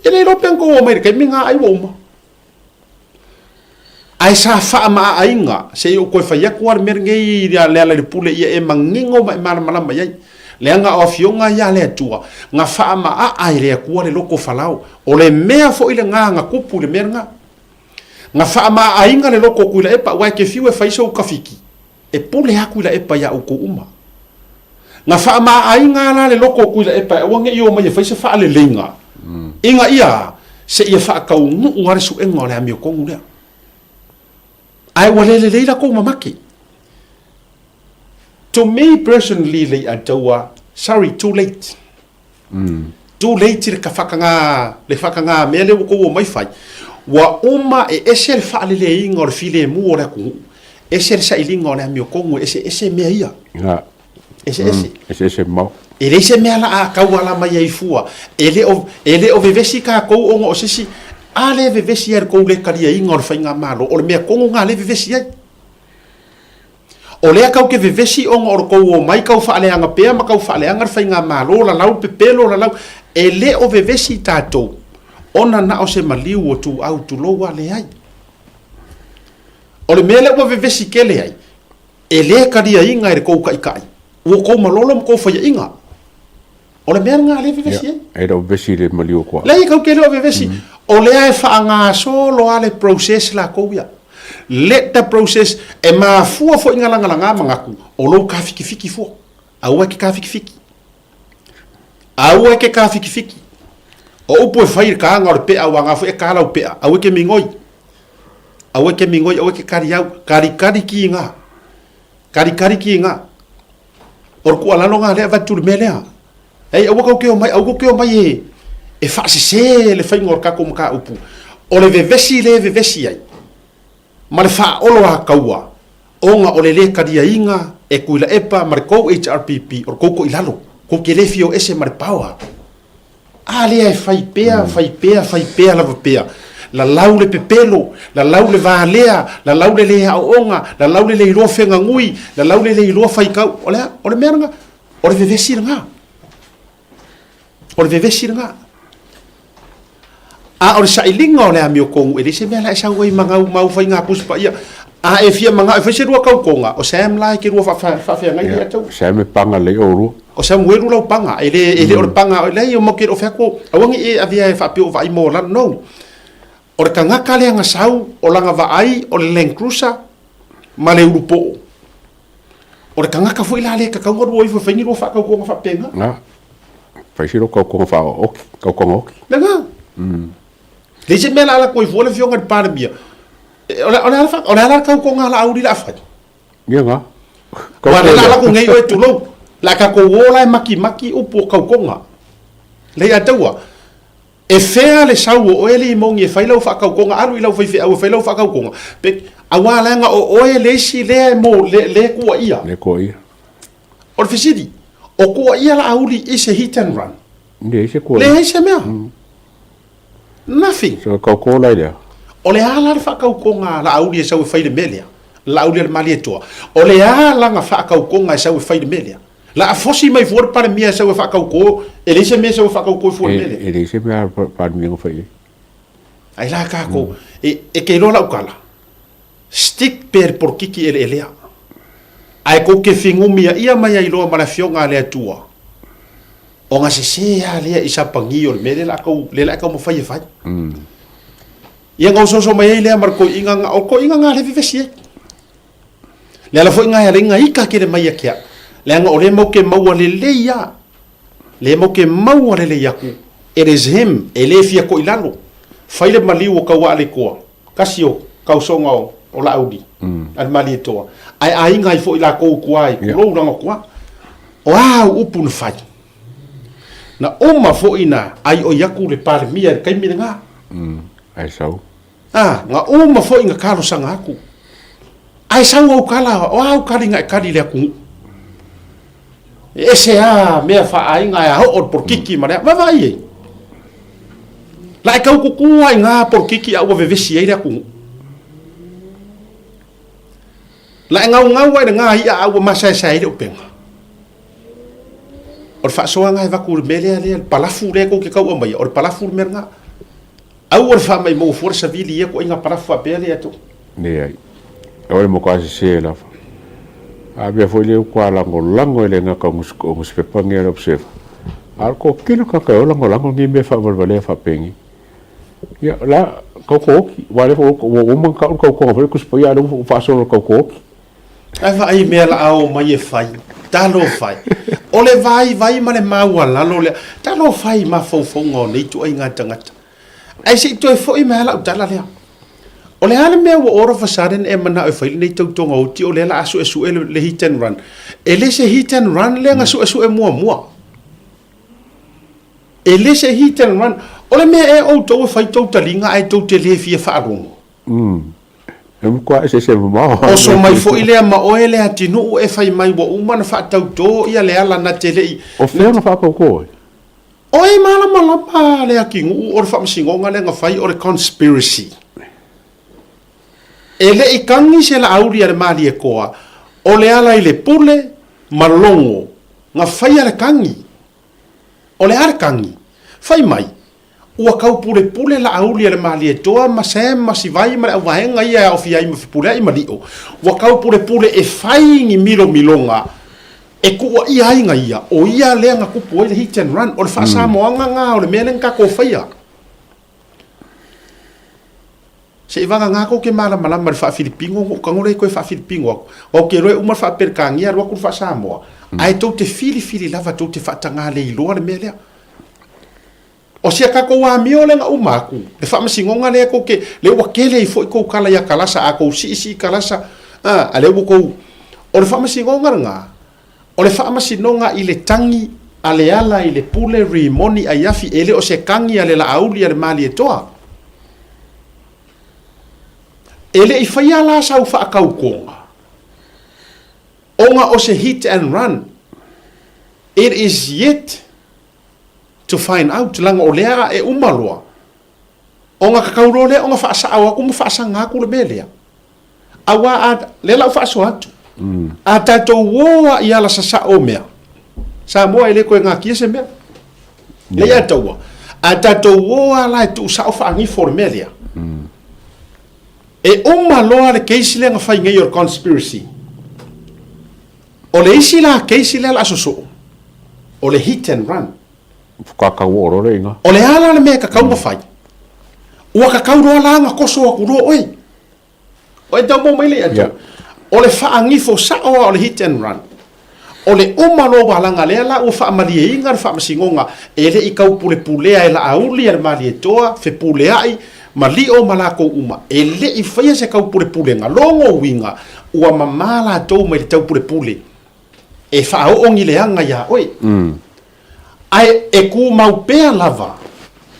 E le iloa pe na tou omai i le taimi lena ai ua uma. Ae sa faamaaaina, se i ou toe fai atu lava le mea lenei i Lealailepule ia e manino ma e malamalama i ai. Leaga o afioga ia a le Atua, na faamaaa e le Atua le loto Falao. O le mea foi lena na tupu i le mea lena. Na faamaaaina le loto o Tuilaepa, aua e te fiu e fai sou tafiki, e pule lava Tuilaepa ia outou uma. Na faamaaiga la le loko o Tuilaepa e aua ne i omai e fai se faaleleiga ina ia seia faataunuu lava le suega o le amiotonu lea. Ae ua le lelei latou mamake. To me personally Leiataua, sorry, too late. Too late le whakangā, le whakangā mea lea ua tou omai fai. Ua uma e ese le faaleleiga o le filemu o le atunuu, ese le sailiga o le amiotonu, e eseese mea ia. Nga. Eseese. Eseese mamao. E leai se mea la a tauala mai ai fua. E le o, e le o vevesi tatou ona o se isi, a lea e vevesi ai i le tou le taliaina o le faigamalo, o le mea tonu lena lea e vevesi ai. O lea kau ke vevesi ona o le tou omai kau faaleaga pea ma kau faaleaga le faigamalo, lalau le pepelo, lalau. E le o vevesi tatou ona na o se maliu o tuau tulou a leai. O le mea lea ua vevesi tele ai, e le taliaina e le tou taitai ua tou malolo ma tou faiaiga. O le mea lena lea e vevesi ai. E le o vevesi i le maliu o tuaa. Leai, kau ke le o vevesi. O lea e faagasolo lava le process latou ia. Let the process, e mafua foi na lagalaga manatu, o lou kafikifiki fua. Aua e ke kafikifiki. Aua e ke kafikifiki. O upu e fai i le kāga o le pea, aua nga foi e kā lau pea. Aua e ke migoi. Aua e ke migoi, aua e ke kari au. Karikari ki nga. Karikari ki nga. O le tuualalo lena lea e avatu i le mea lea. Ei, aua kou ke omai, aua kou ke omai e, e faasese le faiga o le tatou mataupu. O le vevesi lea e vevesi ai, ma le faaoloataua, ona o le le taliaina e Tuilaepa ma le tou HRPP, o le tou toilalo, kou te le fia o ese ma le power. A lea e fai pea, fai pea, fai pea lava pea. Lalau le pepelo, lalau le valea, lalau le le aooga, lalau le le iloa feganui, lalau le le iloa faitau. O le a? O le mea lena. O le vevesi lena. O le vevesi lena. A o le sailiga o le amiotonu, e leai se mea la e sau ai ma gau mau faiga Tusi Paia. A e fia manao e fai se lua tautoga, o Sam la e te lua faafeagai ia te. Sam e paga lelei oulua. O Samuelu lau paga, e le, e le o le paga, leai, o matou te le o fai atu, aua ne i e avea e faapea o vaai mo lalo, no. O le tagata lea na sau, o lana vaai o le Land Cruiser ma le ulupoo. O le tagata foi la lea e tatau ona lua ifo e fai ni lua faatautoga faapena. Na, fai si lua tautoga faaoki, tautoga oki. Lena. Leai se mea o le a alu atu ai fua le afioga i le Palemia. O le, o le a, o le a la le tautoga a Laauli o le a fai? Ia na. Aua o lea o le a alu atu nei oe tulou. O le a tatou o la e makimaki upu o tautoga. Leai a taua, e fea le sau o oe alii moni e fai lau faatautoga, alu i lau faifeau e fai lau faatautoga, pe, aua leaga o oe le isi lea e mo, le, le tuuaia. Le tuuaia. O le fesili, o tuuaia Laauli i se hit and run? Leai se tuuaia. Leai se mea. Nothing. So kaukō la i lea. O le a la le faakaukoga a Laauli e sau e fai le mea lea? Laauli a le Malietoa. O le a lana faakaukoga e sau e fai le mea lea? La a fosi mai fua le Palemia e sau e faakaukō, e leai se mea e sau e faakaukō fua le mea lea. E leai se mea a le Palemia na fai ai. Ai la kākou, e ke iloa lau tala, stick pea le polokiki eleelea. Ae kou ke figumiaia mai ai loa ma le Afioga a le Atua, ona sesē lava lea i sapagi o le mea lea la kou, lea la e taumafai e fai. Ia na ososo mai ai lea ma le toeaina na, o le toeaina na lea e vevesi ai. Le ala foi na e ala ai na ika tele mai ia te au, leaga o lea matou te maua lelei lava, lea matou te maua lelei atu, it is him, e le fia toilalo. Fai le maliu o Kauaaletoa, Kasi o kausoga o Laauli a le Malietoa, ae aiga ai foi lakou i tua i tulou lana tua. O a au upu na fai? Na uma foi na aioi atu le Palemia i le taimi lena. Ae sau. A, na uma foi na talosaga atu. Ae sau au tala, o a au tali na e tali i le atunuu? E ese a mea faaaiga ae a oo le polokiki ma le a, vaavaai i ai. La e tau kuku lava i ngā polokiki a ua vevesi ai le atunuu. La e gaugau lava i le ngā i'a a ua masaesae ai le upega. O le faasoa lena e avatu i le mea lea, lea, le palafu lea tou te tau aumaia, o le palafu le mea lena. Aua le faamaimou fua le savili i ia ituaiga palafu faapea lea tou. Leai. O le matua sese lava. A mea foi lea ua lagolago e le gata o nusipepa nei a le Observer, a o le toatele o tagata e o lagolago nei mea faavalevalea faapenei. Ia, la, tauto oti, aua o lea foi ua uma ona tau le tautoga foi lea Tusi Paia, a o lea ua faasolo i le tauto oti. Ae vaai i mea la a omai e fai, talofa e. O le vaivai ma le maualalo lea, talofa e i mafaufauga o nei ituaiga tagata. Ae se i toe foi mai lava lau tala lea. O le a le mea ua all of a sudden e manao e fai lenei tautoga oti o lea o le a suesue le hit and run? E le se hit and run lea na suesue muamua. E le se hit and run. O le mea ea outou e fai tou taliga ae tou te le fia faalogo? E matua eseese mamao. Oso mai foi lea ma oe le atinuu e fai mai ua uma ona faatautō ia Leala na te le i. O fea na faatautō ai? O e malamalama le atinuu o le faamasinoga lea na fai o le conspiracy. E le i tagi se laauli a le Malietoa o Leala i le pule ma logo na faia le tagi. O le a le tagi? Fai mai, ua taupulepule Laauli a le Malietoa ma Sam ma Sivai ma le auvaega ia e aofia ai ma Fepuleai ma Lio, ua taupulepule e fai ni milomiloga e tuuaia ai na ia, o ia lea na tupu ai le hit and run. O le faasamoaga na o le mea lea na tatou faia. Seiavagana kou te malamalama i le faa-Filipino, ona ou tago lea e toe faa-Filipino atu. Ou te iloa e uma le faa-Peretania alu atu le faa-Samoa, ae tou te filifili lava tou te faataga le iloa le mea lea. O si a tatou amio lea na uma atu, le faamasinoga lea tou te, lea ua tele ai foi tou tala ia Kalasa, a tou siisii Kalasa, a, a lea ua tou... O le faamasinoga lena, o le faamasinoga i le tagi a Leala i le Pule Rimoni Aiafi, e le o se tagi a le Laauli a le Malietoa. E le i faia la sau faatautoga ona o se hit and run. It is yet to find out leaga o lea e uma loa ona tatau loa lea ona faasao atu ma faasaga atu le mea lea. Aua a, lea la ua faasoa atu. A tatou o lava i ala sasao o mea, Samoa e le toe natia se mea. Lea ia taua. A tatou o lava la e tuusao faanifo le mea lea, e uma loa le case lea na fai nei o le conspiracy. O le isi la case lea o le a sosoo, o le hit and run. Faatoa tau oo loa lea i ina. O le a la le mea e tatau ona fai? Ua tatau loa la ona toso atu loa oe. O e tau mai le atu. O le faagifo sao lava o le hit and run. O le uma loa ua laga lea la ua faamalieina le faamasinoga e le i taupulepulea e Laauli a le Malietoa, Fepuleai, ma Lio ma latou uma. E le i faia se taupulepulega. Logo uiga ua mama latou mai le taupulepule e faaoo ni leaga ia oe. Ae e tumau pea lava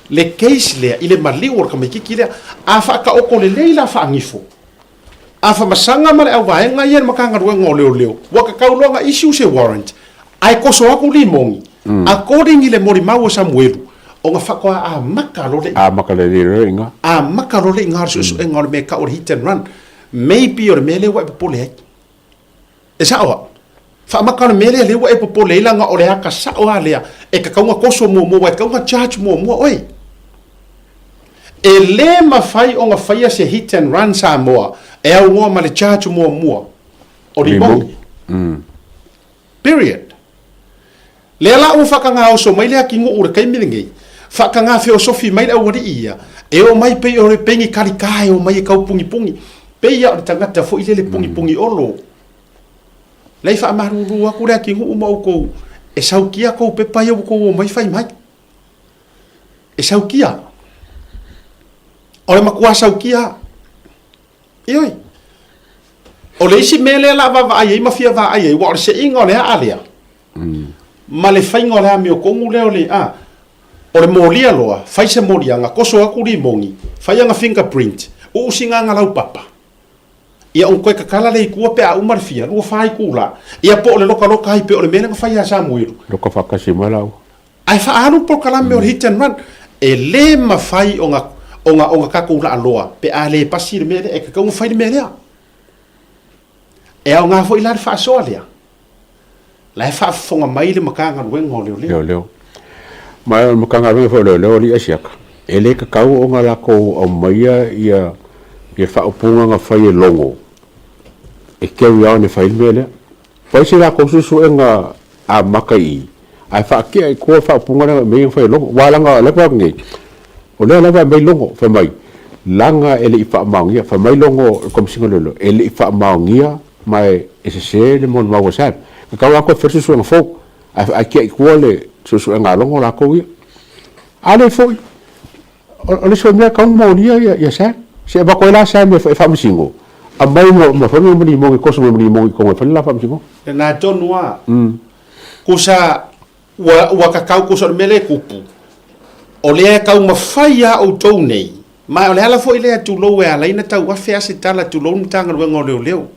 le case lea i le maliu o le tamaititi lea. A faataoto lelei la faagifo, a famasaga ma le auvaega ia i le Matagaluega o Leoleo, ua tatau loa ona issue se warrant, ae toso atu limoni, according i le molimau a Samuelu, ona faatoa amata loa le. Amata lelei loa i ina. Amata loa le iga o le suesuega o le mea e tau o le hit and run. Maybe o le mea lea ua e popole ai. E sao au. Faamaka le mea lea lea ua e popole ai leaga o le ata sao lava lea e tatau ona toso muamua aua e tatau ona charge muamua oe. E le mafai ona faia se hit and run Samoa e aunoa ma le charge muamua o Limogi. Period. Lea la ua faatagaoso mai le atinuu i le taimi lenei, faatagafeosofi mai le aualii ia, e omai pei o le pei ni kalika e omai e tau pugipugī, pei lava o le tagata foi lele pugipugī olo. Lea i faamalulu atu le atinuu ma outou, e saukia tou pepa ia ua outou omai fai mai. E saukia. O le matua saukia. Ioe. O le isi mea lea o le a vaavaai ai ma fia vaai ai, aua o le seiga o le aa lea, ma le faiga o le amiotonu lea o le, a, o le molia loa, fai se moliaga, toso atu limoni, fai ana fingerprint, uu sina ana laupapa, ia ona toe tatala lea i tua pe a uma le fia, 2 fa itula, ia po o le lokaloka ai pei o le mea lea na fai ia Samuelu. Loka faatasi mai laua. Ae faaalu le polokalame o le hit and run. E le mafai ona, ona, ona tatou laaloa pe a le pasi le mea lea. E tatau ona fai le mea lea. E aoga foi la le faasoa lea. La e faafofoga mai le Matagaluega o Leoleo. Leoleo. Ma o le Matagaluega foi o Leoleo alii Asiata, e le tatau ona latou aumaia ia, ia faaupuga na fai e Logo e carry on e fai le mea lea. Fai se latou suesuega amata i i, ae faatea i tua le faaupuga lea mea ia na fai e Logo. Aua leaga o lea e fai atu nei, o lea lava e aumai Logo, fai mai, leaga e le i faamaonia, fai mai Logo le Komesina o Leoleo, e le i faamaonia ma e sese le molimau a Sam. E tatau lava ona toe fai le suesuega fou. Ae tiai i tua le suesuega a logo latou ia. A lea foi, o le isi mea e tatau ona molia ia Sam. Se i avatu ai la Sam e faamasino, aumai ma fai ma limoni, toso mai ma limoni i totonu e fai le la faamasinoga. Lena tonu lava. Kusa ua kakau kusa o le mea lea e tupu, o lea e taumafai lava outou nei, ma o le ala foi lea tulou e ala ai ona tauafe lava se tala tulou le Matagaluega o Leoleo.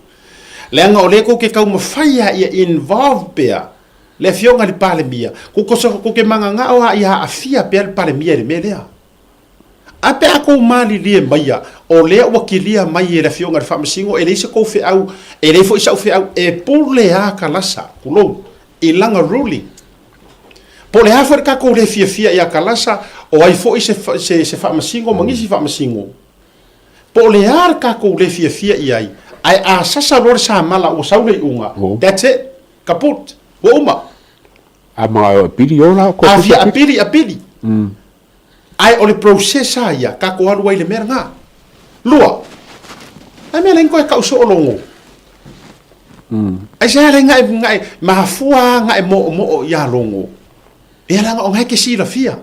Leaga o lea tou te taumafai lava ia involve pea le Afioga i le Palemia, tou te mananao lava ia aafia pea le Palemia i le mea lea. A pe a tou malilie maia, o lea ua kilia mai e le Afioga i le Faamasino, e leai se tou feau, e leai foi sau feau, e pule lava Kalasa, tulou, i lana ruling. Po o le a foi le tatou le fiafia ia Kalasa, o ai foi se, se, se Faamasino ma nisi Faamasino, po o le a le tatou le fiafia i ai, ae a sasa loa le samala ua sau le iuga, that's it, kaput, ua uma. A manao e apili o la, A fia apili, apili. Ae o le process a ia, tatou alu ai i le mea lena. Lua, a mea leai ni koe kau soo logo. Aisea leai nga e, nga e, mafua a nga e moomoo ia logo. Ia leaga o nga e ke silafia.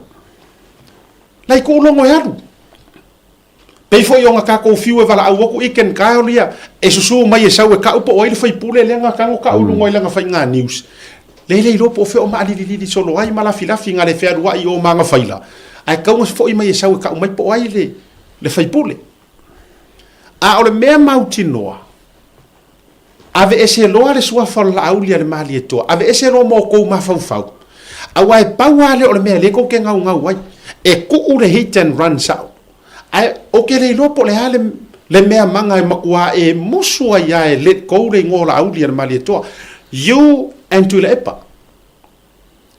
Lai kou logo e alu. Pei foi o nga tatou fiu e valaau atu i ken Kyle ia e susu mai e sau e kau po o ai le faipule lea nga tago kau i luga i lana faiga news. Lea le iloa po o fea o maalililili solo ai ma lafilafi nga le fealuai i o ma faila. Ae kau nga foi mai e sau e kau mai po o ai le, le faipule. A o le mea mautinoa, Aveese loa le suafa o le Laauli a le Malietoa, aveese loa ma outou mafaufau, aua e pau lava lea o le mea lea tou te gaugau ai, e tuu le hit and run sao. Ae ou te le iloa po o le a le, le mea maga e matua e musu ai lava e let go le igoa o Laauli a le Malietoa. You and Tuilaepa,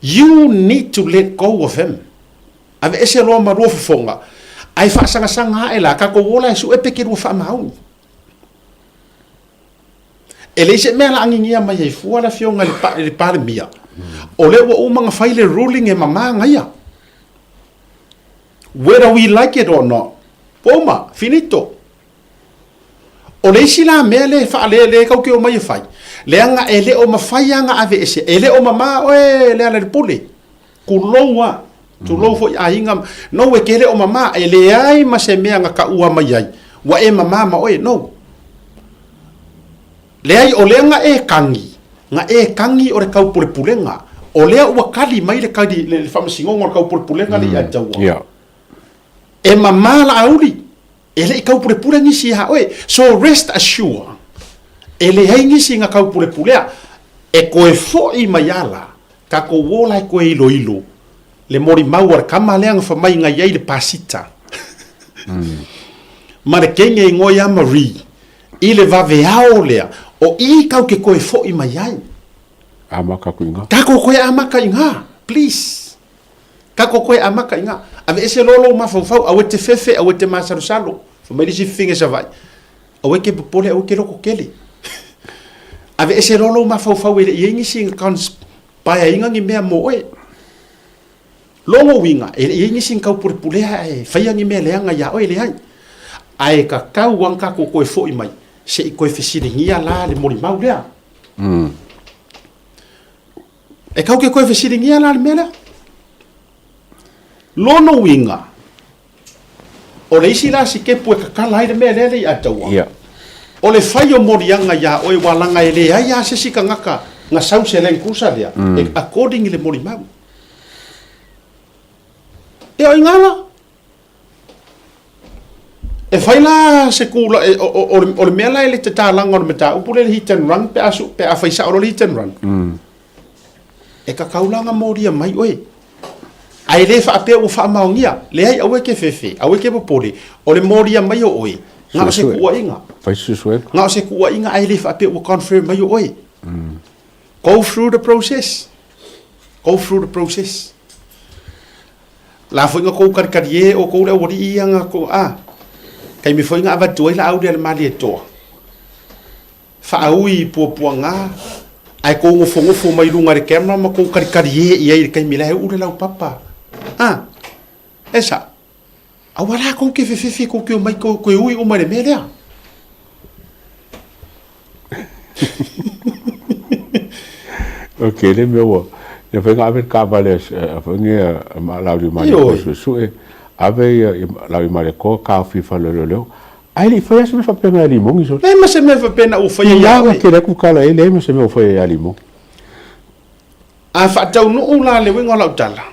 you need to let go of him. Aveese loa ma lua fofoga, ae faasagasaga ae la, tatou ola e sue pe ke lua faamaoni. E leai se mea laagigia mai ai fua le afioga i le Palemia, o lea ua uma ona fai le ruling e mama gaia. Whether we like it or not, ua uma, finito. O le isi la mea lea e faalele kau ke omai e fai, leaga e le o mafai lava ona aveese, e le o mama oe Lealailepule. Tulou a, tulou foi aiga, no e te le o mama, e leai ma se mea na taua mai ai, ua e mama ma oe, no. Leai, o lea na e kagi, na e kagi o le taupulepulega, o lea ua kali mai le kali, le faamasinoga o le taupulepulega le ia te ua. E mama Laauli, e le i taupulepule nisi ia oe. So rest assure, e leai nisi na taupulepulea, e toe foi mai ala, Takou ola e koe iloilo le molimau a le kama lea na famai na iai le pasita ma le kenge igoa ia Marie i le vaveao lea o i kau ke koe foi mai ai. Amaka aku i ga. Takou koe amaka i ga. Please. Takou koe amaka i ga. Aveese loa lou mafaufau, aua e te fefe, aua e te masalosalo. Fai mai le isi fefine Savaii, Aua e ke popole, aua e ke loko kele. Aveese loa lou mafaufau e le i ai nisi na conspire-ina ni mea mo oe. Lona uiga, e le i ai nisi na taupulepulea ae faia ni mea leaga iā oe, leai. Ae tatau lava ona tatou toe foi mai se i toe fesiligia la le molimau lea. E kau ke toe fesiligia la le mea lea. Lona uiga, O le isi la sikepu e kakala ai le mea lea le i'a taua, o le fai o moliaga iā oe ua laga e leai a se isi tagata na sau se Land Cruiser lea e according i le molimau. E o iga la. E fai la se kula, e, o, o, o le mea la e le tatalaga o le mataupu lea le hit and run pe a, su, pe a fai sao loa le hit and run. E kakau la na molia mai oe. Ae le faapea ua faamaonia. Leai, aua e ke fefe, aua e ke popole, o le molia mai o oe, na o se kuuaiga. Fai suesuega. Na o se kuuaiga ae le faapea ua confirm mai o oe. Go through the process. Go through the process. La foi na kou kalikali e o kou le aualii ia na kou, a, taimi foi na avatu ai laau lea le Malietoa. Faaui i puapuaga, ae kou nofonofo mai luga i le camera ma kou kalikali e i ai i le taimi la e uu le laupapa. A, e sao. Aua la kou ke fefefe kou ke omai kou koe ui uma i le mea lea. Ok, le mea ua. Le mafai ona ave le taavale a foi nei a Laauliamaletoa e suesue, ave Laauliamaletoa taofi i le fale o leoleo. Ae le i faia se mea faapena ia Limogi sole. Leai ma se mea faapena ua faia ia oe. I tele atu tala e leai ma se mea ua faia ia Limogi. A faataunuu la le uiga o lau tala,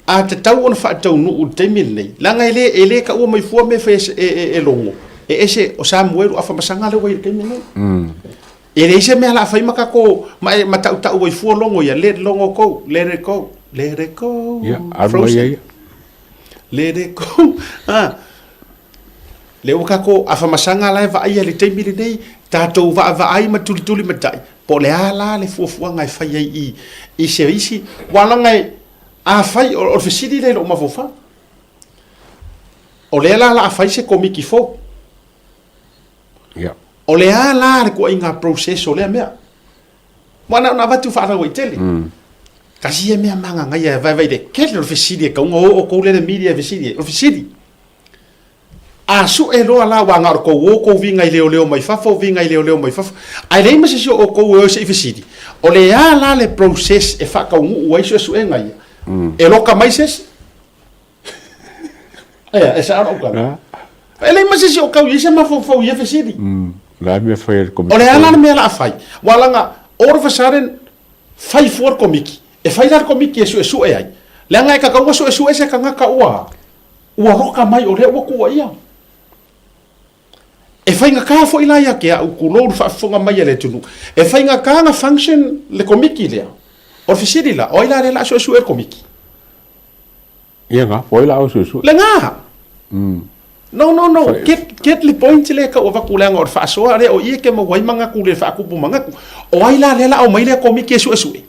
a tatau ona faataunuu i le taimi lenei, leaga e le, e le taua mai fua mea e fai e, e, e Logo, e ese o Samuelu Afamasaga lea ua i ai i le taimi lenei. E leai se mea o le a fai ma tatou, ma e, ma tautau ai fua Logo ia, let Logo go, let it go, let it go, Ia, alu mai Frozen. ai ia. Let it go. Ah. Lea ua tatou Afamasaga la e vaaia i le taimi lenei, tatou vaavaai ma tulituli matai, po o le a la le fuafuaga e fai ai i, i se isi, aua leaga e, afai, o, o le fesili lea i lou mafaufau, o lea la o le a fai se Komiti fou. Ia. O le a la le tuuaiga process o lea mea? Aua na ona avatu faalauaitele. Tasi ia mea magagaia e vaevae i le tele o le fesili e tatau ona o outou lea i le media e fesili ai. O le fesili, a sue loa la aua na o le tou o tou viga i leoleo mai fafo, viga i leoleo mai fafo, ae leai ma se isi o outou e o se i fesili, o le a la le process e faataunuu ai suesuega ia? E loka mai se isi? Aia, e sao lau tala. E leai ma se isi o tau i ai se mafaufau i ia fesili. O le a le mea e fai a le Komiti? O le a la le mea o le a fai? Aua leaga all of a sudden, fai fua le Komiti. E fai la le Komiti e suesue ai, leaga e tatau ona suesue se tagata ua ua roka mai o lea ua tuuaia. E faigata foi la ia te au, tulou le faafofoga mai a le atunuu, e faigata ona function le Komiti lea. O le fesili la, o ai la lea o le a suesue le Komiti? Ia na, po ai la o suesue. Lena! No, no, no, get, get le point lea e tau avatu leaga o le faasoa lea o i e ke maua ai manatu le faatupu manatu. O ai la lea la aumai lea komiti e suesue?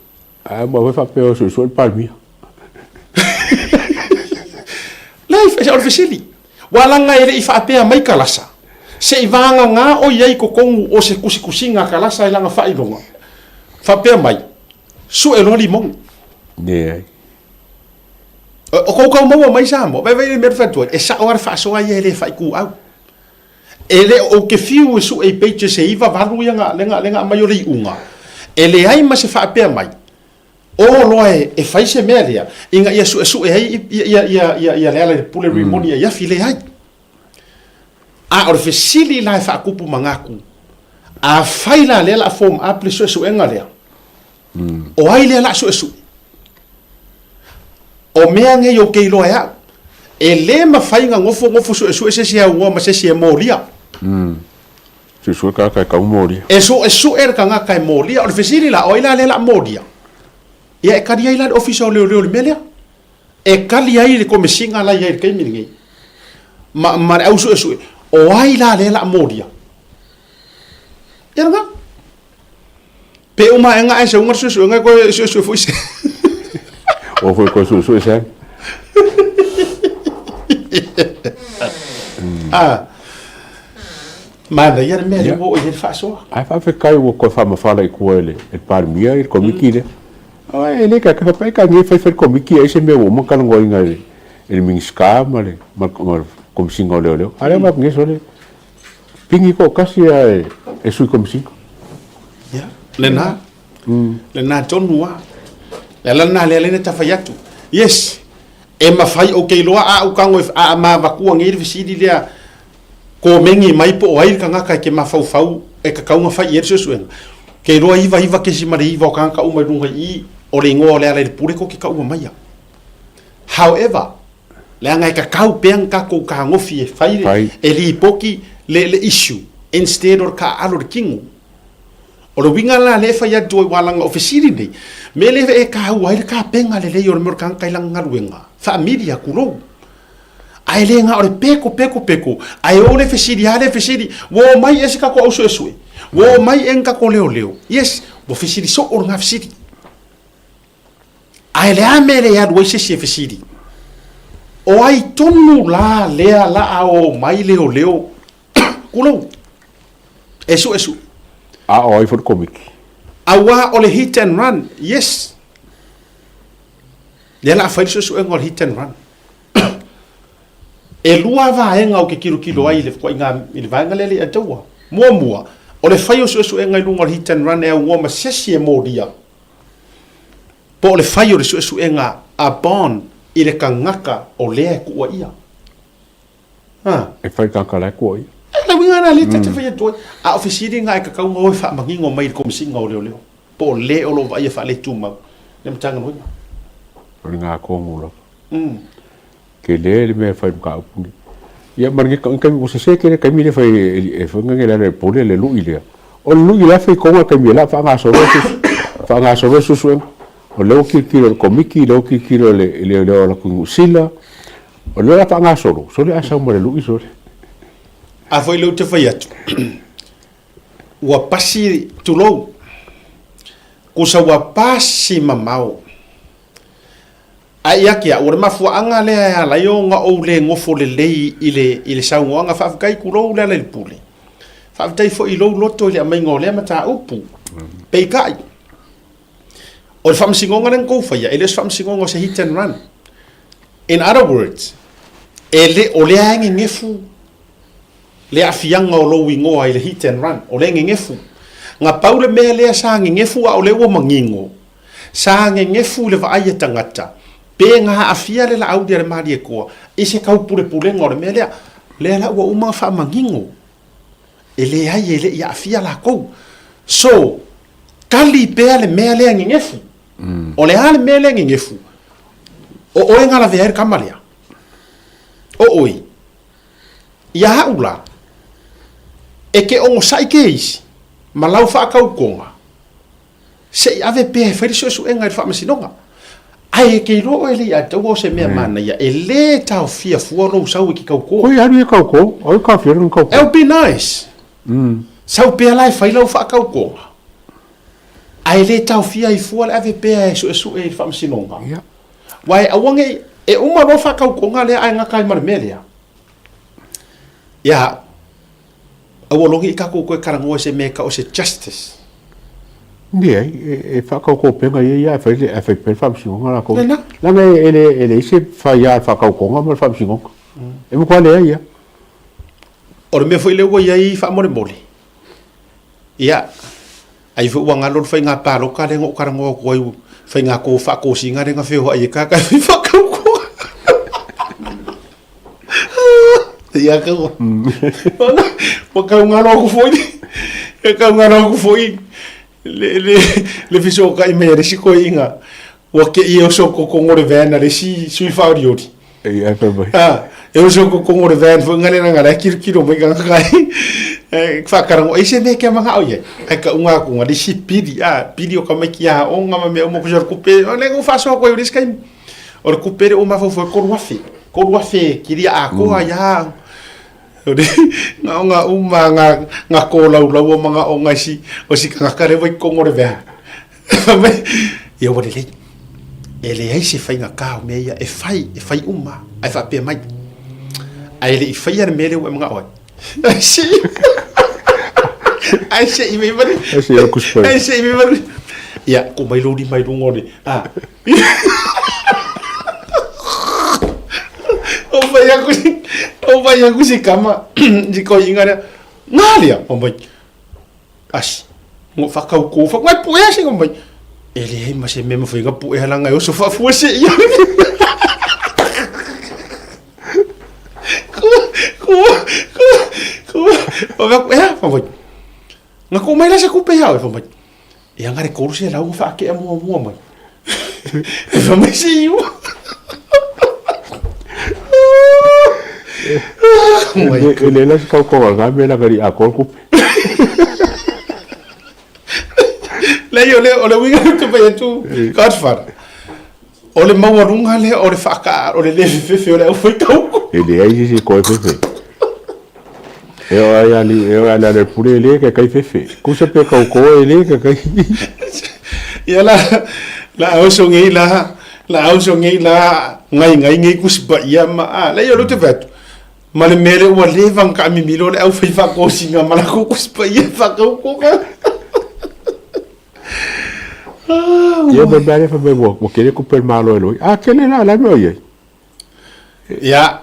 Ae ma foi faapea o suesue le Palemia. Leai, o le fesili. Ua laga e le i faapea mai Kalasa, se i vagagā o i ai i totonu o se tusitusiga a Kalasa i lana faailoga, faapea mai, Sue loa limoni. Leai. O kou kau maua mai Samoa, vaivai le mea le fai atu ai, e sao lava le faasoa ia e le faituau. E le o ou te fiu e sue i pages e 9, 8 ia na, lea na, lea na aumai o le iuga, e leai ma se faapea mai, o loa e, e fai se mea lea, ina ia suesue ai ia, ia, ia, ia, ia Lealailepule Rimoni Aiafi, leai. A o le fesili la e faatupu manatu, afai la lea o le a form up le suesuega lea, o ai lea o le a suesue? O mea nei ou te iloa e au, e le mafai ona nofonofo suesue se isi e aunoa ma se isi e molia. Suesue le tagata e tau molia. E suesue le tagata e molia. O le fesili la, o ai la lea o le a molia? Ia e kali ai la le Ofisa o Leoleo i le mea lea. E kali ai le Komesina la e i ai i le taimi lenei ma, ma le au suesue, o ai la lea o le a molia? Ia lena. Pe uma ae ae sauga le suesuega e koe suesue foi se. O foi koe suesue se. Ah. Manaia le mea lea ua oo i ai le faasoa. Ae faafetai ua toe faamafala i tua e le Palemia i le Komiti lea. E le ka faapea ka nei fai fai le Komiti ai se mea ua uma ona talanoaina e le Minisita ma le Komesina o Leoleo. A lea ua nei sole Pigi toatasi lava e Sui Komesina. Ia, lena. Lena tonu lava. Le ala lena lea lena ta fai atu. Yes, e mafai ou te iloa a ou tago a mavatua nei le fesili lea komeni mai po o ai le tagata e te mafaufau e tatau ona fai i ai le suesuega. Ke iloa 99.9 o tagata uma i luga i i o le igoa o Lealailepule tou te taua maia. However, Leaga e tatau pea ona tatou tagofi e fai le, e lipoti le, le issue instead o le taaalo i le tino. O le uiga la lea e fai atu ai aua leaga o fesili nei, mea lea e taua ai le tapena lelei o le mea o le tagata i lana galuega, familia, tulou. Ae le na o le peko, peko, peko, ae o le fesili lava lea fesili, ua omai ea se tatou au suesue? Ua omai ea ni tatou leoleo? Yes, ua fesili soo lena fesili. Ae le a mea e le alu ai se isi e fesili? O ai tonu la lea la a o mai leoleo kulou e suesue? A o ai foi le Komiti? Aua o le hit and run, yes. Lea la a fai le suesuega o le hit and run. E lua vaega ou te tilotilo ai i le ituaiga i le vaega lea e le i ataua. Muamua, o le fai o suesuega i luga o le hit and run e aunoa ma se isi e molia. Po o le fai o le suesuega a Bond i le tagata o lea e kuua ia. Ha. E fai tagata la e kuua ia. E le uiga lena lea ta te fai atu ai. A o fesili na e tatau ona o e faamanino mai i le Komesina o Leoleo po o le o lo o vaaia faaletumau le Matagaluega. O le gatonu lava. Tele le mea e fai i le mataupu lenei. Ia ma le taimi ua sese tele taimi lea e fai e foi le ala i le pule le lui lea. O le lui la e fai tonu lava i le taimi o le a faagasolo ai faagasolo ai suesuega. O lea ua tilotilo e le Komiti, o lea ua tilotilo e leoleo o latou i Niu Sila, o lea o le a faagasolo, sole a sau ma le lui sole. A foi lea ou te fai atu, ua pasi, tulou, kusa ua pasi mamao. Ae ia te au, o le mafuaaga lea e ala ai ona ou le nofo lelei i le, i le saunoaga, faafetai tulou Lealailepule, faafetai foi i lou loto i le aumaiga o lea mataupu. Peitai, o le faamasinoga lea na tou faia, e le o se faamasinoga o se hit and run. In other words, e le, o lea e nenefu le aafiaga o lou igoa i le hit and run, o lea e nenefu. Na pau le mea lea sa nenefu a o lea ua manino, Sa gegefu i le vaai a tagata, pe na aafia le laauli a le Malietoa i se taupulepulega o le mea lea. Lea la ua uma ona faamanino, e leai e le i aafia latou. So, tali pea le mea lea gegefu. O le a le mea lea gegefu? O oe na lavea ai le tama lea. O oe. Ia au la, e te onosai ke isi ma lau faatautoga, Se i ave pea e fai le suesuega i le faamasinoga. Ae e te iloa oe le i ataua o se mea manaia, e le taofia fua lou sau i ke kaukō. Oi, alu ia kaukō, oi taofia lona kaukō. It would be nice. Sau pea la e fai lau faakaukōga, ae le taofia ai fua le ave pea e suesue i le faamasinoga. Aua e aua ne i, e uma loa faakaukōga lea ae gata ai ma le mea lea. Ia, Aua loa ne i tatou toe talanoa i se mea e tau o se justice. Leai, e faatautoopega ia ia ae fai ae fai pea le faamasinoga latou. Lena. Leaga e le e leai se faia a le faatautoga ma le faamasinoga. E matua leai lava. O le mea foi lea ua i ai faamolemole, ia, ai foi ua galo le faiga palota lea na ou talanoa atu ai, faiga faatosina lea na feoai ai tagata e fai faatautoga. Ia kau. Ua kau ngalo aku foi. E kau ngalo aku foi. Le le le fesootai mai a le isi toeaiina. Ua te i e oso i totonu o le van a le isi sui faaolioli. Ia e fai mai. Ah, e oso i totonu o le van foi ngale langa la e kilokilo mai tagata e faatalanoa. E se mea e manao i ai. Ae tauga atu le isi pili, ah, pili o tamaiti aoga ma mea uma kusa o le tupe. O lea na ou faasoa atu ai i le isi taimi. O le tupe lea ua mafaufau ai 3,000, 3,000 kilia atoa ia. O le gaoga uma nga nga kolaulaua ma gaoga i si o si tagata lea ua i totonu o le van. Fai mai, ia ua lelei. E leai se faigata o mea ia, e fai, e fai uma, ae faapea mai. Ae le i faia le mea lea ua e manao ai. Ai se ai se i mai manu. Ai se i kusi Ai se i mai manu. Ia, ko mai lou lima i luga o le, ah. O fai aku si, o fai aku si kama, si koiinga lea, ngā lea, o mai, asi, ngo whakau kō, whakau, ngai puea si, o mai, e leai ma se mea mawhai nga puea la ngai oso whaafua se ia. Ko, ko, ko, ko, o mea, ea, wha mai, nga ko mai la se kupe ia, wha mai, E anga le 300 ua whaakea muamua mai. E wha mai se iu. E le la se kaukonga ngā mea la ngari a kol kupe. Leai, o le, o le uiga o te fai atu, Godfather. O le maualuga lea o le whaaka, o le le fefefe o le au whaitau. E leai se isi e koe fefe. E o ai ali, e o ai ale pule e le ke kai fefe. Kusa pe kau ko e le ke kai. Ia la, la au so ngei la, la au so ngei la, ngai ngai ngei kusi pa ia ma, a, la ia lo te fatu. Ma le mele ua leva nga mimilo le au whai whakosinga ma la kusi pa ia whakau koka. Ia ma mea lea fai mai ua kele kupe le malo e loi. A kele la, la mea o i ai. Ia,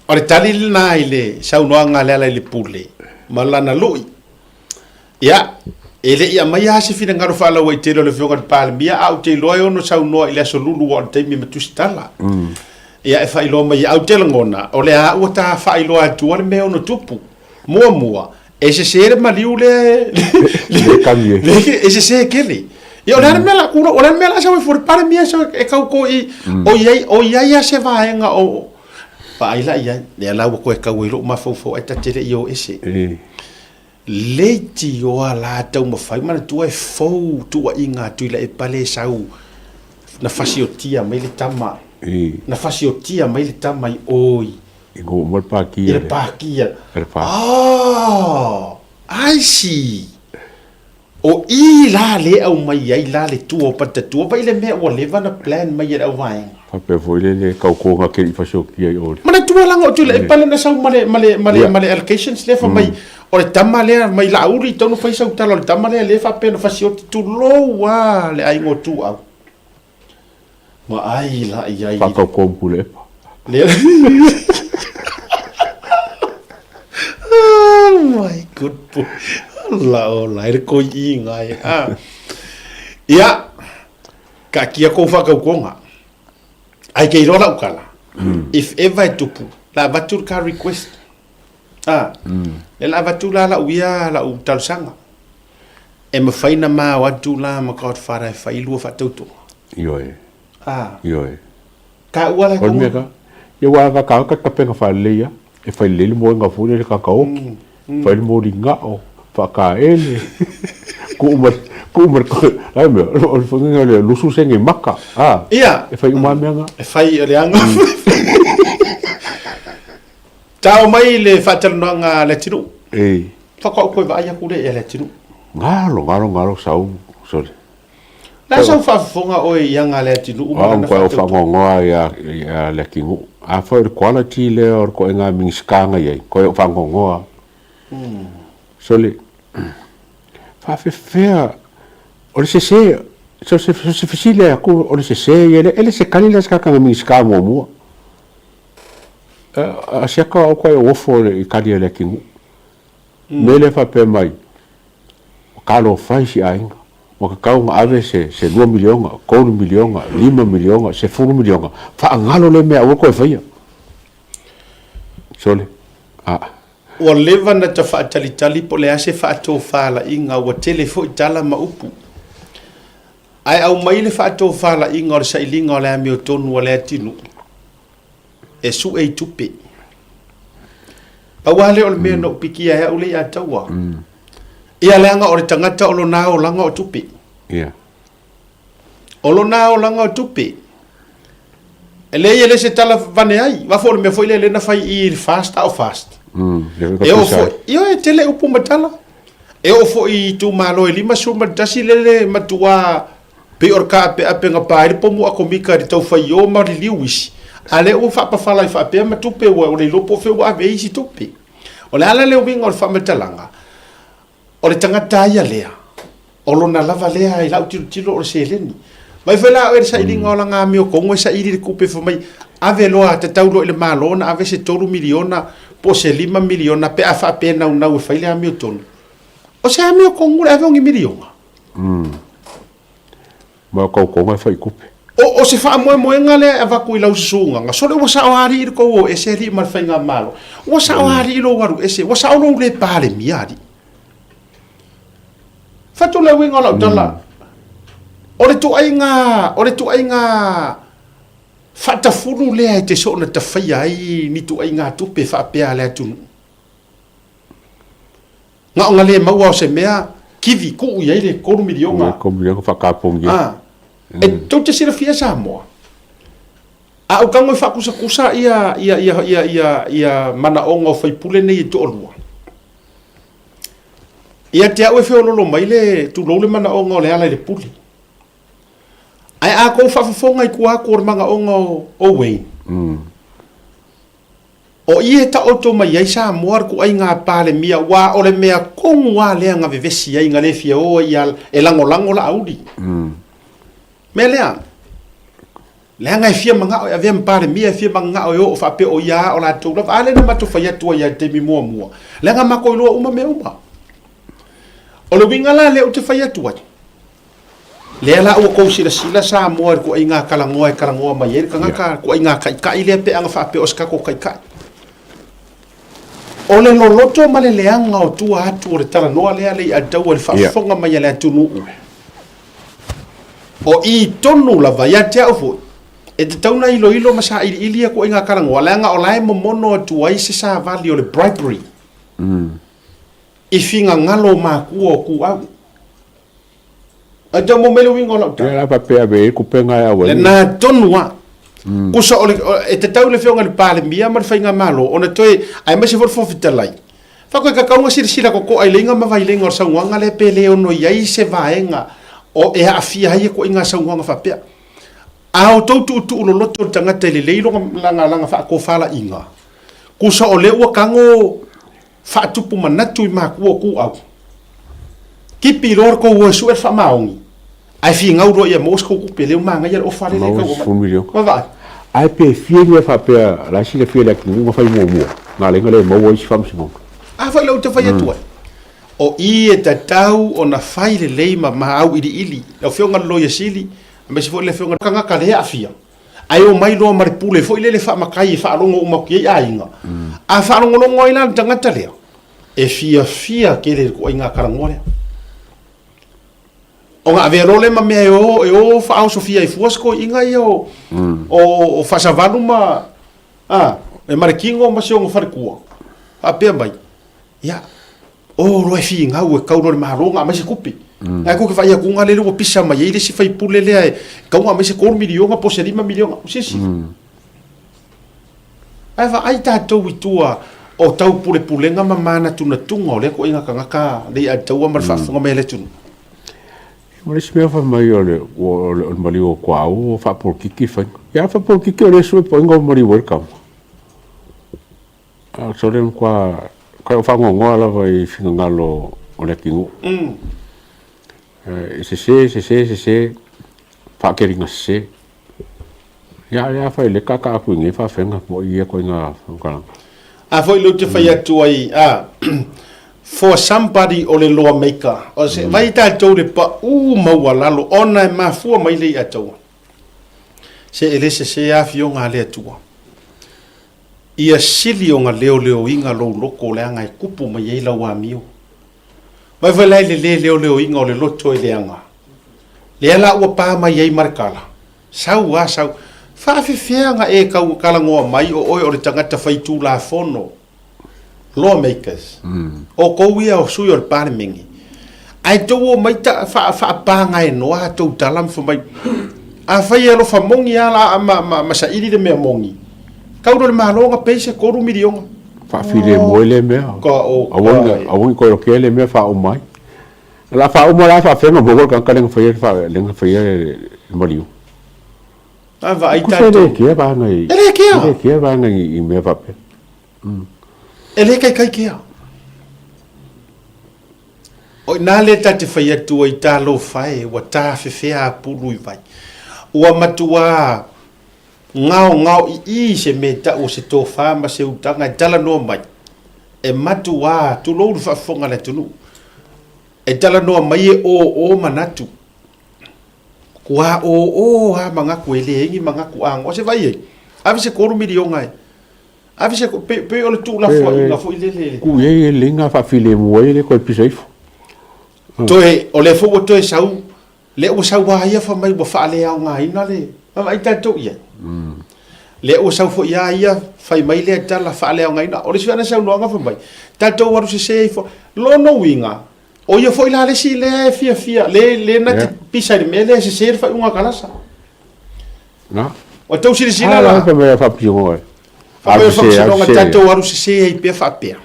o le tali lena i le saunoaga a Lealailepule ma lana lui. Ia, E le i aumaia lava se finagalo faalauaitele o le Afioga i le Palemia, ae ou te iloa e ono saunoa i le Aso Lulu aua o le taimi e matusitala. Ia e faailoa mai ai. Ae ou te lagona, o lea ua ta faailoa atua le mea e ono tupu. Muamua, e sese le maliu lea e... Le kami e. E sese tele. Ia o le a le mea la kulo, o le a le mea la sau e fua le Palemia sau e kau ko i, o i ai, o i ai a se vaega o, vaai la i ai, lea la ua koe kau ai lou mafaufau ae ta te le i o ese. Leitioa la taumafai, manatua e fou tuuaiga a Tuilaepa le sau na fasiotia mai le tama, na fasiotia mai le tama i o i I ngō uma le pākia. I le pākia. Oh, I see. O i la le aumai ai la le tua o Patatua, vaai le mea ua leva na plan mai e le auvaega. Faapea foi le le kaukoga ke i fasiokia i o. Manatua la o Tuilaepa le na sau ma le, ma le, ma le, ma le allocations lea fai mai, o le tama lea mai Laauli, tau na fai sau tala o le tama lea lea faapea na fasioti, tulou a le aiga o Tuau. Vaai la i ai. Faakaukau ma Pulepa. Lea. Oh my good boy. La o la e koi i ngai. Ah. Ia. Ka kia kou whakaukonga. Ai kei roa lau kala. If ever e tupu, la avatu ka request. Ah. Le la avatu la lau ia lau talosaga. E mafai na mao atu la ma Godfather e fai lua faatautoga. Ioe. Ah. Ioe. Ka ua la O le mea ka, ia ua ka ka ka tapenga faaleleia, e fai lelei le moega foi lele kakaoki, fai le moli gao, faakaele, kuu ma, kuu ma le, ai mea, o le faiga lea, lusu senge maka, ah. Ia. E fai uma mea nga. E fai o le aga. Tao mai le faatalanoaga a Leatinuu. Ei. Faatoa ou toe vaai atu lea ia Leatinuu. Galo, galo, galo, sau, sole. La sau faafofoga oe i aga a Leatinuu ma lana faatautoga. Au faanoanoa ia, ia Leatinuu. Afai o le quality lea o le koena Minisita na i ai, koe ou faanoanoa. Sole, faafefea, o le sese, so se, so se fesili atu o le sese ia, e le se kali lea se tagata na Minisita muamua. A siaka au koe o ofo i kali a le atinuu. Mea lea faapea mai, ua kalofai si aiga, ua tatau ona ave se se lua miliona, tolu miliona, lima miliona, sefulu miliona, faagalo lea mea aua le toe faia. Sole, a. Ua leva na ta faatalitali po o le a se faatofalaiga, ua tele foi tala ma upu. Ae aumai le faatofalaiga o le sailiga o le amiotonu a le atinuu e sue i tupe. Pau lava lea o le mea na ou pikia ai au lea ia taua. Ia leaga o le tagata o lona olaga o tupe. Ia. O lona olaga o tupe. E leai e le se tala vane ai. Aua foi o le mea foi lea lea na fai i le fast a o fast. E oo foi, ioe, e tele upu ma tala. E oo foi i itumalo e 51 lele matua pei o le kaapeape pa ai le pomu akomika i le tau faio ma liliu isi, a lea ua faapafala ai faapea ma tupe ua le iloa po o fea ua ave ai isi tupe. O le a la le uiga o le faamatalaga? O le tagata ia lea, o lona lava lea i lau tilotilo o le seleni. Vaai foi la oe i le sailiga o lana amiotogo e saili i le tupe fai mai, ave loa, tatau loa i le Malo ona ave se $3 miliona po o se $5 miliona pe a faapea e naunau e fai le amiotonu. O se amiotonu le ave o ni miliona? Ma o kaukoga e fai tupe. O, o se faamoemoega lea e avatu i lau susugaga, sole ua sao alii le tou o ese alii ma le faigamalo. Ua sao alii lou alu ese, ua sao lou le Palemia alii. Fatu le uiga o lau tala, o le tuaiga, o le tuaiga faatafulu lea e te soona tafaia ai ni tuaiga tupe faapea a le atunuu. Na o na le maua o se mea kivi tuu i ai le $3 miliona. $3 miliona faakapogi ai. Ah. E tou te silafia Samoa, a ou tago e faakusakusa ia, ia, ia, ia, ia, ia manaoga o faipule nei e toalua, ia te au e feololo mai le, tulou le manaoga o Lealailepule. Ae a tou faafofoga i tua atu o le manaoga o, o Wayne, O i e taoto mai ai Samoa le kuaiga Palemia aua o le mea tonu lava lea na vevesi ai na le fia o ai ia e lagolago Laauli. Mea lea, leaga e fia manao e avea ma Palemia, e fia manao e oo faapea o ia lava o latou lava. A lea na matou fai atu ai lava i le taimi muamua, leaga matou iloa uma mea uma. O le uiga la lea ou te fai atu ai, lea la ua tou silasila Samoa i le tuaiga talanoa e talanoa mai ai le tagata, tuaiga taitai lea pe ana faapea o se tatou taitai. O le loloto ma le leaga o tua atu o le talanoa lea Leiataua i le faafofoga mai a le atunuu, o i tonu lava ia te au foi, e tatau ona iloilo ma sailiili ia tuaiga talanoa, leaga o la e momono atu ai se savali o le bribery i finagalo o matua o tuau. Ae tau mo mai le uiga o lau tala. Lea la faapea ave i ai kupega e au ai. Lena tonu lava. Kusa o le, e tatau i le Afioga i le Palemia ma le Faigamalo ona toe, aemaise foi le Fofoga Fetalai, faatoa tatau ona silasila totoa i leiga ma vaileiga o le saunoaga lea pe le ono i ai se vaega o e aafia ai ituaiga saunoaga faapea. A outou tuutuu loloto le tagata e lelei lona, lana faatofalaiga, kusa o lea ua tago faatupu manatu i matua o tuau. Tipi loa le tou o e sue le faamaoni, ae finau loa ia maua se tou tupe, lea ua manaia le ofa lea e tau aumai. Vaavaai. Ae pe fia ni mea faapea la e silafia e le atunuu na fai muamua, na ala ai ona le maua isi faamasinoga. A foi la ou te fai atu ai, o i e tatau ona fai lelei ma auiliili lau Afioga i le Loia Sili, aemaise foi le Afioga i le tagata lea e aafia. Ae omai loa ma le pule foi lele faamatai e faalogo uma atu i ai aiga. A faalogologo ai la le tagata lea, e fiafia tele i le ituaiga talanoa lea. Ona avea loa lea ma mea e o, e o faaosofia ai fua si toeaiina ia o, o, o Faasavalu ma, a, e ma le tino ma si ona faletua. Faapea mai, ia, O loa e finau e tau loa le Malo na aumai se tupe. Ae tou te vaai atu na lele ua pisa mai ai le isi faipule lea e tau na aumai se 3 miliona po o se 5 miliona. O se isi. Ae vaai tatou i tua o taupulepulega ma manatunatuga o lea ituaiga tagata lea i Alitaua ma le faafofoga mai a le atunuu. Ma le isi mea fai mai o le, o le, o le maliu o Kuauu ua faapolokiki faiga. Ia faapolokiki o lea sue poiga o maliu ai le tama. A o le matua kai o faanoanoa lava i finagalo o le atunuu. E sese, sese, sese, faateliga sese. Ia, ia afai le kaka atu i nei faafega mo ia ituaiga faamatalaga. A foi lea ou te fai atu ai, a, for somebody o le law maker, o se, vai tatou le pau maualalo ona e mafua mai le ia taua. Se e le sese lava afioga a le Atua. Ia sili ona leoleoina lou loto leaga e tupu mai ai lau amio. Vaai foi la i le le leoleoina o le loto e leaga. Lea la ua pa mai ai ma le tala, Sau a sau, faafefea ona e tau talanoa mai o oe o le tagata faitulafono. Lawmakers, outou ia o sui o le Palemene, ae tou omai ta faapagaenoa a tou tala ma fai mai, afai e alofa moni lava la ma, ma, ma saili le mea moni, tau loa le Malo ona pay se $3 miliona. Faafilemu ai lea mea. Ka o Aua ne, aua ne toe lotea lea mea faauma ai. O le a faauma la faafeaga maua le tagata lea na faia le, lea na faia le maliu. A vaai Kusa e tatou. le kea vaega i... E le kea. E le kea vaega i, i mea faapea. E le kaikai kea. O ina lea ta te fai atu ai talofa e ua tafefea apulu i vai. Ua matua gaogao ii se mea tau o se tofa ma se utaga e talanoa mai. E matua tulou le faafofoga a le atunuu. E talanoa mai e oo manatu. Kua oo lava manatu e leai ni manatu agoa. Se vaai ai, ave se $3 miliona e Ave se pe pe o le tuulafoaiga foi lele. Ku i ai e le nga faafilemu ai e le toe pisa ifo. Toe o lea foi ua toe sau, lea ua sau a ia fai mai ua faaleaogaina le vaavaai tatou i ai. Lea ua sau foi a ia fai mai lea tala faaleaogaina. O le isi ana saunoaga fai mai, tatou alu sese ifo. Lona uiga, o ia foi la le isi lea e fiafia, le le na te pisa i le mea lea e sese le faaiuga a kalasa. Na. Ua tau silasila la. Fai mai a faamasinoga e. Fai mai a faamasinoga tatou alu sese ai pea faapea.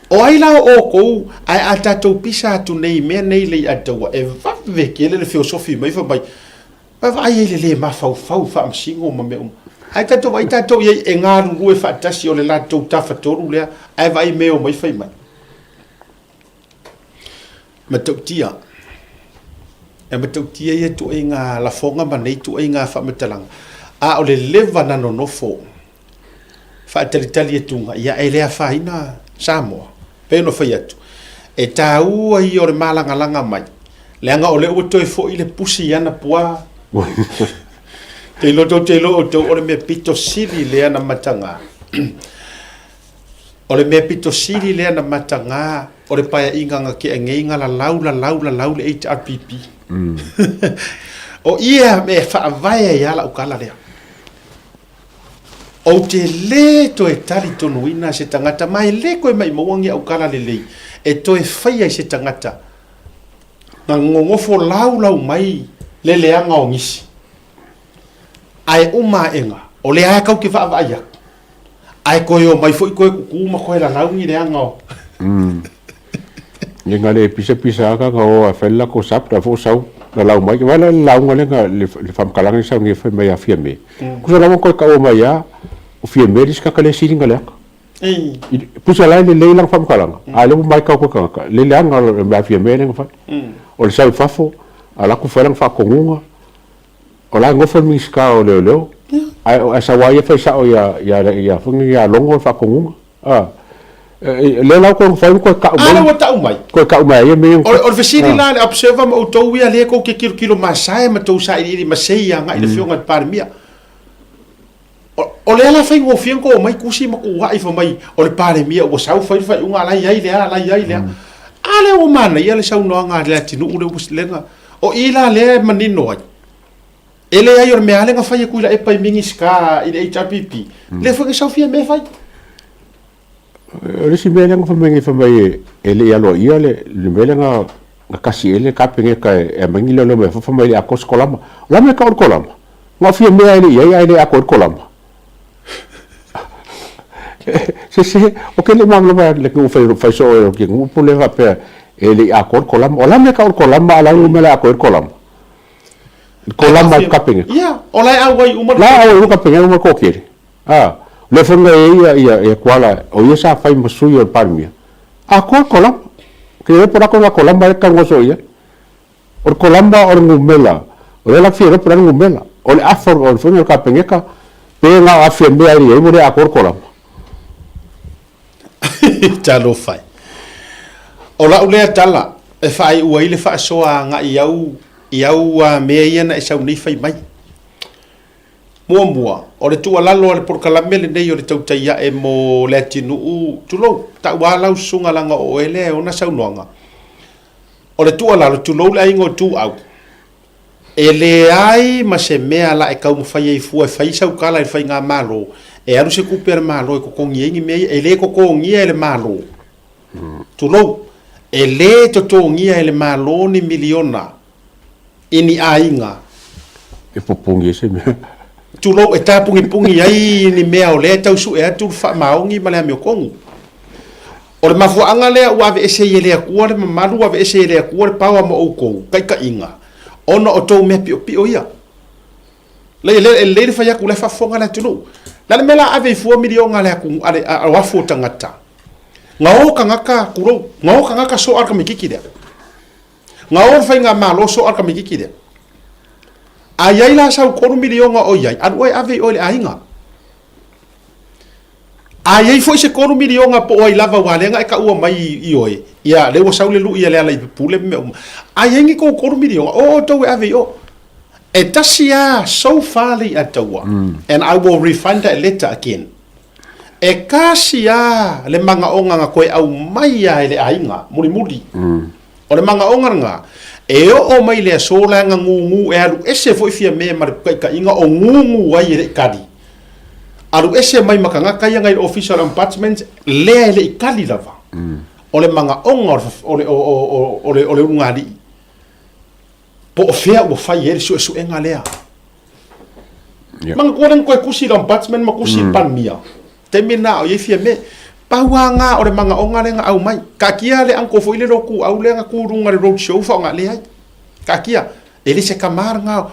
O ai la o outou ae a tatou pisa atu nei i mea nei le Ataua e vave tele le feosofi mai fai mai vaavaai ai le le mafaufau faamasino ma mea uma. Ae tatou vaai tatou i ai e galulue faatasi o le latou tafatolu lea ae vaai mea omai fai mai. Matautia. E matautia ia ituaiga lafoga ma nei ituaiga faamatalaga, a o le leva na nonofo faatalitali atuga, ia e le afaina Samoa. Pei ona fai atu, E tāua ia o le mālagalaga mai, leaga o lea ua toe foi le pusi i ana puā. Te iloa tou te iloa outou o le mea pito sili lea na matagā. O le mea pito sili lea na matagā o le paeaiga na tea nei na lalau lalau lalau le HRPP. O ia e faavae ai lava lau tala lea. Ou te lē toe talitonuina se tagata ma e lē koe maʻimauga ni aukala lelei e toe faia i se tagata na nonofo laulau mai le leaga o nisi. Ae uma aʻega, o lea lava kau ke vaavaai aku, ae koe omai foi koe kuku ma koe lalau ni leaga o. Ia nga le pisapisa aka nga o a fai le lako sap la fo sau la lau mai vai la le lauga le nga le faamatalaga le sau nge fai mai a Fiame. Kusa lava koe kaua mai a o Fiame le isi kaka le sili nga leaka. Pusa la le lei langa faamatalaga a le mai kau koe kangaka le leaga o le a Fiame le nga fai. O le sau i fafo a laku fai langa faatonuga o la e nofo le Minisita o Leoleo ae ae sau a ia fai sao ia ia ia foi ia Logo le faatonuga. A, lea la ua mafai ona toe tau mai. A lea ua tau mai. Toe tau mai ai ia mea. O le fesili la a le Observer ma outou ia lea tou te tilotilo masae ma tou sailiili masei agai i le Afioga i le Palemia. O lea la faigofie ona tou omai tusi ma tuuai fai mai o le Palemia ua sau fai le faaiuga a la e i ai lea, a la e i ai lea. A lea ua manaia le saunoaga a Leatinuu lea ua lea o i la lea e manino ai. E leai o le mea lava lea na fai e Tuilaepa i Minisita i le HRPP, lea foi na sau Fiame fai. O le isi mea lea na fai mai nei fai mai e le i aloaia le mea lea na tasi ai le Kapeneta e aumai ni leoleo mai fafo fai mai e le atoa se kolama. O le a le mea e tau o le kolama? Na o Fiame lava e le i ai ae le atoa ai le kolama. Sese, o ke le malamalama le ku fai fai so o ke nuu po le faapea e le i atoa le kolama. O le a le mea e tau o le kolama a o le a le numera e atoa ai le kolama? Ko lama i Kapeneta. Ia, o la e auai uma le. La e auai uma Kapeneta uma le toatele. A, o lea foi na i ai ia, ia Tuala, o ia sa fai ma sui o le Palemia. Atoa le kolama. Ke iloa po o le a kona kolama lea e talanoa soo i ai. O le kolama o le numela, o lea la fia iloa po o le a le numela. O le afa o le faiga o le Kapeneta, pe na o afe mea e i ai ua le atoa le kolama. Talofa e. O lau lea tala e faaiu ai le faasoa agai i au i au mea ia na e sau nei fai mai. Muamua, o le tuualalo a le polokalame lenei o le tautai ae mo le atinuu, tulou, tau a lau susuga leaga o oe lea e ona saunoaga. O le tuualalo, tulou le aiga o Tuau, e leai ma se mea la e taumafai ai fua e fai sau tala i le faigamalo, e alu se tupe a le Malo e totogi ai ni mea ia, e le totogia e le Malo. Tulou, e le totogia e le Malo ni miliona i ni aiga. E pupungi ai se mea. Tulou, e tapugipugi ai ni mea o lea e tau sue atu le faamaoni ma le amiotonu. O le mafuaaga lea ua aveese ai e le Atua le mamalu, ua aveese ai e le Atua le paoa ma outou taitaiga, ona o tou mea piopio ia. Lei, e lelei le fai atu, o la e faafofoga le atunuu. O le a le mea o le a ave ai fua miliona a le atunuu, a le afu o tagata? Na o tagata, tulou, na o tagata soa le tamaitiiti lea. Na o le faigamalo soa le tamaitiiti lea. A i ai la sau $3 miliona o i ai, alu oe ave i o i le aiga. A i ai foi se $3 miliona po o ai lava aua lea na e taua mai i oe, ia lea ua sau le lui a Lealailepule ma mea uma. A i ai ni tou $3 miliona, o outou e ave i o. E tasi lava so far Leiataua, and I will refund that letter again. E tasi lava le manaoga na toe aumai lava e le aiga mulimuli. O le manaoga lena, e oo mai le aso la na gugu e alu ese foi Fiame ma le taitaiga o gugu ai e le i kali. Alu ese mai ma tagata ia nai le Ofisa o le Ombudsman lea e le i kali lava. O le manaoga o le, o, o, o, o le ulugalii, po o fea ua fai ai le suesuega lea. Yeah. Manatua lea na toe tusi le Ombudsman ma tusi le Palemia. Taimi lena o i ai Fiame. Pau lava na o le manaoga lea na aumai. Taatia le uncle foi lele o Tuau lea na tu i luga i le road show faaaoga leai. Taatia, e le se tama lena.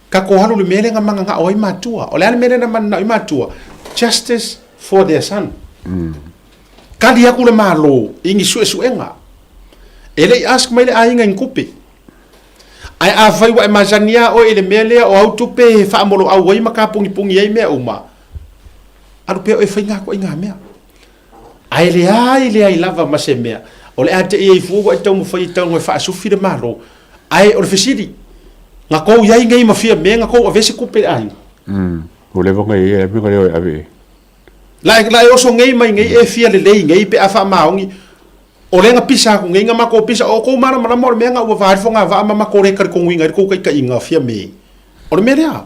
Tatou alu i le mea lea na mananao ai matua. O le a le mea lea na mananao ai matua? Justice for their son. Kali atu le Malo i ni suesuega. E le i ask mai le aiga i ni tupe. Ae afai ua e masani lava oe i le mea lea o au tupe e faamoloau ai ma kapugipugi ai mea uma, alu pea oe e fai nga ituaiga mea. Ae leai leai lava ma se mea. O le a te'i ai fua ua e taumafai e tago e faasufi le Malo. Ae o le fesili, na kou i ai nei ma Fiame na kou ave se tupe i le aiga? Umm, ua leva ona i ai, a mea leo e ave i ai. La e, la e oso nei mai nei e fia lelei nei pe a faamaoni, o lea na pisa atu nei na matou pisa, o tou malamalama o le mea na ua va ai le fogavaa ma matou le talitonuina ai le tou taitaiga Fiame. O le mea lea.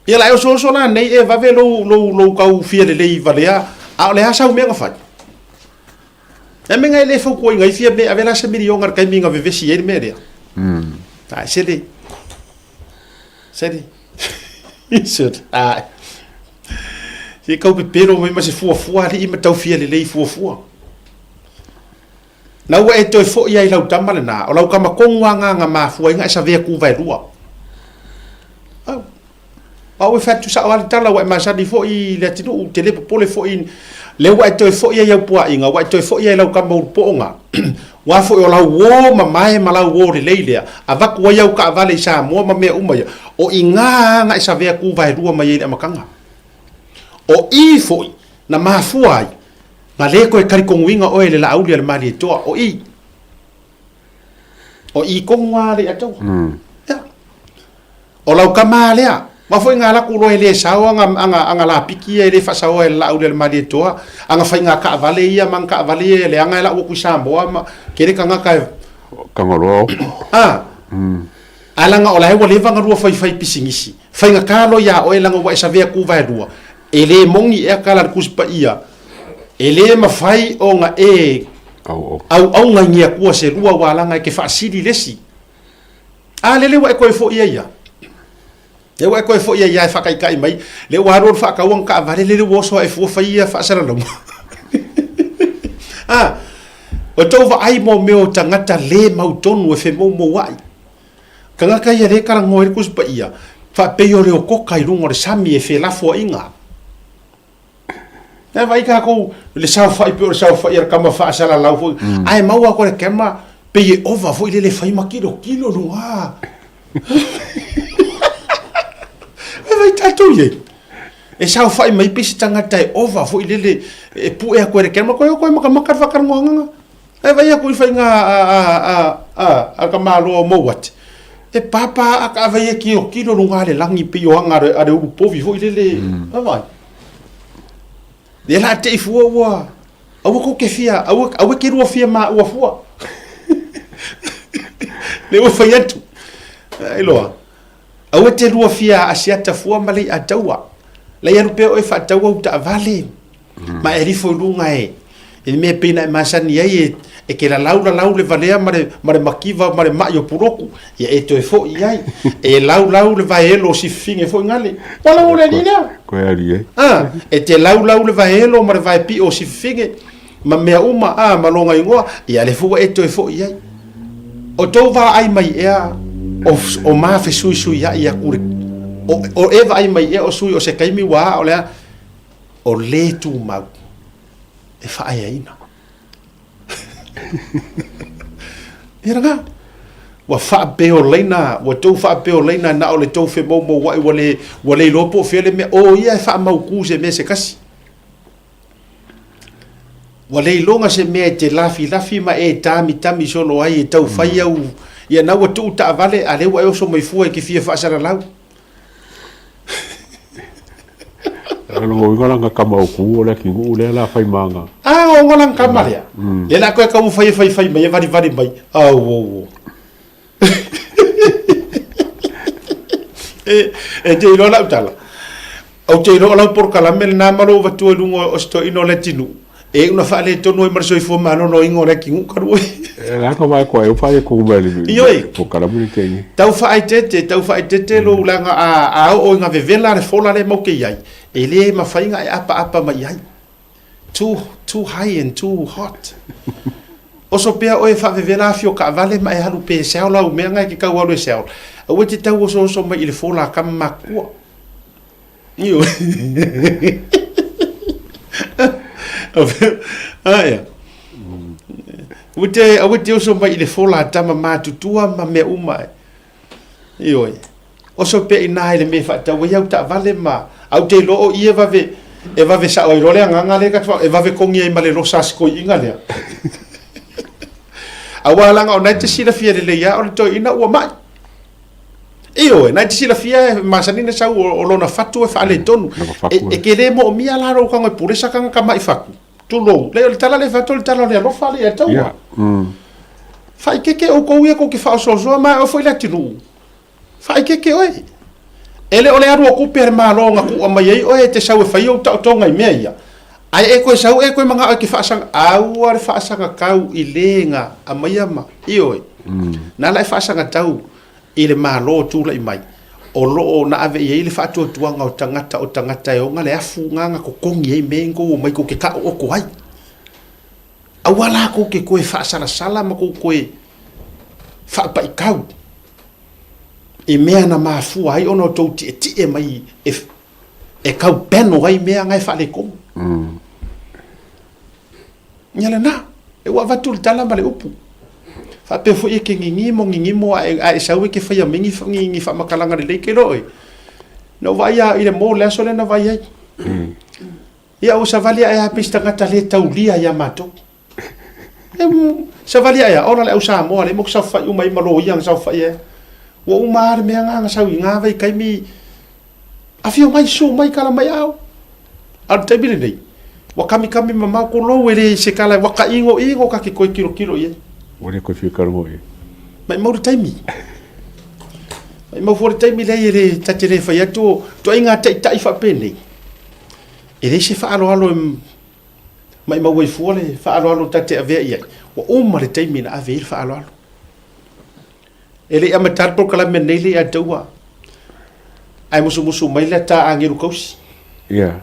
Ia la e osooso la nei e vave lou, lou, lou tau fia lelei valea, a o le a sau mea na fai? E mea e le fautuaina ai Fiame, ave la se miliona i le taimi na vevesi ai le mea lea. Ai, sele. Sele. Sele. Ai. Se kau pepelo mai ma se fuafua alii ma tau fia lelei fuafua. Na ua e toe foʻi ai lau tama lena, o lau kama kogu a nga nga mafua ai nga e savea ku vaelua. Au. Au e fai atu sao lava le tala ua e masani foi i le atunuu, ou te le popole foi lea ua e toe foi ai au puaaiga, ua e toe foi ai lau kama ulupoo nga. Aua foi o lau uo mamae ma lau uo lelei lea, avatu ai au taavale i Samoa ma mea uma ia, o i ga nga e savea ku vaelua mai ai i le amataga. O i foi na mafua ai Na le toe talitonuina oe e le Laauli a le Malietoa, o i. O i tonu lava le Ataua. Ia. O lau tama lea, aua foi na alu atu loa e le sao aga, aga, aga lapiki ia e le faasaoa e le Laauli a le Malietoa, aga faiga taavale ia ma aga taavale ia e leaga e lau atu i Samoa ma tele tagata e... Tangaloa. A. Ae leaga o la e ua leva ona lua faifai pisinisi. Faigata loa ia oe leaga ua e savea ku vaelua. E le moni ea tala a le Tusi Paia, e le mafai ona e auauna i ni atua se lua aua leaga e te faasili le isi. A lele ua e toe foi ai ia. Lea ua e toe foi ai ia e faataitai mai, lea ua alu alu faatau ana taavale, lele ua oso ae fua fai ia faasalalauga. A, o tou vaai mo mea o tagata le mautonu e femoumouai. Tagata ia lea e talanoa ai le Tusi Paia, faapei o le okoka i luga o le sami e felafoaiga. E vaai tatou le saofai pei o le saofai a le tama faasalalau foi, ae maua atu e le tama pei e ova foi lele fai ma kilokilo luga. E vaai tatou i ai. E saofai mai pei se tagata e ova foi lele e pue atu e le tama, koe o koe makamaka le faatalanoaga. Ae vaai atu i faiga a ka Malo o Mouati, e pāpā a ka vai e kilokilo luga le lagi pei o aga a le ulu povi foi lele. A vaai. Ia la te i fua ua, aua kou ke fia, aua, aua ke lua fia maua fua. Le ua fai atu. Ai loa. Aua te lua fia asiata fua ma lei ataua. Lei alu pea oe faataua au taavale. Ma e alifo i luga e i le mea e pei ona e masani ai e, e ke lalau lalau le valea ma le, ma le makiva ma le mai o puloku, ia e toe foi i ai. E laulau le vaeelo o sififine foi gale. Wala o le alii lea. Koe alii ai. Ah, e te laulau le vaeelo ma le vaepio o sififine ma mea uma, ah, ma lona igoa, ia le fua e toe foi i ai. O tou vaai mai ea o, o ma fesuisuiai atu le, o, o e vaai mai ea o sui o se taimi ua a o le a, o le tumau e faaeaina. Ia lena. Ua faapeolaina, ua tou faapeolaina na o le tou femoumouai ua le, ua le iloa po o fea le mea. O ia e faamautu se mea se kasi. Ua le iloga se mea e te lafilafi ma e tamitami solo ai e tau fai au. Ia na ua tuu taavale, a lea ua e oso mai fua e te fia faasalalau. Lona uiga lana tama o ku o le atunuu lea la fai ma ana. Ah, o ngo lana tama lea. Lea la koe kau fai fai fai mai e vali vali mai. Au au au. E e te iloa lau tala. Ou te iloa o lau polokalame lena ma lou avatua i luga o se toeaina o le atunuu. E una faaletonu ai ma le soifua maloloina o le atunuu talu ai. E la ka mai koe upa e ku mai le. Ioe. Polokalame le tei. Tau faaeteete, tau faaeteete lou leaga a a oo ina vevela le fola lea matou te i ai, e le mafai ona e apaapa mai i ai. Too, too high and too hot. Oso pea oe e faavevela afi o taavale ma e alu pe e seal au mea na e te tau alu e seal. Aua e te tau osooso mai i le fola a tama matutua. Ioe. Aia. Aua te, aua te oso mai i le fola a tama matutua ma mea uma e. Ioe. Oso pea i nā i le mea e faatau ai au taavale ma au te iloa o i e vave. E vave sa'o ai loa le agaga lea ka te e vave kogi ai ma le losa a si toeaina lea. Aua leaga o na e te silafia lelei lava o le toeaina ua ma'i. Ioe, na e te silafia e masani ona sau o lona fatu e faaletonu. E te le moomia la lou tago e pule sa tagata ma'i fatu, tulou. Leai, o le tala lea e fai atu o le tala o le alofa lea ia taua. Faaeteete outou ia tou te faaosoosoa ma e oe foi Leatinuu. Faaeteete oe. E le o le alu o tupe a le Malo na tuua mai ai oe e te sau e fai ou taotoga i mea ia, ae e toe sau e toe manao e te faasaga, aua le faasagatau i le na aumaia ma, ioe, na ala e faasagatau i le Malo o tulai mai, o lo o na ave i ai le faatuatuaga o tagata, o tagata e ona le afu na na totogi ai mea ia na tou omai tou te taooto ai. Aua la tou te toe faasalasala ma tou toe faapaitau i mea na mafua ai ona outou tietie mai e, e tau peno ai mea na e faaletonu. Ia lena, e ua avatu le tala ma le upu. Faapea foi e ke gigimo gigimo a e, a e sau e ke faia mai ni, ni, ni faamatalaga lelei ke iloa oe. Na ou vaai lava i le mall le aso lea na vaai ai. Ia ua savali ae lava pei se tagata le taulia ia matou. E, savali ae lava, ola le au Samoa lea mo ke saofai uma ai ma loia na saofai ai. Ua uma lava le mea na na sau i na vaitaimi, afio mai, susu mai, tala mai ao. A o le taimi lenei, ua kamikami mamao tulou e le se tala, ua tainoino ta te toe tilotilo i ai. Ua le toe fia talanoa i ai. Maimau le taimi. Maimau foi le taimi leai e le, ta te le fai atu o ituaiga taitai faapenei. E leai se faaaloalo e maimau ai fua le faaaloalo ta te avea i ai. Ua uma le taimi na ave ai le faaaloalo. E le i amata le polokalame lenei le ia te ua ae musumusu mai le ata agelu kausi. Yeah.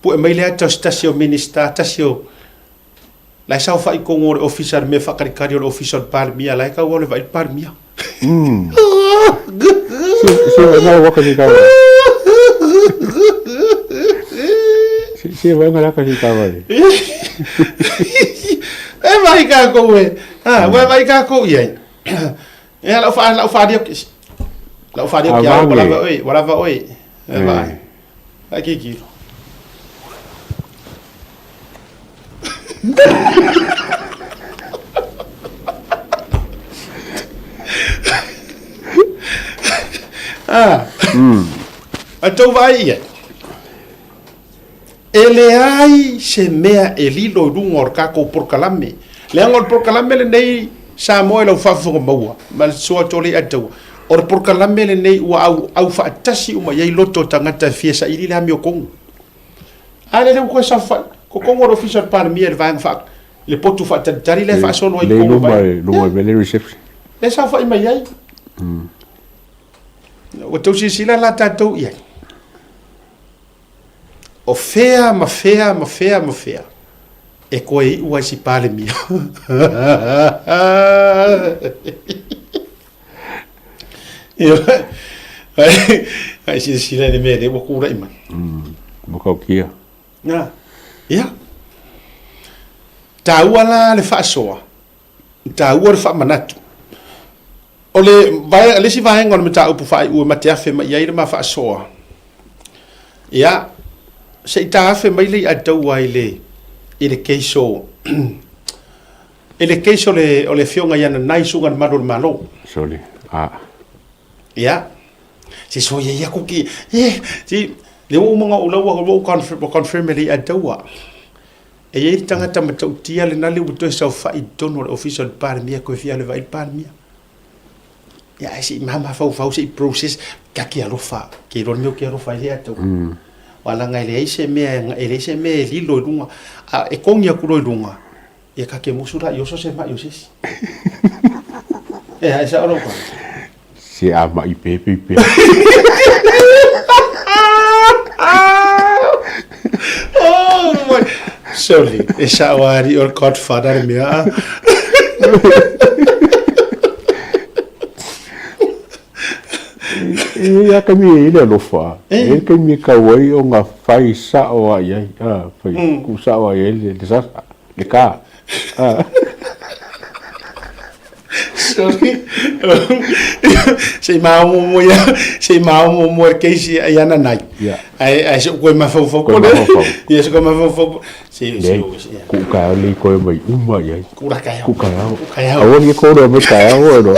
Pue mai le ata o se tasi o Minista, tasi o la e saofai i totonu o le ofisa le mea faakalikali o le ofisa o le Palemia, la e tau au le vaai le Palemia. Si vaenga la waka si kawa. Si vaenga la waka si kawa. E mai kākou e. Ha, ua mai kākou i ai. E lau wha lau wha lau wha ki au wala va oi, wala va oi. E vai. Ai ki ki. Ah. A tou vaai i ai. E leai se mea e lilo i luga o le tatou polokalame. Leaga o le polokalame lenei Samoa i lau faafofoga maua ma le soa atu o le Ataua, o le polokalame lenei ua au, aufaatasi uma i ai loto o tagata e fia saili le amiotonu. A lele ua toe saofai totonu o le Ofisa o le Palemia i le vaega faa, le potu faatalitali lea e faasolo ai i totonu mai. Luma i le reception. Lea e saofai mai ai. Ua tau silasila la tatou i ai. O fea ma fea ma fea ma fea e koe iu ai si Palemia. Ai silasila i le mea lea ua tulai mai. Matautia. Ia. Ia. Taua la le faasoa taua le faamanatu. O le, vae, le isi vaega o le mataupu faaiu e mateafe mai i ai le ma faasoa, ia, se i taafe mai le i'a taua i le, i le case o, i le case o le, o le afioga ia Nanai Suga le Malu o le Malo. Sorry. Ah. Ia, se soia ia kuki, eh, si, le ua uma ona ou lau ua ou confirm, confirm e le i'a taua. E i ai le tagata matautia lena lea ua toe saofai i totonu o le Ofisa o le Palemia toe fia alu e vaai le Palemia. Ia ae se i mafaufau se i process, ta te alofa, ke iloa le mea ou te alofa ai lea tau. Aua leaga e leai se mea, e leai se mea e lilo i luga, a e kogi atu loa i luga, ia ta te musu la i oso se mai o se isi. E ae sao lau tala. Se a ma'i pē pei pē. Oh my. Sorry, e sao ari o le Godfather le mea a. E i a taimi e i le alofa, e i le taimi e tau ai ona fai sao a i ai, a, fai ku sao a i ai le sasa, le ka. A. Sorry. Se i maomo ia, se i maomo mo le keisi ai ana nai. Ai ai se koe mafaufau Koe mafaufau. Ia se koe mafaufau. Se se Nei, ku ka le koe mai uma i ai. Ku ra kai. Ku kai au. Ku kai au. Aua ni kōrero mai kai au e no.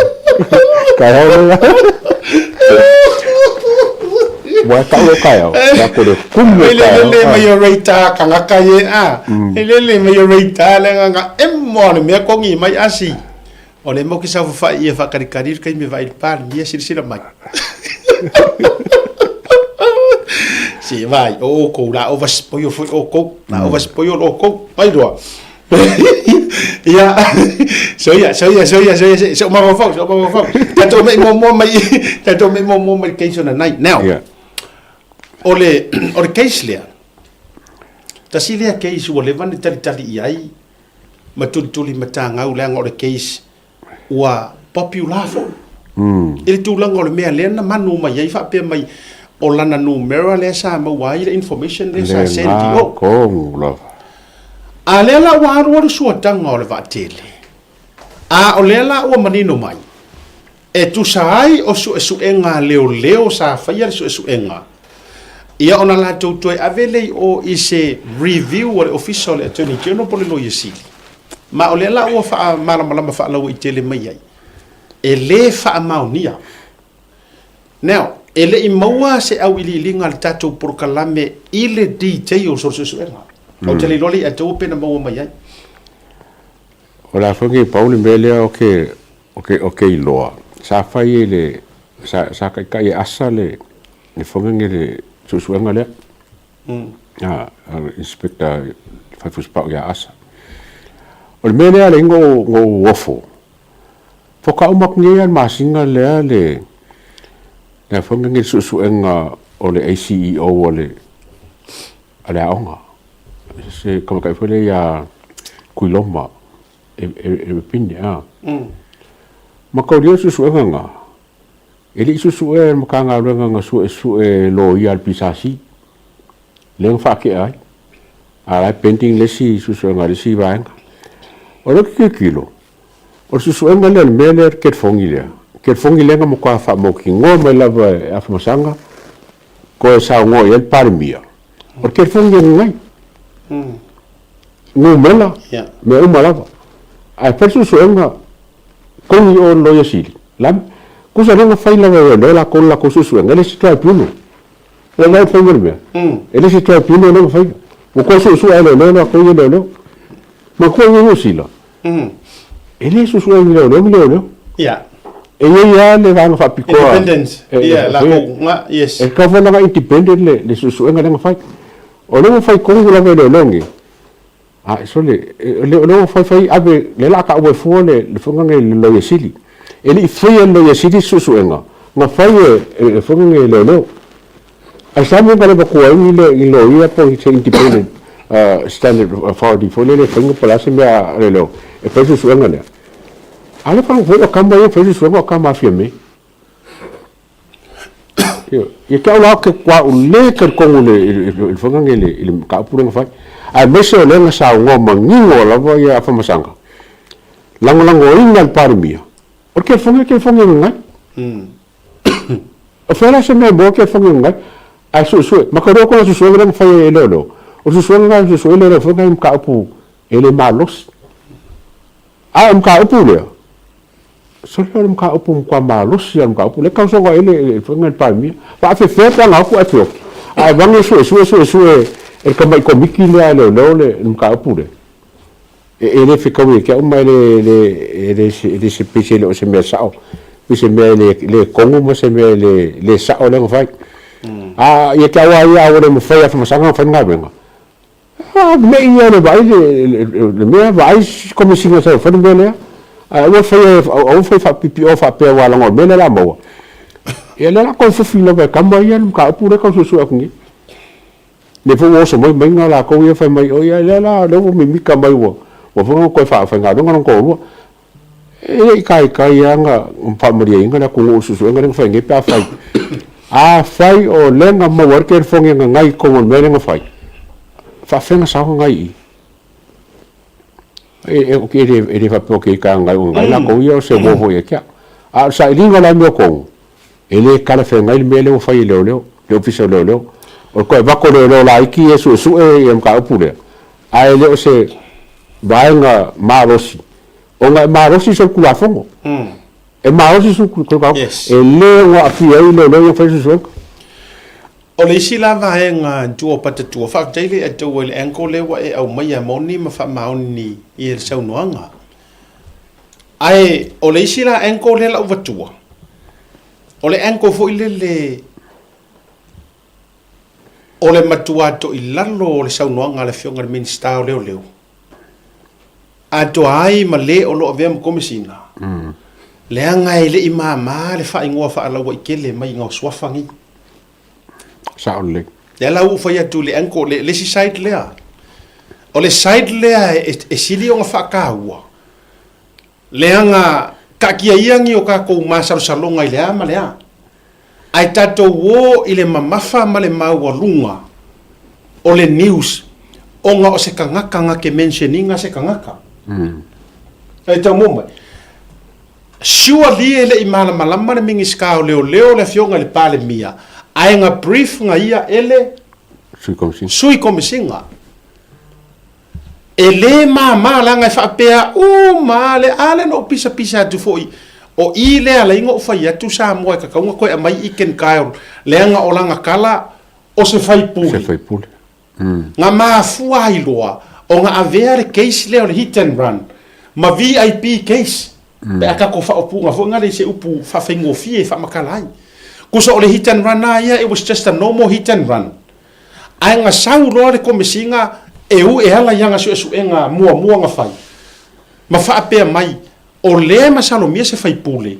Kai au le. Wa ka o kai au. Ka kore kumu Le kai le au. le mai o reita kangaka ye a. Le le le mai o reita le nganga e mo le mea kongi mai asi. O le mo ki sa fa ia fa kari kari kai me vai pa ni silasila mai. Si vai o ko la o vas po yo foi o ko la o vas po yo o ko vai doa. Ia so ia so ia so ia so ia so ma fau so ma fau. Tatou me mo mo mai tatou me mo mo mai case ona nai. Now. Yeah. O le o le case lea. Tasi lea case ua leva ona talitali i ai ma tulituli matagau leaga o le case ua popular foi. I le tulaga o le mea lea na manu mai ai faapea mai o lana numera lea sa maua ai le information lea sa send i o. Tonu lava. A lea la ua alualu suataga o le vaatele, a o lea la ua manino mai, e tusa ai o suesuega a leoleo sa faia le suesuega, ia ona latou toe ave lea i o i se review a le Ofisa o le Attorney General po o le Loia Sili. Ma o lea la ua faamalamalama faalauaitele mai ai, e lē faamaonia. Now, e le i maua se auiliiliga a le tatou polokalame i le details o le suesuega. Ou te le iloa le ia te pe na maua mai ai. O le a foi nei pau le mea lea o ke, o ke, o ke iloa, sa fai e le, sa, sa taitai e asa le, le fogaga le suesuega lea. A, a le Inspector Faifusipao ia Asa. O le mea lea le ingo o ofo, faatoa uma atu nei lava le masina lea le, le a foi nei le suesuega o le ACEO a le, a le aoga. Se tamaitai foi lea ia Kuiloma e, e, e Pine, a. Ma taulia le suesuega lena, e le i suesuea e le Matagaluega na suesue e loia a le PSC, lea na faatea ai, a o la e pending le isi suesuega a le isi vaega. O lea ou te tilotilo, o le suesuega lea o le mea lea o le telefoni lea, telefoni lea na matua faamautinoa mai lava e Afamasaga toe saunoa i ai le Palemia, o le telefoni lea na i ai. Numera, mea uma lava. Ae fai le suesuega Kogi o le Loia Sili, la, kusa lea na fai lava e leoleo latou le latou suesuega, e le se tribunal. Ua vaai fai le mea. E le se tribunal lea na faia. Ua toe suesue lava e leoleo latou ia leoleo. Manatua i Niu Sila, e le suesue ni leoleo ni leoleo. E i ai lava le vaega faapitoa. Independence. Yeah, latou, nga, yes. E tatau foi la ona independent le suesuega lea na fai. O lea ua fai tonu lava e leoleo nei, A sole, o lea ua fai fai ave, lea la a taua e fua le le foga nei le Loia Sili. E le i faia e le Loia Sili se suesuega, na fai e le foga nei e leoleo. Ae sa mea na le avatua ai ni le ni loia po o se independent standard authority foi lele e faiga po o le a se mea a leoleo e fai le suesuega lea. A o lea faalogo foi o tama ia e fai le suesuega o tama a Fiame. Ia te au la ou te matua le talitonu i le faiga lenei i le mataupu lea na fai, aemaise o lea na saunoa manino lava ia Afamasaga, lagolagoina e le Palemia, o le telefoni e telefoni e gagai. O fea la se mea e maua telefoni e gagai? Ae suesue, ma te iloa kona suesuega lea na fai e leoleo, o le suesuega lena na suesue e leoleo foi nai mataupu e le malosi. A o le mataupu lea, Sole o le mataupu matua malosi lava o le mataupu lea e tausoga ai le Afioga i le Palemia. Faafefea pe ana atu ae feoti, ae vane suesue suesue e le tamai komiti lea a leoleo le mataupu lea. E le fetaui ia te au ma e le e le se pei se le o se mea sao, pei se mea e le tonu ma se mea e le sao lea na fai. A ia te au lava ia a ua le mafai e Afamasaga ona fai le galuega, A mei ia le vaai le mea, vaai si komesina sa fai le mea lea. Ae aua fai aua fai faapipio faapea aua leaga o le mea lea o le a maua. Ia lea la toe fofi lava e tama ia le mataupu lea e tau suesue atu nei. Lea foi ua oso mai maiga latou ia fai mai, oi lea la lea ua mimita mai ua ua foi ona toe faafaigaluega lona toalua. E le i taitai lava ona faamalieina le atunuu i le suesuega lea na fai nei pe afai afai o lea na maua ai le telefoni e gagai i totonu o le mea lea na fai, e faafefea ona sao gagai i i? E, e, le, e le faapea o ke ka ngai o ngai lakou ia o se uo foi ia te au. A o le sailiga o la mea o Kogu, e le talafeagai le mea lea ua fai e leoleo, le Ofisa o Leoleo. O le toe avatu o leoleo laiti ia e suesue ia mataupu lea, ae le o se vaega malosi, ona e malosi solitulafono. E malosi solitulafono, e le ono aafia ai leoleo ia fai suesuega. O le isi la vaega tua o Patatua, faafetai le Ataua i le angle lea ua e aumaia, moni ma faamaoni i le saunoaga. Ae o le isi la angle lea la ua vatua, o le angle foi lele o le matua toilalo o le saunoaga a le Afioga i le Minisita o Leoleo, atoa ai ma le o lo o avea ma Komesina, leaga e le i mama le faaigoa faalauaitele mai i suafa nei. Sao lelei. Lea la ua ou fai atu i le angle, le, le isi side lea. O le side lea e, e sili ona faataua, leaga taatia ia ni o tatou masalosaloga i le a ma le a, ae tatou o i le mamafa ma le maualuga o le news ona o se tagata na te mention ina se tagata. Mm. E tau mo mai. Surely e le i malamalama le Minisita o Leoleo le Afioga i le Palemia, ae na brief na ia e le Sui Komesina. Sui Komesina. E lē māmā leaga e faapea uma lava le, a lea na ou pisapisa atu foi, o i lea alai na ou fai atu Samoa e tatau ona toe aumai Ethan Kyle leaga o lana tala o se faipule. Se faipule. Na mafua ai loa ona avea le case lea o le hit and run ma VIP case pe a tatou faaupuga foi na le i se upu faafaigofie e faamatala ai. Tusa o le hit and run lava ia it was just a normal hit and run. Ae na sau loa le Komesina e u e ala i ana suesuega muamua na fai ma faapea mai o lea e masalomia se faipule.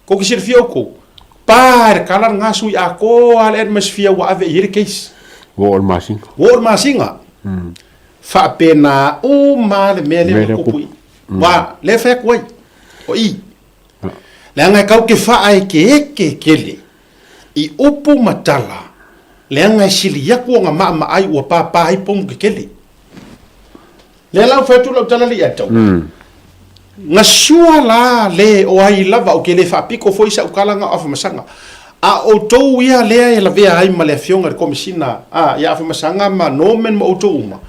Kou te silafia oukou, pa e le kala lena sui atoa le atmosphere ua ave i ai le case. Ua oo le masina. Ua oo le masina. Faapena uma le mea lea ua tupu i. Ua, lea e fai atu ai, o i. Leaga e kau te faaekeeke tele i upu ma tala, leaga e sili atu ona maamaai ua pāpā ai pomu kekele. Lea la ua fai atu lau tala le ia tau. Na sua la le o ai lava ou te le faapito foi sau tala na o Afamasaga. A o outou ia lea e lavea ai ma le afioga i le Komesina a ia Afamasaga ma Norman ma outou uma,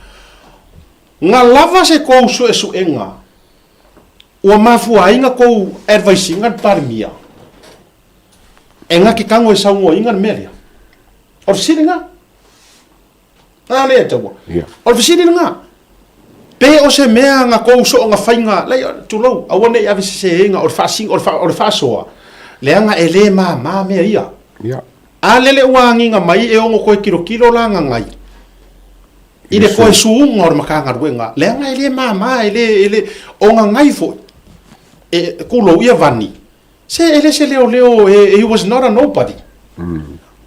na lava se tou suesuega ua mafua ai na tou advise ina le Palemia e na te tago e saunoaina le mea lea. O le fesili lena. A lea taua. Yeah. O le fesili lena. Pe o se mea na kou soonga faiga, lei, tulou, aua ne i ave seseina o le faasino, o le, fa, o le faasoa, leaga e le māmā mea ia. Yeah. A lele ua agiga mai e ono toe tilotilo la gagai i le toe suuga o le Matagaluega, leaga e le māmā, e le, e le, o gagai foi, e, tulou ia vani, Se e le se leoleo e, he was not a nobody.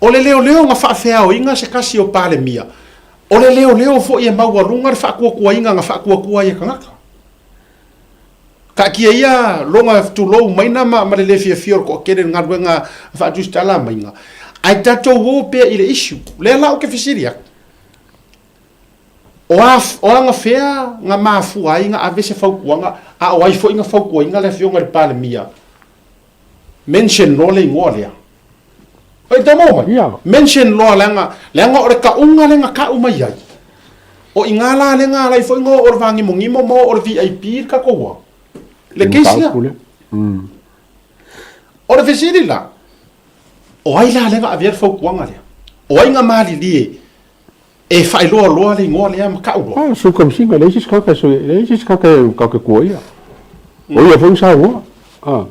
O le leoleo na faafeaoina se tasi o Palemia, o le leoleo foi e maualuga le faatuatuaina na faatuatua ai e tagata. Taatia ia lona tulou maina ma, ma le le fiafia o le toatele i le galuega faatusitala maiga, ae tatou o pea i le issue. Lea la ou te fesili atu, o a, o agafea na mafua ai na ave se fautuaga, a o ai foi na fautuaina le Afioga i le Palemia, mention loa le igoa lea. Oi, tau maua mai? Yeah. Mention loa leaga, leaga o le tauga lea na tau mai ai. O i ngā la lea na alai foi na o le vāgimogimo ma o le VIP le tatou a. Le case lea. Mataupu lea. O le fesili la, o ai la lea na avea le fautuaga lea? O ai na malilie E faailoa loa le igoa lea ma kau loa. Ah, sui komesina, leai se isi tagata e sui, leai se isi tagata e tatou te tuuaia. O ia foi na saunoa, ah,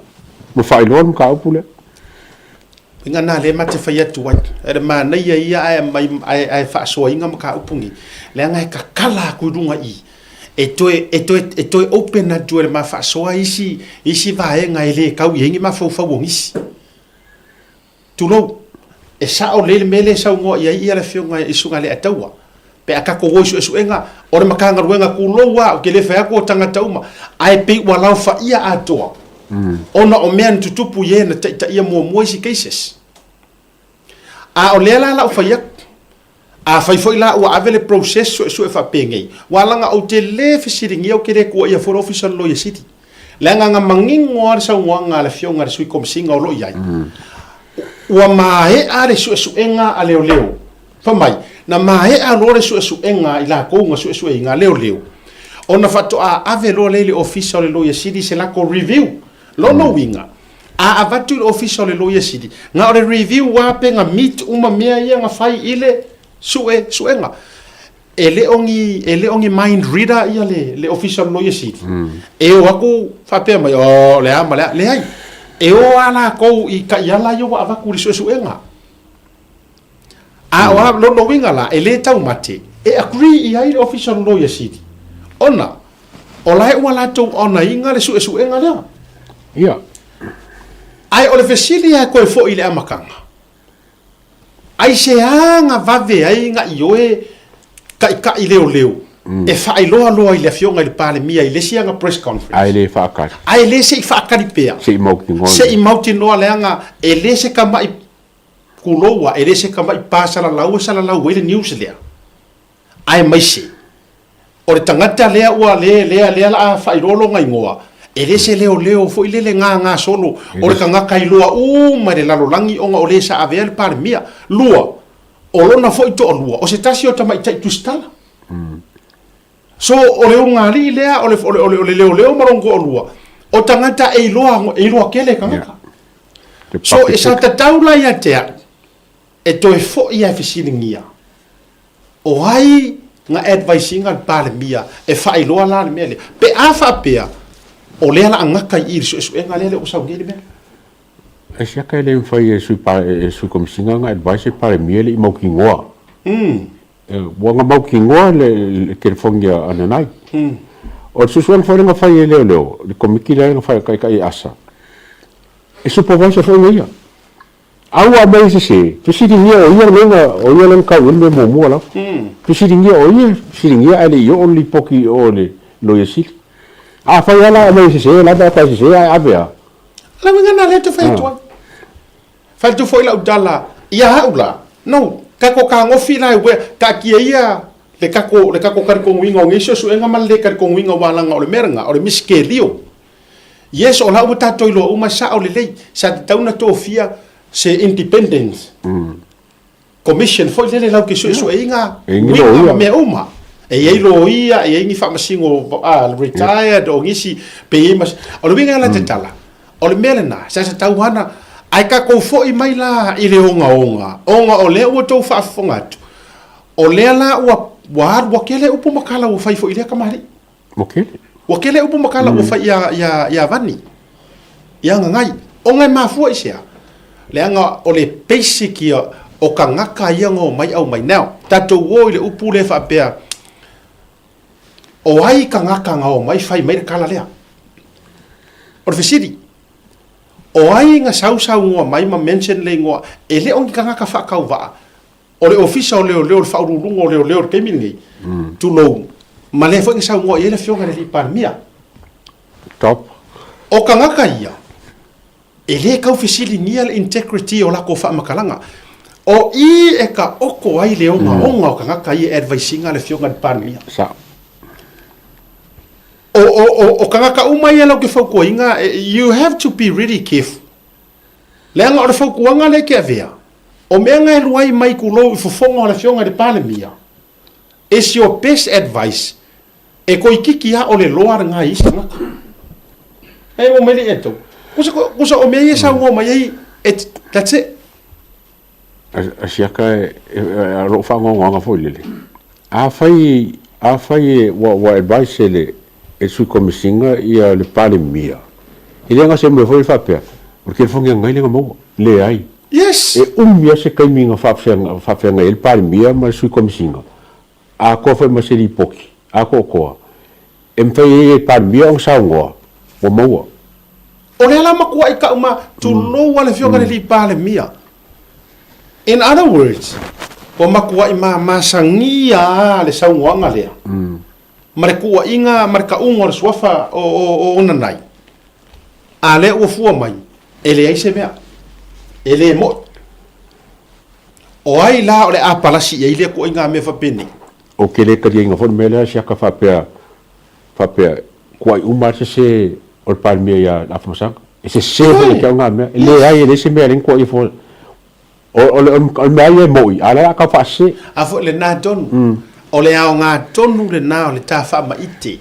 ma faailoa le mataupu lea. Uiga na lea ma te fai atu ai. E le manaia ia ae aumai ae ae faasoaina mataupu nei, leaga e tatala atu i luga i i. E toe e toe e toe open atu e le ma faasoa isi isi vaega e le tau i ai ni mafaufau o nisi. Tulou, e sao lelei le mea lea e saunoa i ai le Afioga i Sugalea-taua. Pe a tatou o i suesuega, o le Matagaluega tulou lava, ou te le fai atu o tagata uma, ae pei ua laofaia atoa ona o mea na tutupu i e na taitaia muamua isi cases. A o lea la la ou fai atu, Afai foi la ua ave le process suesue faapenei, ua alaga ou te le fesiligia ou te le tuuaia foi le Ofisa o le Loia Sili. Leaga na manino lava le saunoaga a le Afioga i le Sui Komesina o lo o i ai, ua maea le suesuega a leoleo. Fai mai, na maea loa le suesuega a i latou na suesueina a leoleo, ona faatoa ave loa lea i le Ofisa o le Loia Sili se latou review. Lona uiga, a avatu i le Ofisa o le Loia Sili, na o le review lava pe na meet uma mea ia na fai i le suesuega. E le o ni, e le o ni mind reader ia le, le Ofisa o le Loia Sili. E o atu faapea mai, oh, o le a ma le a. Leai. E o lava latou i taiala ia ua avatu i le suesuega. A o a lona uiga la, e le taumate, e agree i ai le Ofisa o le Loia Sili, ona o la e ua latou onaina le suesuega lea. Ia. Ae o le fesili lava e toe foi i le amataga, aisea na vave ai na ioe taitai leoleo e faailoa loa i le Afioga i le Palemia i le isi ana press conference? Ae le faatali. Ae le se i faatali pea. Se i mautinoa. Se i mautinoa leaga e le se tamai Tulou a, e le se tamai pa salalau e salalau ai le news lea. Aemaise, o le tagata lea ua le, lea, lea la a faailoa lona igoa, e le se leoleo foi lele gaga solo, o le tagata iloa uma e le lalolagi ona o le sa avea le Palemia. Lua, o lona foi toalua, o se tasi o tamaitai tusitala. So, o le ulugalii lea, o le, o le, o le, o le leoleo ma lona toalua, o tagata e iloa, e iloa tele e tagata. So, e sa tatau la ia te au, e toe foi lava e fesiligia, o ai na advise ina le Palemia e faailoa la le mea lea? Pe a faapea, o lea la a gata i i le suesuega lea, lea ua sau nei le mea. Ai siaka e le mafai e Sui Komesina ona advise le Palemia e le i mautinoa. Ua na mautinoa le telefoni a Nanai. O le suesuega foi lea na fai e leoleo, le komiti lea na fai e Taitai Asa, e supervisor foi ia. A ua aumai e sese, fesiligia o ia lea na, o ia lea na tau i ai le mea muamua lava. Fesiligia o ia, fesiligia ae le i oo le lipoti i o i le Loia Sili. Afai lava la aumai e sese, o la e vaai e sese ae ave lava. O le uiga lena lea e tau fai atu ai. Fai atu foi lau tala ia au la, no, kako kagofi la e uea, taatia ia le kako, le kako talitonuina o nei suesuega ma le le talitonuina ua laga o le mea lena, o le miskelio. Yes, o la ua tatou iloa uma e sao lelei, sa tatau ona tofia se independence. Commission foi lele lau te suesueina uiga ma mea uma. E i ai loia, e i ai ni faamasino retired o nisi pe i ai ma... O le uiga la te tala, o le mea lena, sa sa tau ana, ae tatou foi mai la i le ogaoga, ona o lea ua outou faafofoga atu, o lea la ua, ua alu, ua tele upu ma tala ua fai foi i lea kamali'i. Ua tele. Ua tele upu ma tala ua fai ia, ia, ia Vani, ia Gagai. Ona e mafua i se a? Leaga o le basic ia o tagata ia na omai aumai. Now, tatou o i le upu lea faapea, o ai tagata na omai fai mai le tala lea? O le fesili, o ai na sausaunoa mai ma mention le igoa? E le o ni tagata faatauvaa. O le Ofisa o Leoleo, le Faauluuluga o Leoleo i le taimi lenei, tulou, ma lea foi na saunoa i ai le Afioga i le Alii Palemia. Top. O tagata ia, e le tau fesiligia le integrity o latou faamatalaga. O i e taoto ai le ogaoga o tagata ia e advise ina le Afioga i le Palemia. Sao. O, o, o, o tagata uma ia latou te fautuaina, you have to be really careful. Leaga o le fautuaga lea e te avea, o mea na e luai mai tulou i fofoga o le Afioga i le Palemia, is your best advice, e toeitiiti lava o le loa lena i isi tagata. E oo mai le ia tou. Kusa, kusa o mea ia e saunoa mai ai, it, that's it. A siaka e, e, e, lou faanoanoaga foi lele. Afai, afai e, ua, ua advise e le, e le Sui Komesina ia le Palemia, e le gase mea foi faapea, o le telefoni a ngai lea na maua. Leai. Yes. E umi lava se taimi na faafeagai ai le Palemia ma le Sui Komesina, atoa foi ma se lipoti atoatoa e mafai ai e le Palemia ona saunoa ua maua. O lea la matuai tau ma tulou a le Afioga i le Alii Palemia. In other words, ua matuai mamasagia lava le saunoaga lea ma le tuuaiga ma le tauga o le suafa o Onanai, a lea ua fua mai, e leai se mea, e le mo'i. O ai la o le a palasi i ai lea ituaiga mea faapenei? Ou te le taliaina foi le mea lea siaka faapea, faapea, kuai uma lava le sese o le Palemia ia Afamasaga. E sese foi ia te au na mea. E leai, e leai se mea e ala ai ona tuuaia fua. O, o le, o le mea lava ia e moni, a o lea o le a tau faasese. A foi lena tonu. O le aoga tonu lena o le ta faamaite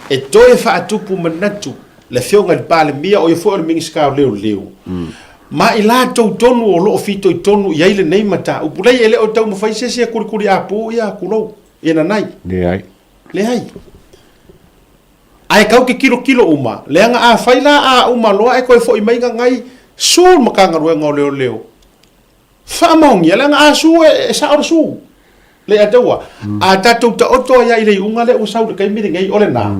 e toe faatupu manatu le Afioga i le Palemia, o ia foi o le Minisita o Leoleo, ma i latou tonu o lo o fitoitonu i ai lenei mataupu. Leai, e le o taumafai se isi e kulikuliapu ia Kulou, ia Nanai. Leai. Leai. Ae tau te tilotilo uma, leaga afai la a uma loa ae toe foi mai Nanai, su le Matagaluega o Leoleo. Faamaonia, leaga a su e sao le su. Le ataua. A tatou taoto ai lava i le iuga lea ua sau i le taimi lenei, o lena.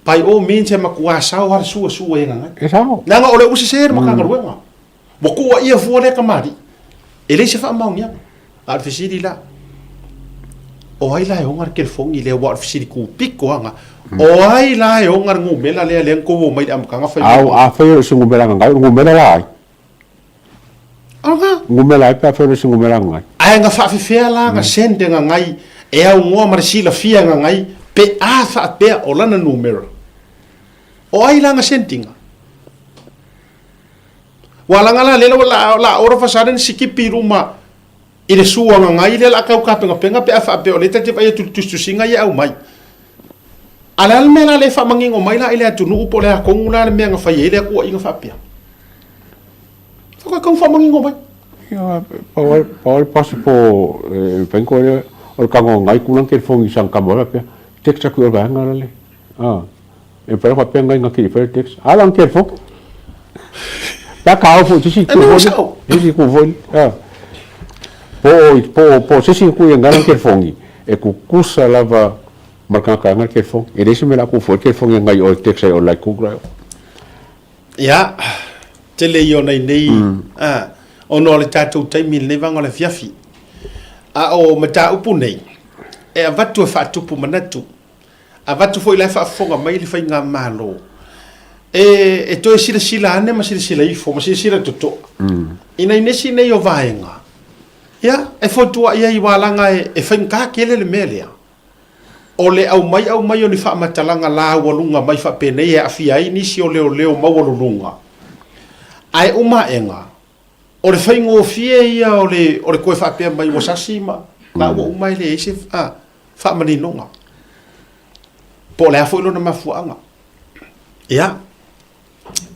By all means e matua sao lava le su e su ai e Gagae. E sao. Leaga o lea ua sese le Matagaluega. Ua tuuaia fua lea tamalii. E leai se faamaoniaga. A o le fesili la, o ai la e ona le telefoni lea aua o le fesili tupito lava lena. O ai la e ona le numera lea lea na tou omai i le amataga fai mai. Au, afai e le o se numera a Gagae, o le numera la a ai? Aga. Numera ai pe afai e le o se numera a Gagae? Ae na faafefea la na send e Gagae e aunoa ma le silafia e Gagae pe a faapea o lana numera? O ai la na send ina? Ua laga la lea ua la all of a sudden sikipi i luma i le su a Gagai lea la tau tapenapena pe a faapea o lea ta te vaai atu i le tusitusiga ia e aumai. A le a le mea la lea e faamanino mai la i le atunuu po o le a tonu la le mea na fai ai le atuaiga faapea? Faatoa tau faamanino mai. Ia, pau lava le possible e mafai ona toe o le tago a Gagai tulaga telefoni i sana tama faapea, text atu i o le vaega la le. E mafai ona faapea nai na te fai le text. A la na telefoni. Pe a ka foi se isi itu foi. Se isi itu foi. Po o po po se isi itu ia ngana telefoni e tutusa lava ma le tagata e ana le telefoni. E leai se mea o le a tuu fua ai le telefoni e nai oe e text ai oe like Google ai oe. Ia, tele ia o nai nei, ona o le tatou taimi i lenei vaega o le afiafi. A o mataupu nei, e avatu e faatupu manatu. Avatu foi la e faafofoga mai le faigamalo e, e toe silasila ane ma silasila ifo ma silasila totoa i nai nisi nei o vaega, ia, e fautua'i ai aua leaga e, e faigata tele le mea lea o le aumai aumai o ni faamatalaga laualuga mai faapenei e aafia ai nisi o leoleo maualuluga. Ae uma aega, o le faigofie ia o le, o le toe faapea mai ua sasi ma la ua uma e leai se, a, faamaninoga. Po o le a foi lona mafuaaga. Ia,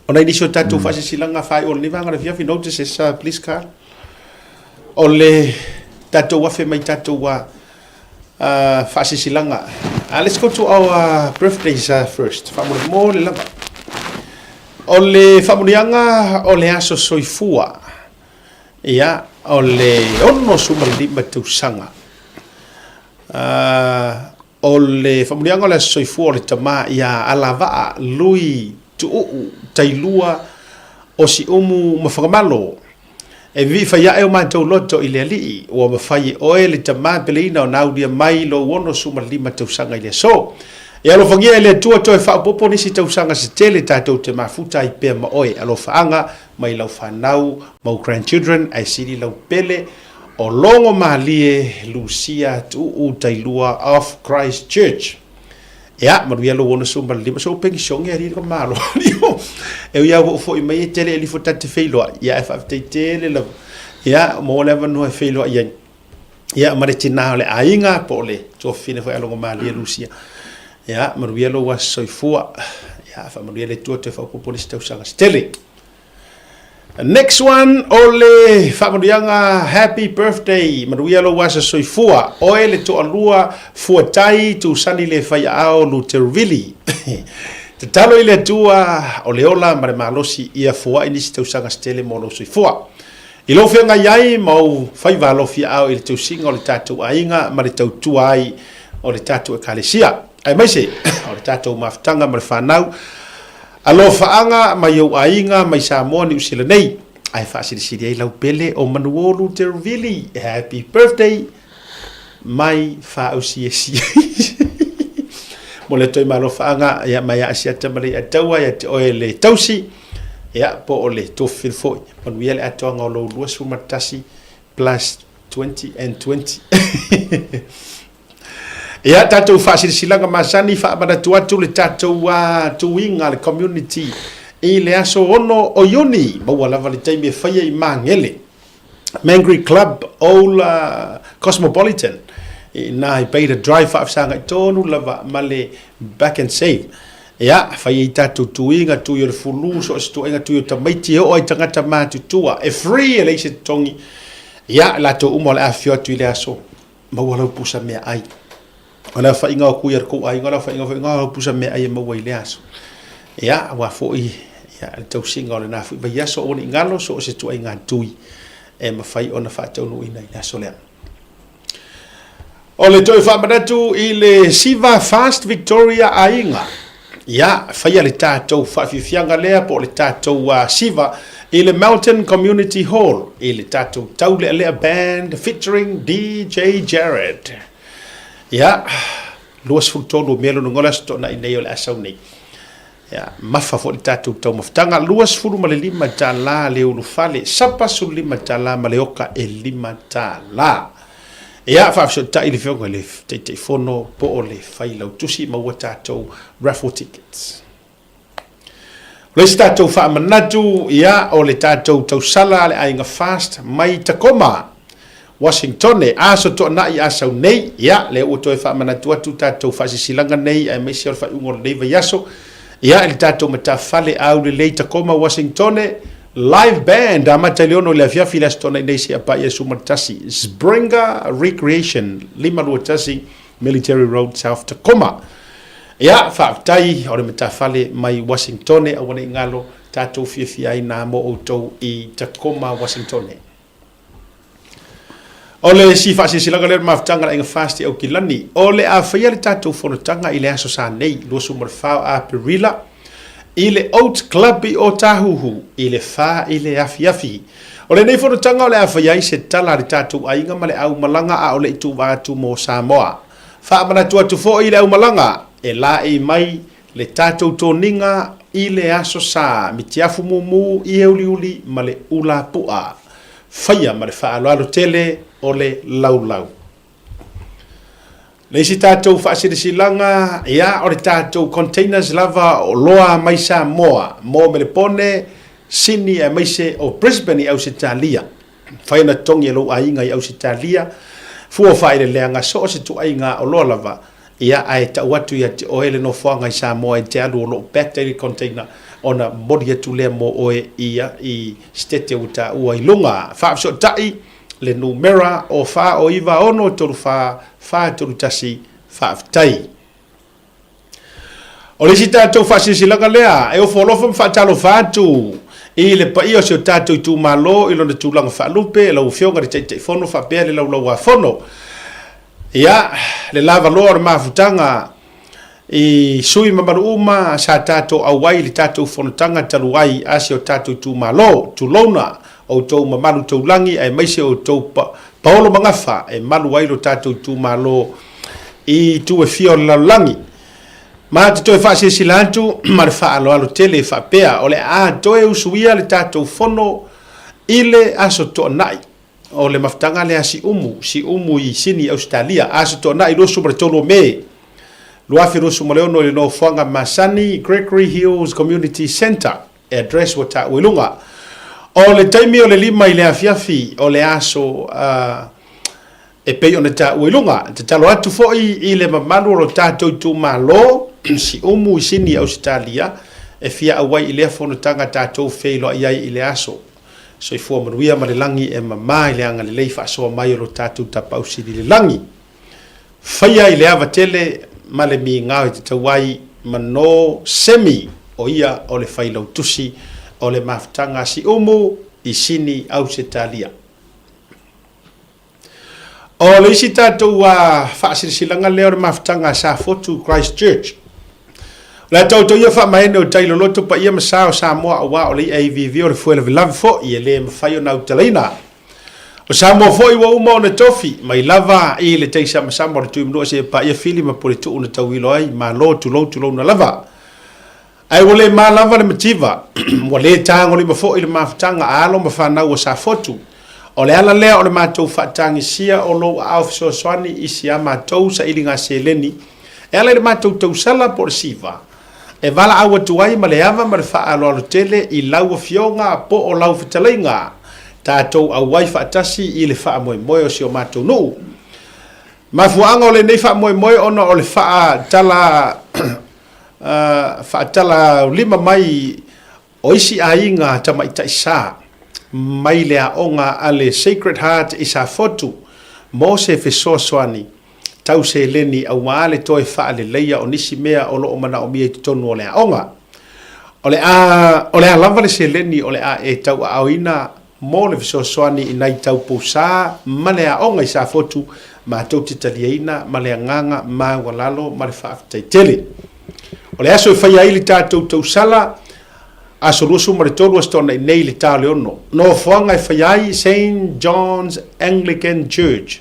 o nai nisi o tatou faasilasilaga faaiu o lenei vaega o le afiafi, notices, please Carl. O le tatou afe mai tatou faasilasilaga. Let's go to our birthdays first. Faamolemole lava. O le faamuniaga o le aso soifua. Ia, o le 65 tausaga. O le faamuliaga o le Aso Soifua o le Tama ia Alavaa Lui Tuuu Tailua o Siumu ma Fagamalo. E vivii fai ae o matou loto i le Alii, ua mafai e oe le Tama peleina ona aulia mai lou 65 tausaga i le aso. E alofagia e le Atua toe faaopoopo nisi tausaga se tele tatou te mafuta ai pea ma oe. Alofaaga mai lau fanau ma ou grandchildren ae sili lau pele o Logo Malie Lucia Tuuu Tailua of Christ Church. Ia, manuia lou 65, so penisione alii le malo. E ui lava ua ou foi mai e tele e lifo ta te feiloai, ia ae faafetai tele lava. Ia, maua le avanoa e feiloai ai. Ia, ma le tina o le aiga po o le tuafafine foi a Logo Malie Lucia. Ia, manuia lou aso soifua. Ia, faamanuia le Atua toe faaopoopo nisi tausaga se tele. Next one o le faamanuiaga happy birthday manuia lou aso soifua oe le toalua Fuatai Tusani le Faiaao Lutervili tatalo i le Atua o le ola ma le malosi ia fua'i nisi tausaga se tele mo lou soifua i lou feagai ai ma ou faiva alofi aao i le tausiga o le tatou aiga ma le tautua ai o le tatou Ekalesia aemaise o le tatou mafutaga ma le fanau Alofaaga mai ou aiga mai Samoa Niu Sila nei ae faasilisili ai lau pele o Manuolu Tervili happy birthday mai faausiesi mo le toi malofaaga ia mai Asiata ma Leiataua ia te oe le tausi ia po o le tofili foi manuia le atoaga o lou 21. plus 20 and 20. Ia, tatou faasilasilaga masani, faamanatu atu le tatou tuiga le community i le aso 6 o Iuni, maua lava le taimi e faia i Magele, Mangere Club Old Cosmopolitan, i ina i Bader Drive, faafesagai tonu lava ma le Back and Save. Ia, fai ai tatou tuiga, tui o le fulu, so o se tuaiga tui o tamaiti e oo ai tagata matutua, e free e leai se totogi. Ia, latou uma o le afifio atu i le aso, maua lau pusa meaai. O le aofaiga o kui a le kou aiga, o le aofaiga foi o lau pusa meaai e maua i lea aso. Ia, aua foi ia, le tausiga o lena foi vaiaso, aua ne i galo, so o se tuaiga tui e mafai ona faataunuuina i le aso lea. O le toe faamanatu i le Siva Fast Victoria Aiga. Ia, faia le tatou faafiafiaga lea po o le tatou Siva i le Melton Community Hall i le tatou Taulealea Band featuring DJ Jared. Ia, 23 o Me lona uiga o le Aso Toonai nei o le a sau nei. Ia, mafa foi le tatou taumafataga, 25 tala le ulufale, sapa 15 tala ma le oka e 5 tala. Ia, faafesootai le Afioga i le Taitaifono po o le Failautusi, maua tatou raffle tickets. O le isi tatou faamanatu, ia, o le tatou tausala a le Aiga Fast mai Tacoma, Washingtone, Aso Toonai a sau nei, ia, lea ua toe faamanatu atu tatou faasilasilaga nei aemaise o le faaiuga o lenei vaiaso, ia, i le tatou matafale aulelei Tacoma, Washingtone, Live Band, amata i le 6 i le afiafi i le Aso Toonai nei seia paia 11, Springer Recreation, 521 Military Road, South Tacoma. Ia, faafetai o le matafale mai Washingtone, aua ne i galo, tatou fiafia ai nā mo outou i Tacoma, Washingtone. O le isi faasilasilaga lea o le mafutaga a le Aiga FAST i Aukilani, o le a faia le tatou fonotaga i le aso Sa nei, 24 o Aperila, i le Oats Club i Ōtāhuhu i le 4 i le afiafi. O lenei fonotaga o le a faia ai se tala a le tatou aiga ma le aumalaga a o le i tuuva atu mo Samoa. Faamanatu atu foi i le aumalaga e laei mai Le tatou toniga i le aso sa, mitiafu mumu i uliuli ma le ula pu'a, faia ma le faaaloalo tele o le laulau. Le isi tatou faasilasilaga, ia, o le tatou containers lava o oloa mai Samoa mo Melepone, Sini aemaise o Brisbane i Ausetalia. Fai ona totogi e lou aiga i Ausetalia, fua faaeleleaga so o se tuaiga oloa lava, ia ae tau atu ia te oe le nofoaga i Samoa e te alu o lo o backdated container ona momoli atu lea mo oe ia i sitete ua taua i luga. Faafesootai le numera o 4 o 9 6 3 4 3 1. Faafetai. O le isi tatou faasilasilaga lea e ofo alofa ma faatalofa atu i le paia o si o tatou itumalo i lona tulaga faalupe, lau Afioga i le Taitaifono faapea le Laulauafono. Ia, le lavaloa o le mafutaga i sui mamalu uma sa tatou auai i le tatou fonotaga talu ai a si o tatou itumalo, tulouna outou mamalu taulagi aemaise outou paolo magafa e malu ai lo tatou itumalo i itu e fia o le lalolagi. Ma te toe faasilasila atu ma le faaaloalo tele e faapea, o le a toe usuia le tatou fono i le Aso Toonai o le mafutaga lea Siumu, Siumu i Sini, Ausetalia, Aso Toonai 23 o Me 2026 i le nofoaga masani Gregory Hills Community Centre, e address ua taua i luga. O le taimi o le 5 i le afiafi o le aso uh, E pei ona taua i luga, e tatalo atu foi i le mamalu o lo tatou itumalo, Siumu i Sini, Ausetalia, e fia auai i lea fonotaga tatou feiloai ai i le aso. Soifua manuia ma le lagi e mama i le agalelei faasoa mai o lo tatou Tapaau Sili i le lagi. Faia i le ava tele ma le migao e tatau ai manō semi o ia o le failautusi o le mafutaga a Siumu i Sini, Ausetalia. O le isi tatou faasilasilaga lea o le mafutaga a Safotu Christchurch. O le a taoto ia faamaene o tai loloto paia ma sa o Samoa aua o le i'a iviivia o le fue lavelave foi e le mafai ona autalaina. O Samoa foi ua uma ona tofi mai lava i le tai samasama o le Tuimanua seia paia Fili ma Puletuu na tauilo ai Malo tulou tulouna lava. Ae ua le ma lava le mativa, ua le tagolima foi le mafutaga a alo ma fanau a Safotu. O le ala lea o le matou faatagisia o lou aao fesoasoani i si a matou sailiga seleni e ala i le matou tausala po o le siva e valaau atu ai ma le ava ma le faaaloalo tele i lau Afioga po o lau Fetalaiga, tatou auai faatasi i le faamoemoe o si o matou nuu. Mafuaaga o lenei faamoemoe ona o le faatala faatalaulima mai o isi aiga tamaitai sa mai le aoga a le Sacred Heart i Safotu mo se fesoasoani tau seleni aua le toe faaleleia o nisi mea o lo o manaomia i totonu o le aoga. O le a, o le a lava le seleni o le a e tauaaoina mo le fesoasoani i nai tau pousa ma le aoga i Safotu, matou te taliaina ma le agaga maualalo ma le faafetai tele. O le aso e faia ai le tatou tausala, aso 23 Aso Toonai nei i le ta o le 6. Nofoaga e faia ai, St John's Anglican Church,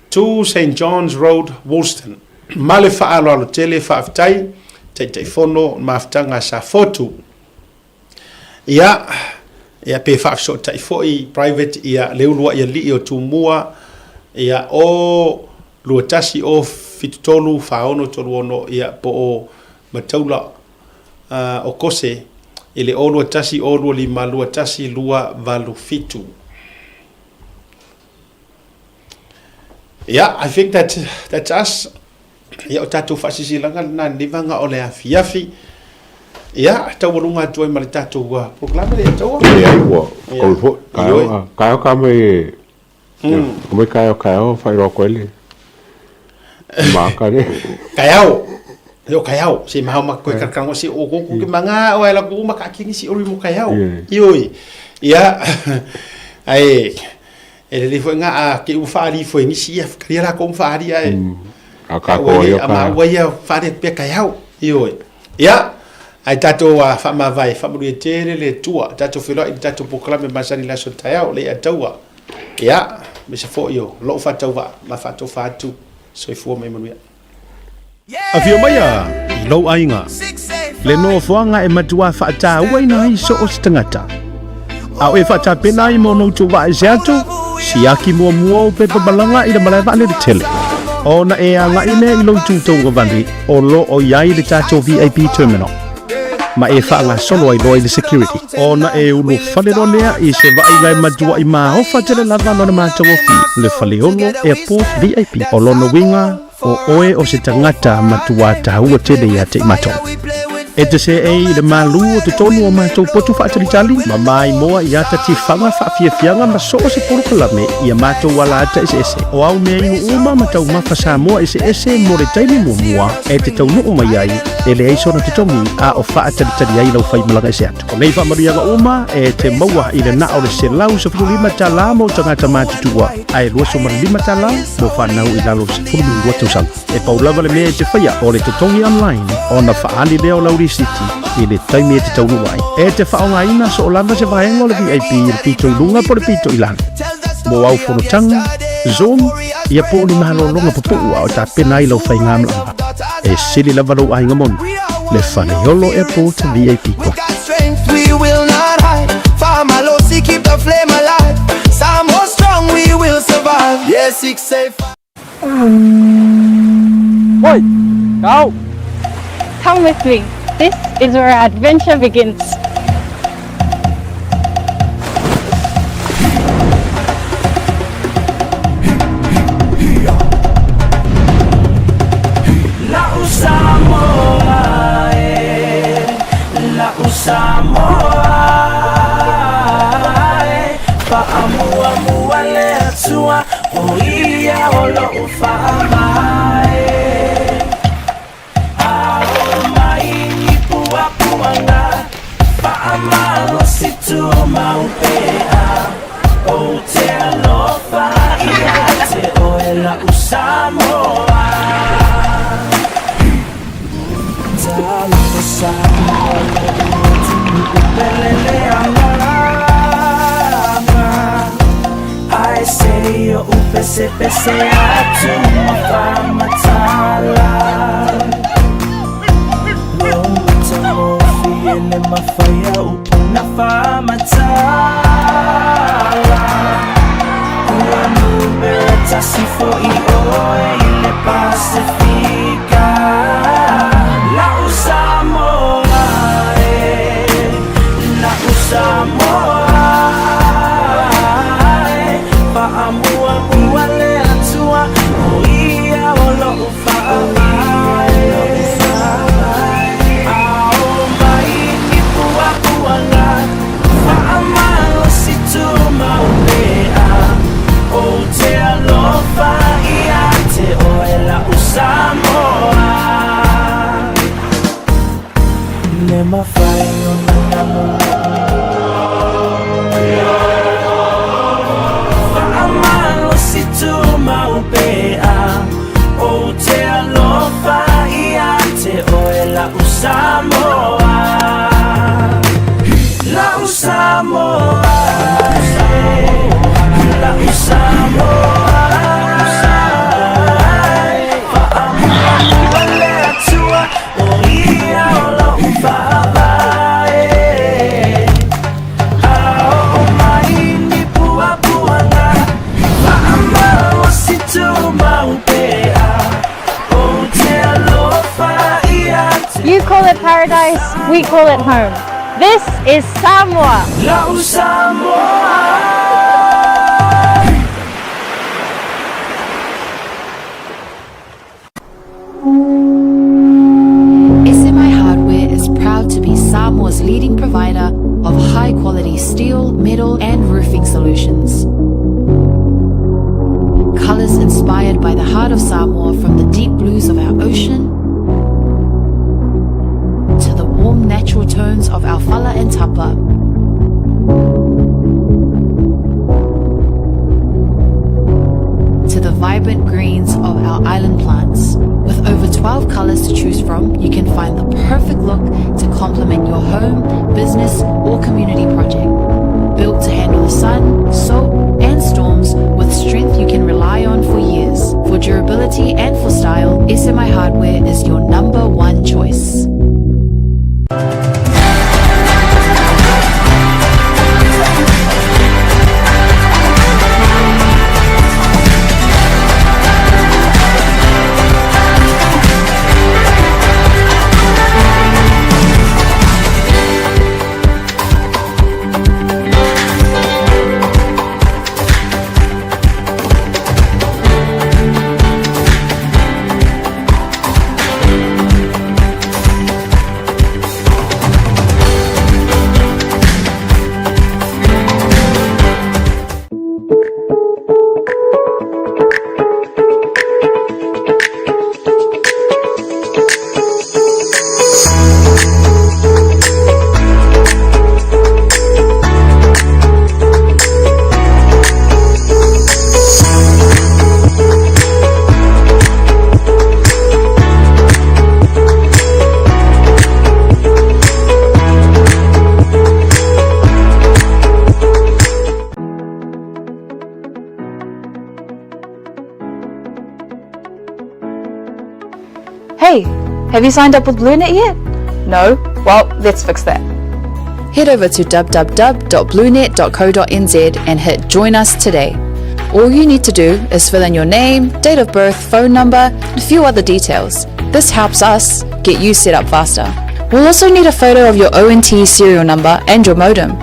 2 St John's Road, Woolston. Ma le faaaloalo tele, faafetai, Taitaifono Mafutaga a Safotu. Ia, ia pe faafesootai foi private ia le uluai alii o Tumua, ia o 21 o 73 46 36 ia po o Mataula uh, o Kose i le o 21 o 25 21 287. Yeah, I think that that's us. Ia, o tatou faasisilaga lena i lenei vaega o le afiafi. Ia, taualuga atu ai ma le tatou uh, polokalame le taua. Leai ua kau foi. Kaeo, kaeo ka mai e... Mai kaeo kaeo whairoa koe le. Maaka le. Kaeo. Yo kaeo. Se mahau ma koe karakarango se o koko ke manga o ela ku maka kingi si ori mo kaeo. Ioi. Ia. Ai E lelei foi nga a ke u whaari foi nisi ia whakaria la ko whaari ai. A ka ko ia ka. A ma ia whaari pe kai hau. Ioi. Ia ai tatou a whaamavae whaamanuia tele le Atua tatou feiloai i le tatou polokalame masani i le aso taeao le ia taua. Ia me se foi o lou faatauvaa ma faatofa atu soifua ma ia manuia. Afio maia i lou aiga, le nofoaga e matuā faatauaina ai so o se tagata. A o e faatapena ai mo ona utu vaa ese atu, siaki muamua ou pepa malaga i le malae vaalele tele. Ona e agai lea i lou itu tauagavale o lo o i ai le tatou VIP Terminal, ma e faagasolo ai loa i le security. Ona e ulufale loa lea i se vaaiga e matuaʻi maofa tele lava lona matagofie, le Faleolo Airport VIP. O lona uiga, O oe o se tagata matuā taua tele ia te i matou. E te seei i le malū o totonu o matou potu faatalitali, ma maimoa i ata tifaga faafiafiaga ma so o se polokalame i a matou ala ata eseese. O au mea inu uma ma taumafa Samoa eseese mo le taimi muamua e te taunuu mai ai, e leai sona totogi a o faatalitali ai lau faimalaga ese atu. O nei faamanuiaga uma e te maua i le na o le $115 mo tagata matutua, ae $25 mo fanau i lalo o le 12 tausaga. E pau lava le mea e te faia o le totogi online ona faaali lea o lau lisiti i le taimi e te taunuu ai. E te faaaogaina soo lava se vaega o le VIP i le pito i luga po o le pito i lalo. Mo au fonotaga, Zoom, ia po o ni malologa pupuu a o tapena ai lau faigamalaga. E sili lava lou aiga moni, le Faleolo Airport VIP Club. We will not hide. Faamalosi, keep the flame alive. Samoa strong, we will survive. Yeah, 6 8 5. Oi, go! Come with me. This is where our adventure begins. La'u Samoa e, la'u Samoa e, Faamuamua le Atua, o ia o lo'u faavae. Ao mai ni puapuaga, faamalosi tumau pea, Ou te alofa ia te oe la'u Samoa. Talofa Samoa lo'u atunuu pele le agaga. Ae se i oʻu pesepese atu ma faamatala. Lou matagofie le mafai a upu na faamatala. le mafai ona nalo. Faamalosi tumau pea, Ou te alofa ia te oe la'u Samoa, La'u Samoa, La'u Samoa. Faamuamua le Atua, o ia o lo'u faavae. A oo mai ni puapuaga, Faamalosi tumau pea, Ou te alofa ia te You call it paradise, we call it home. This is Samoa. La'u Samoa. SMI Hardware is proud to be Samoa's leading provider of high quality steel, metal, and roofing solutions. Colors inspired by the heart of Samoa from the deep blues of our ocean to the warm natural tones of our fala and tapa. To the vibrant greens of our island plants. With over 12 colors to choose from, you can find the perfect look to complement your home, business, or community project. Built to handle the sun, salt, and storms with strength you can rely on for years. For durability and for style, SMI Hardware is your number one choice. Hey, have you signed up with BlueNet yet? No? Well, let's fix that. Head over to www.bluenet.co.nz and hit Join Us today. All you need to do is fill in your name, date of birth, phone number, and a few other details. This helps us get you set up faster. We'll also need a photo of your ONT serial number and your modem.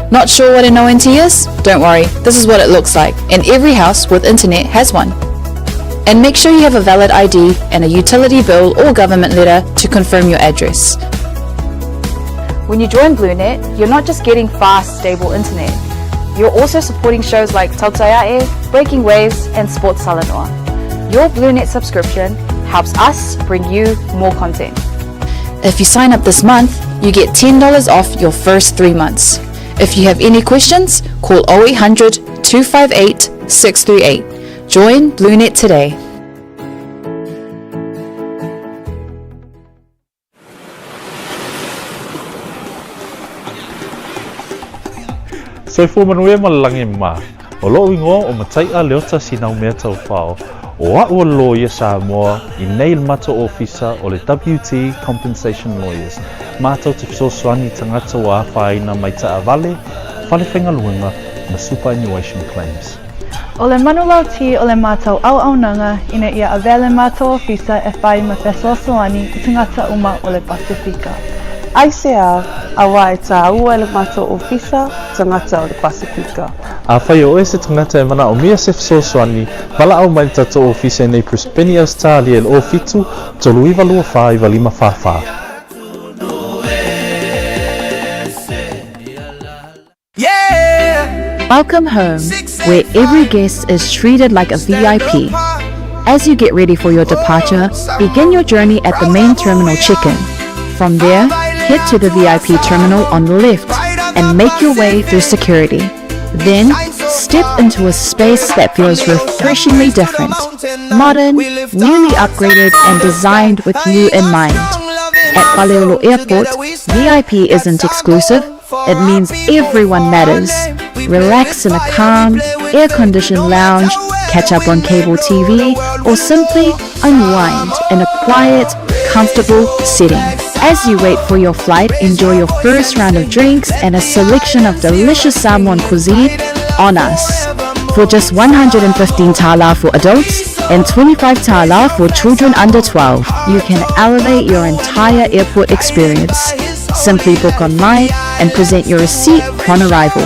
Not sure what an ONT is? Don't worry, this is what it looks like, and every house with internet has one. And make sure you have a valid ID and a utility bill or government letter to confirm your address. When you join BlueNet, you're not just getting fast, stable internet. You're also supporting shows like Tautai A'e, Breaking Waves, and Sports Talanoa. Your BlueNet subscription helps us bring you more content. If you sign up this month, you get $10 off your first 3 months. If you have any questions, call 0800 258 638. Join BlueNet today. Soifua manuia ma le lagi e mama. O lo'u igoa o Matai'a Leota Sinaumea Taufao, o a'u o le loia Samoa i nei le matou ofisa o le WT Compensation Lawyers, matou te fesoasoani i tagata ua afaina mai taavale, fale faigaluega ma superannuation claims. O le manulauti o le matou auaunaga ina ia avea le matou ofisa e fai ma fesoasoani i tagata uma o le Pasefika. Aisea, auā e tāua e le matou ofisa tagata o le Pasefika. Afai o oe se tagata e manaomia se fesoasoani, valaau mai i le tatou ofisa i nei Brisbane, Ausetalia i le 07 39 24 95 44. Welcome home, where every guest is treated like a VIP. As you get ready for your departure, begin your journey at the main terminal check-in. From there, Head to the VIP terminal on the left and make your way through security. Then, step into a space that feels refreshingly different. Modern, newly upgraded, and designed with you in mind. At Faleolo Airport, VIP isn't exclusive, it means everyone matters. Relax in a calm, air-conditioned lounge, catch up on cable TV, or simply unwind in a quiet, comfortable setting. As you wait for your flight, enjoy your first round of drinks and a selection of delicious Samoan cuisine on us. For just 115 tala for adults and 25 tala for children under 12, you can elevate your entire airport experience. Simply book online and present your receipt upon arrival.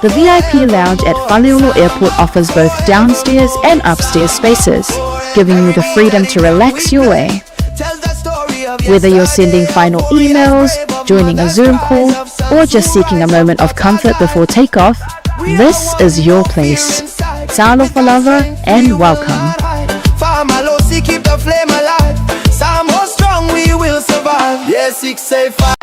The VIP lounge at Faleolo Airport offers both downstairs and upstairs spaces, giving you the freedom to relax your way. Whether you're sending final emails, joining a Zoom call, or just seeking a moment of comfort before takeoff, this is your place. Talofa lava and welcome. Famalosi, keep the flame alive. Samoa strong, we will survive. Yeah, 685.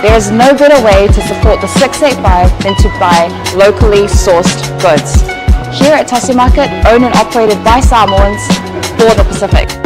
There is no better way to support the 685 than to buy locally sourced goods. Here at Tasi Market, owned and operated by Samoans for the Pacific.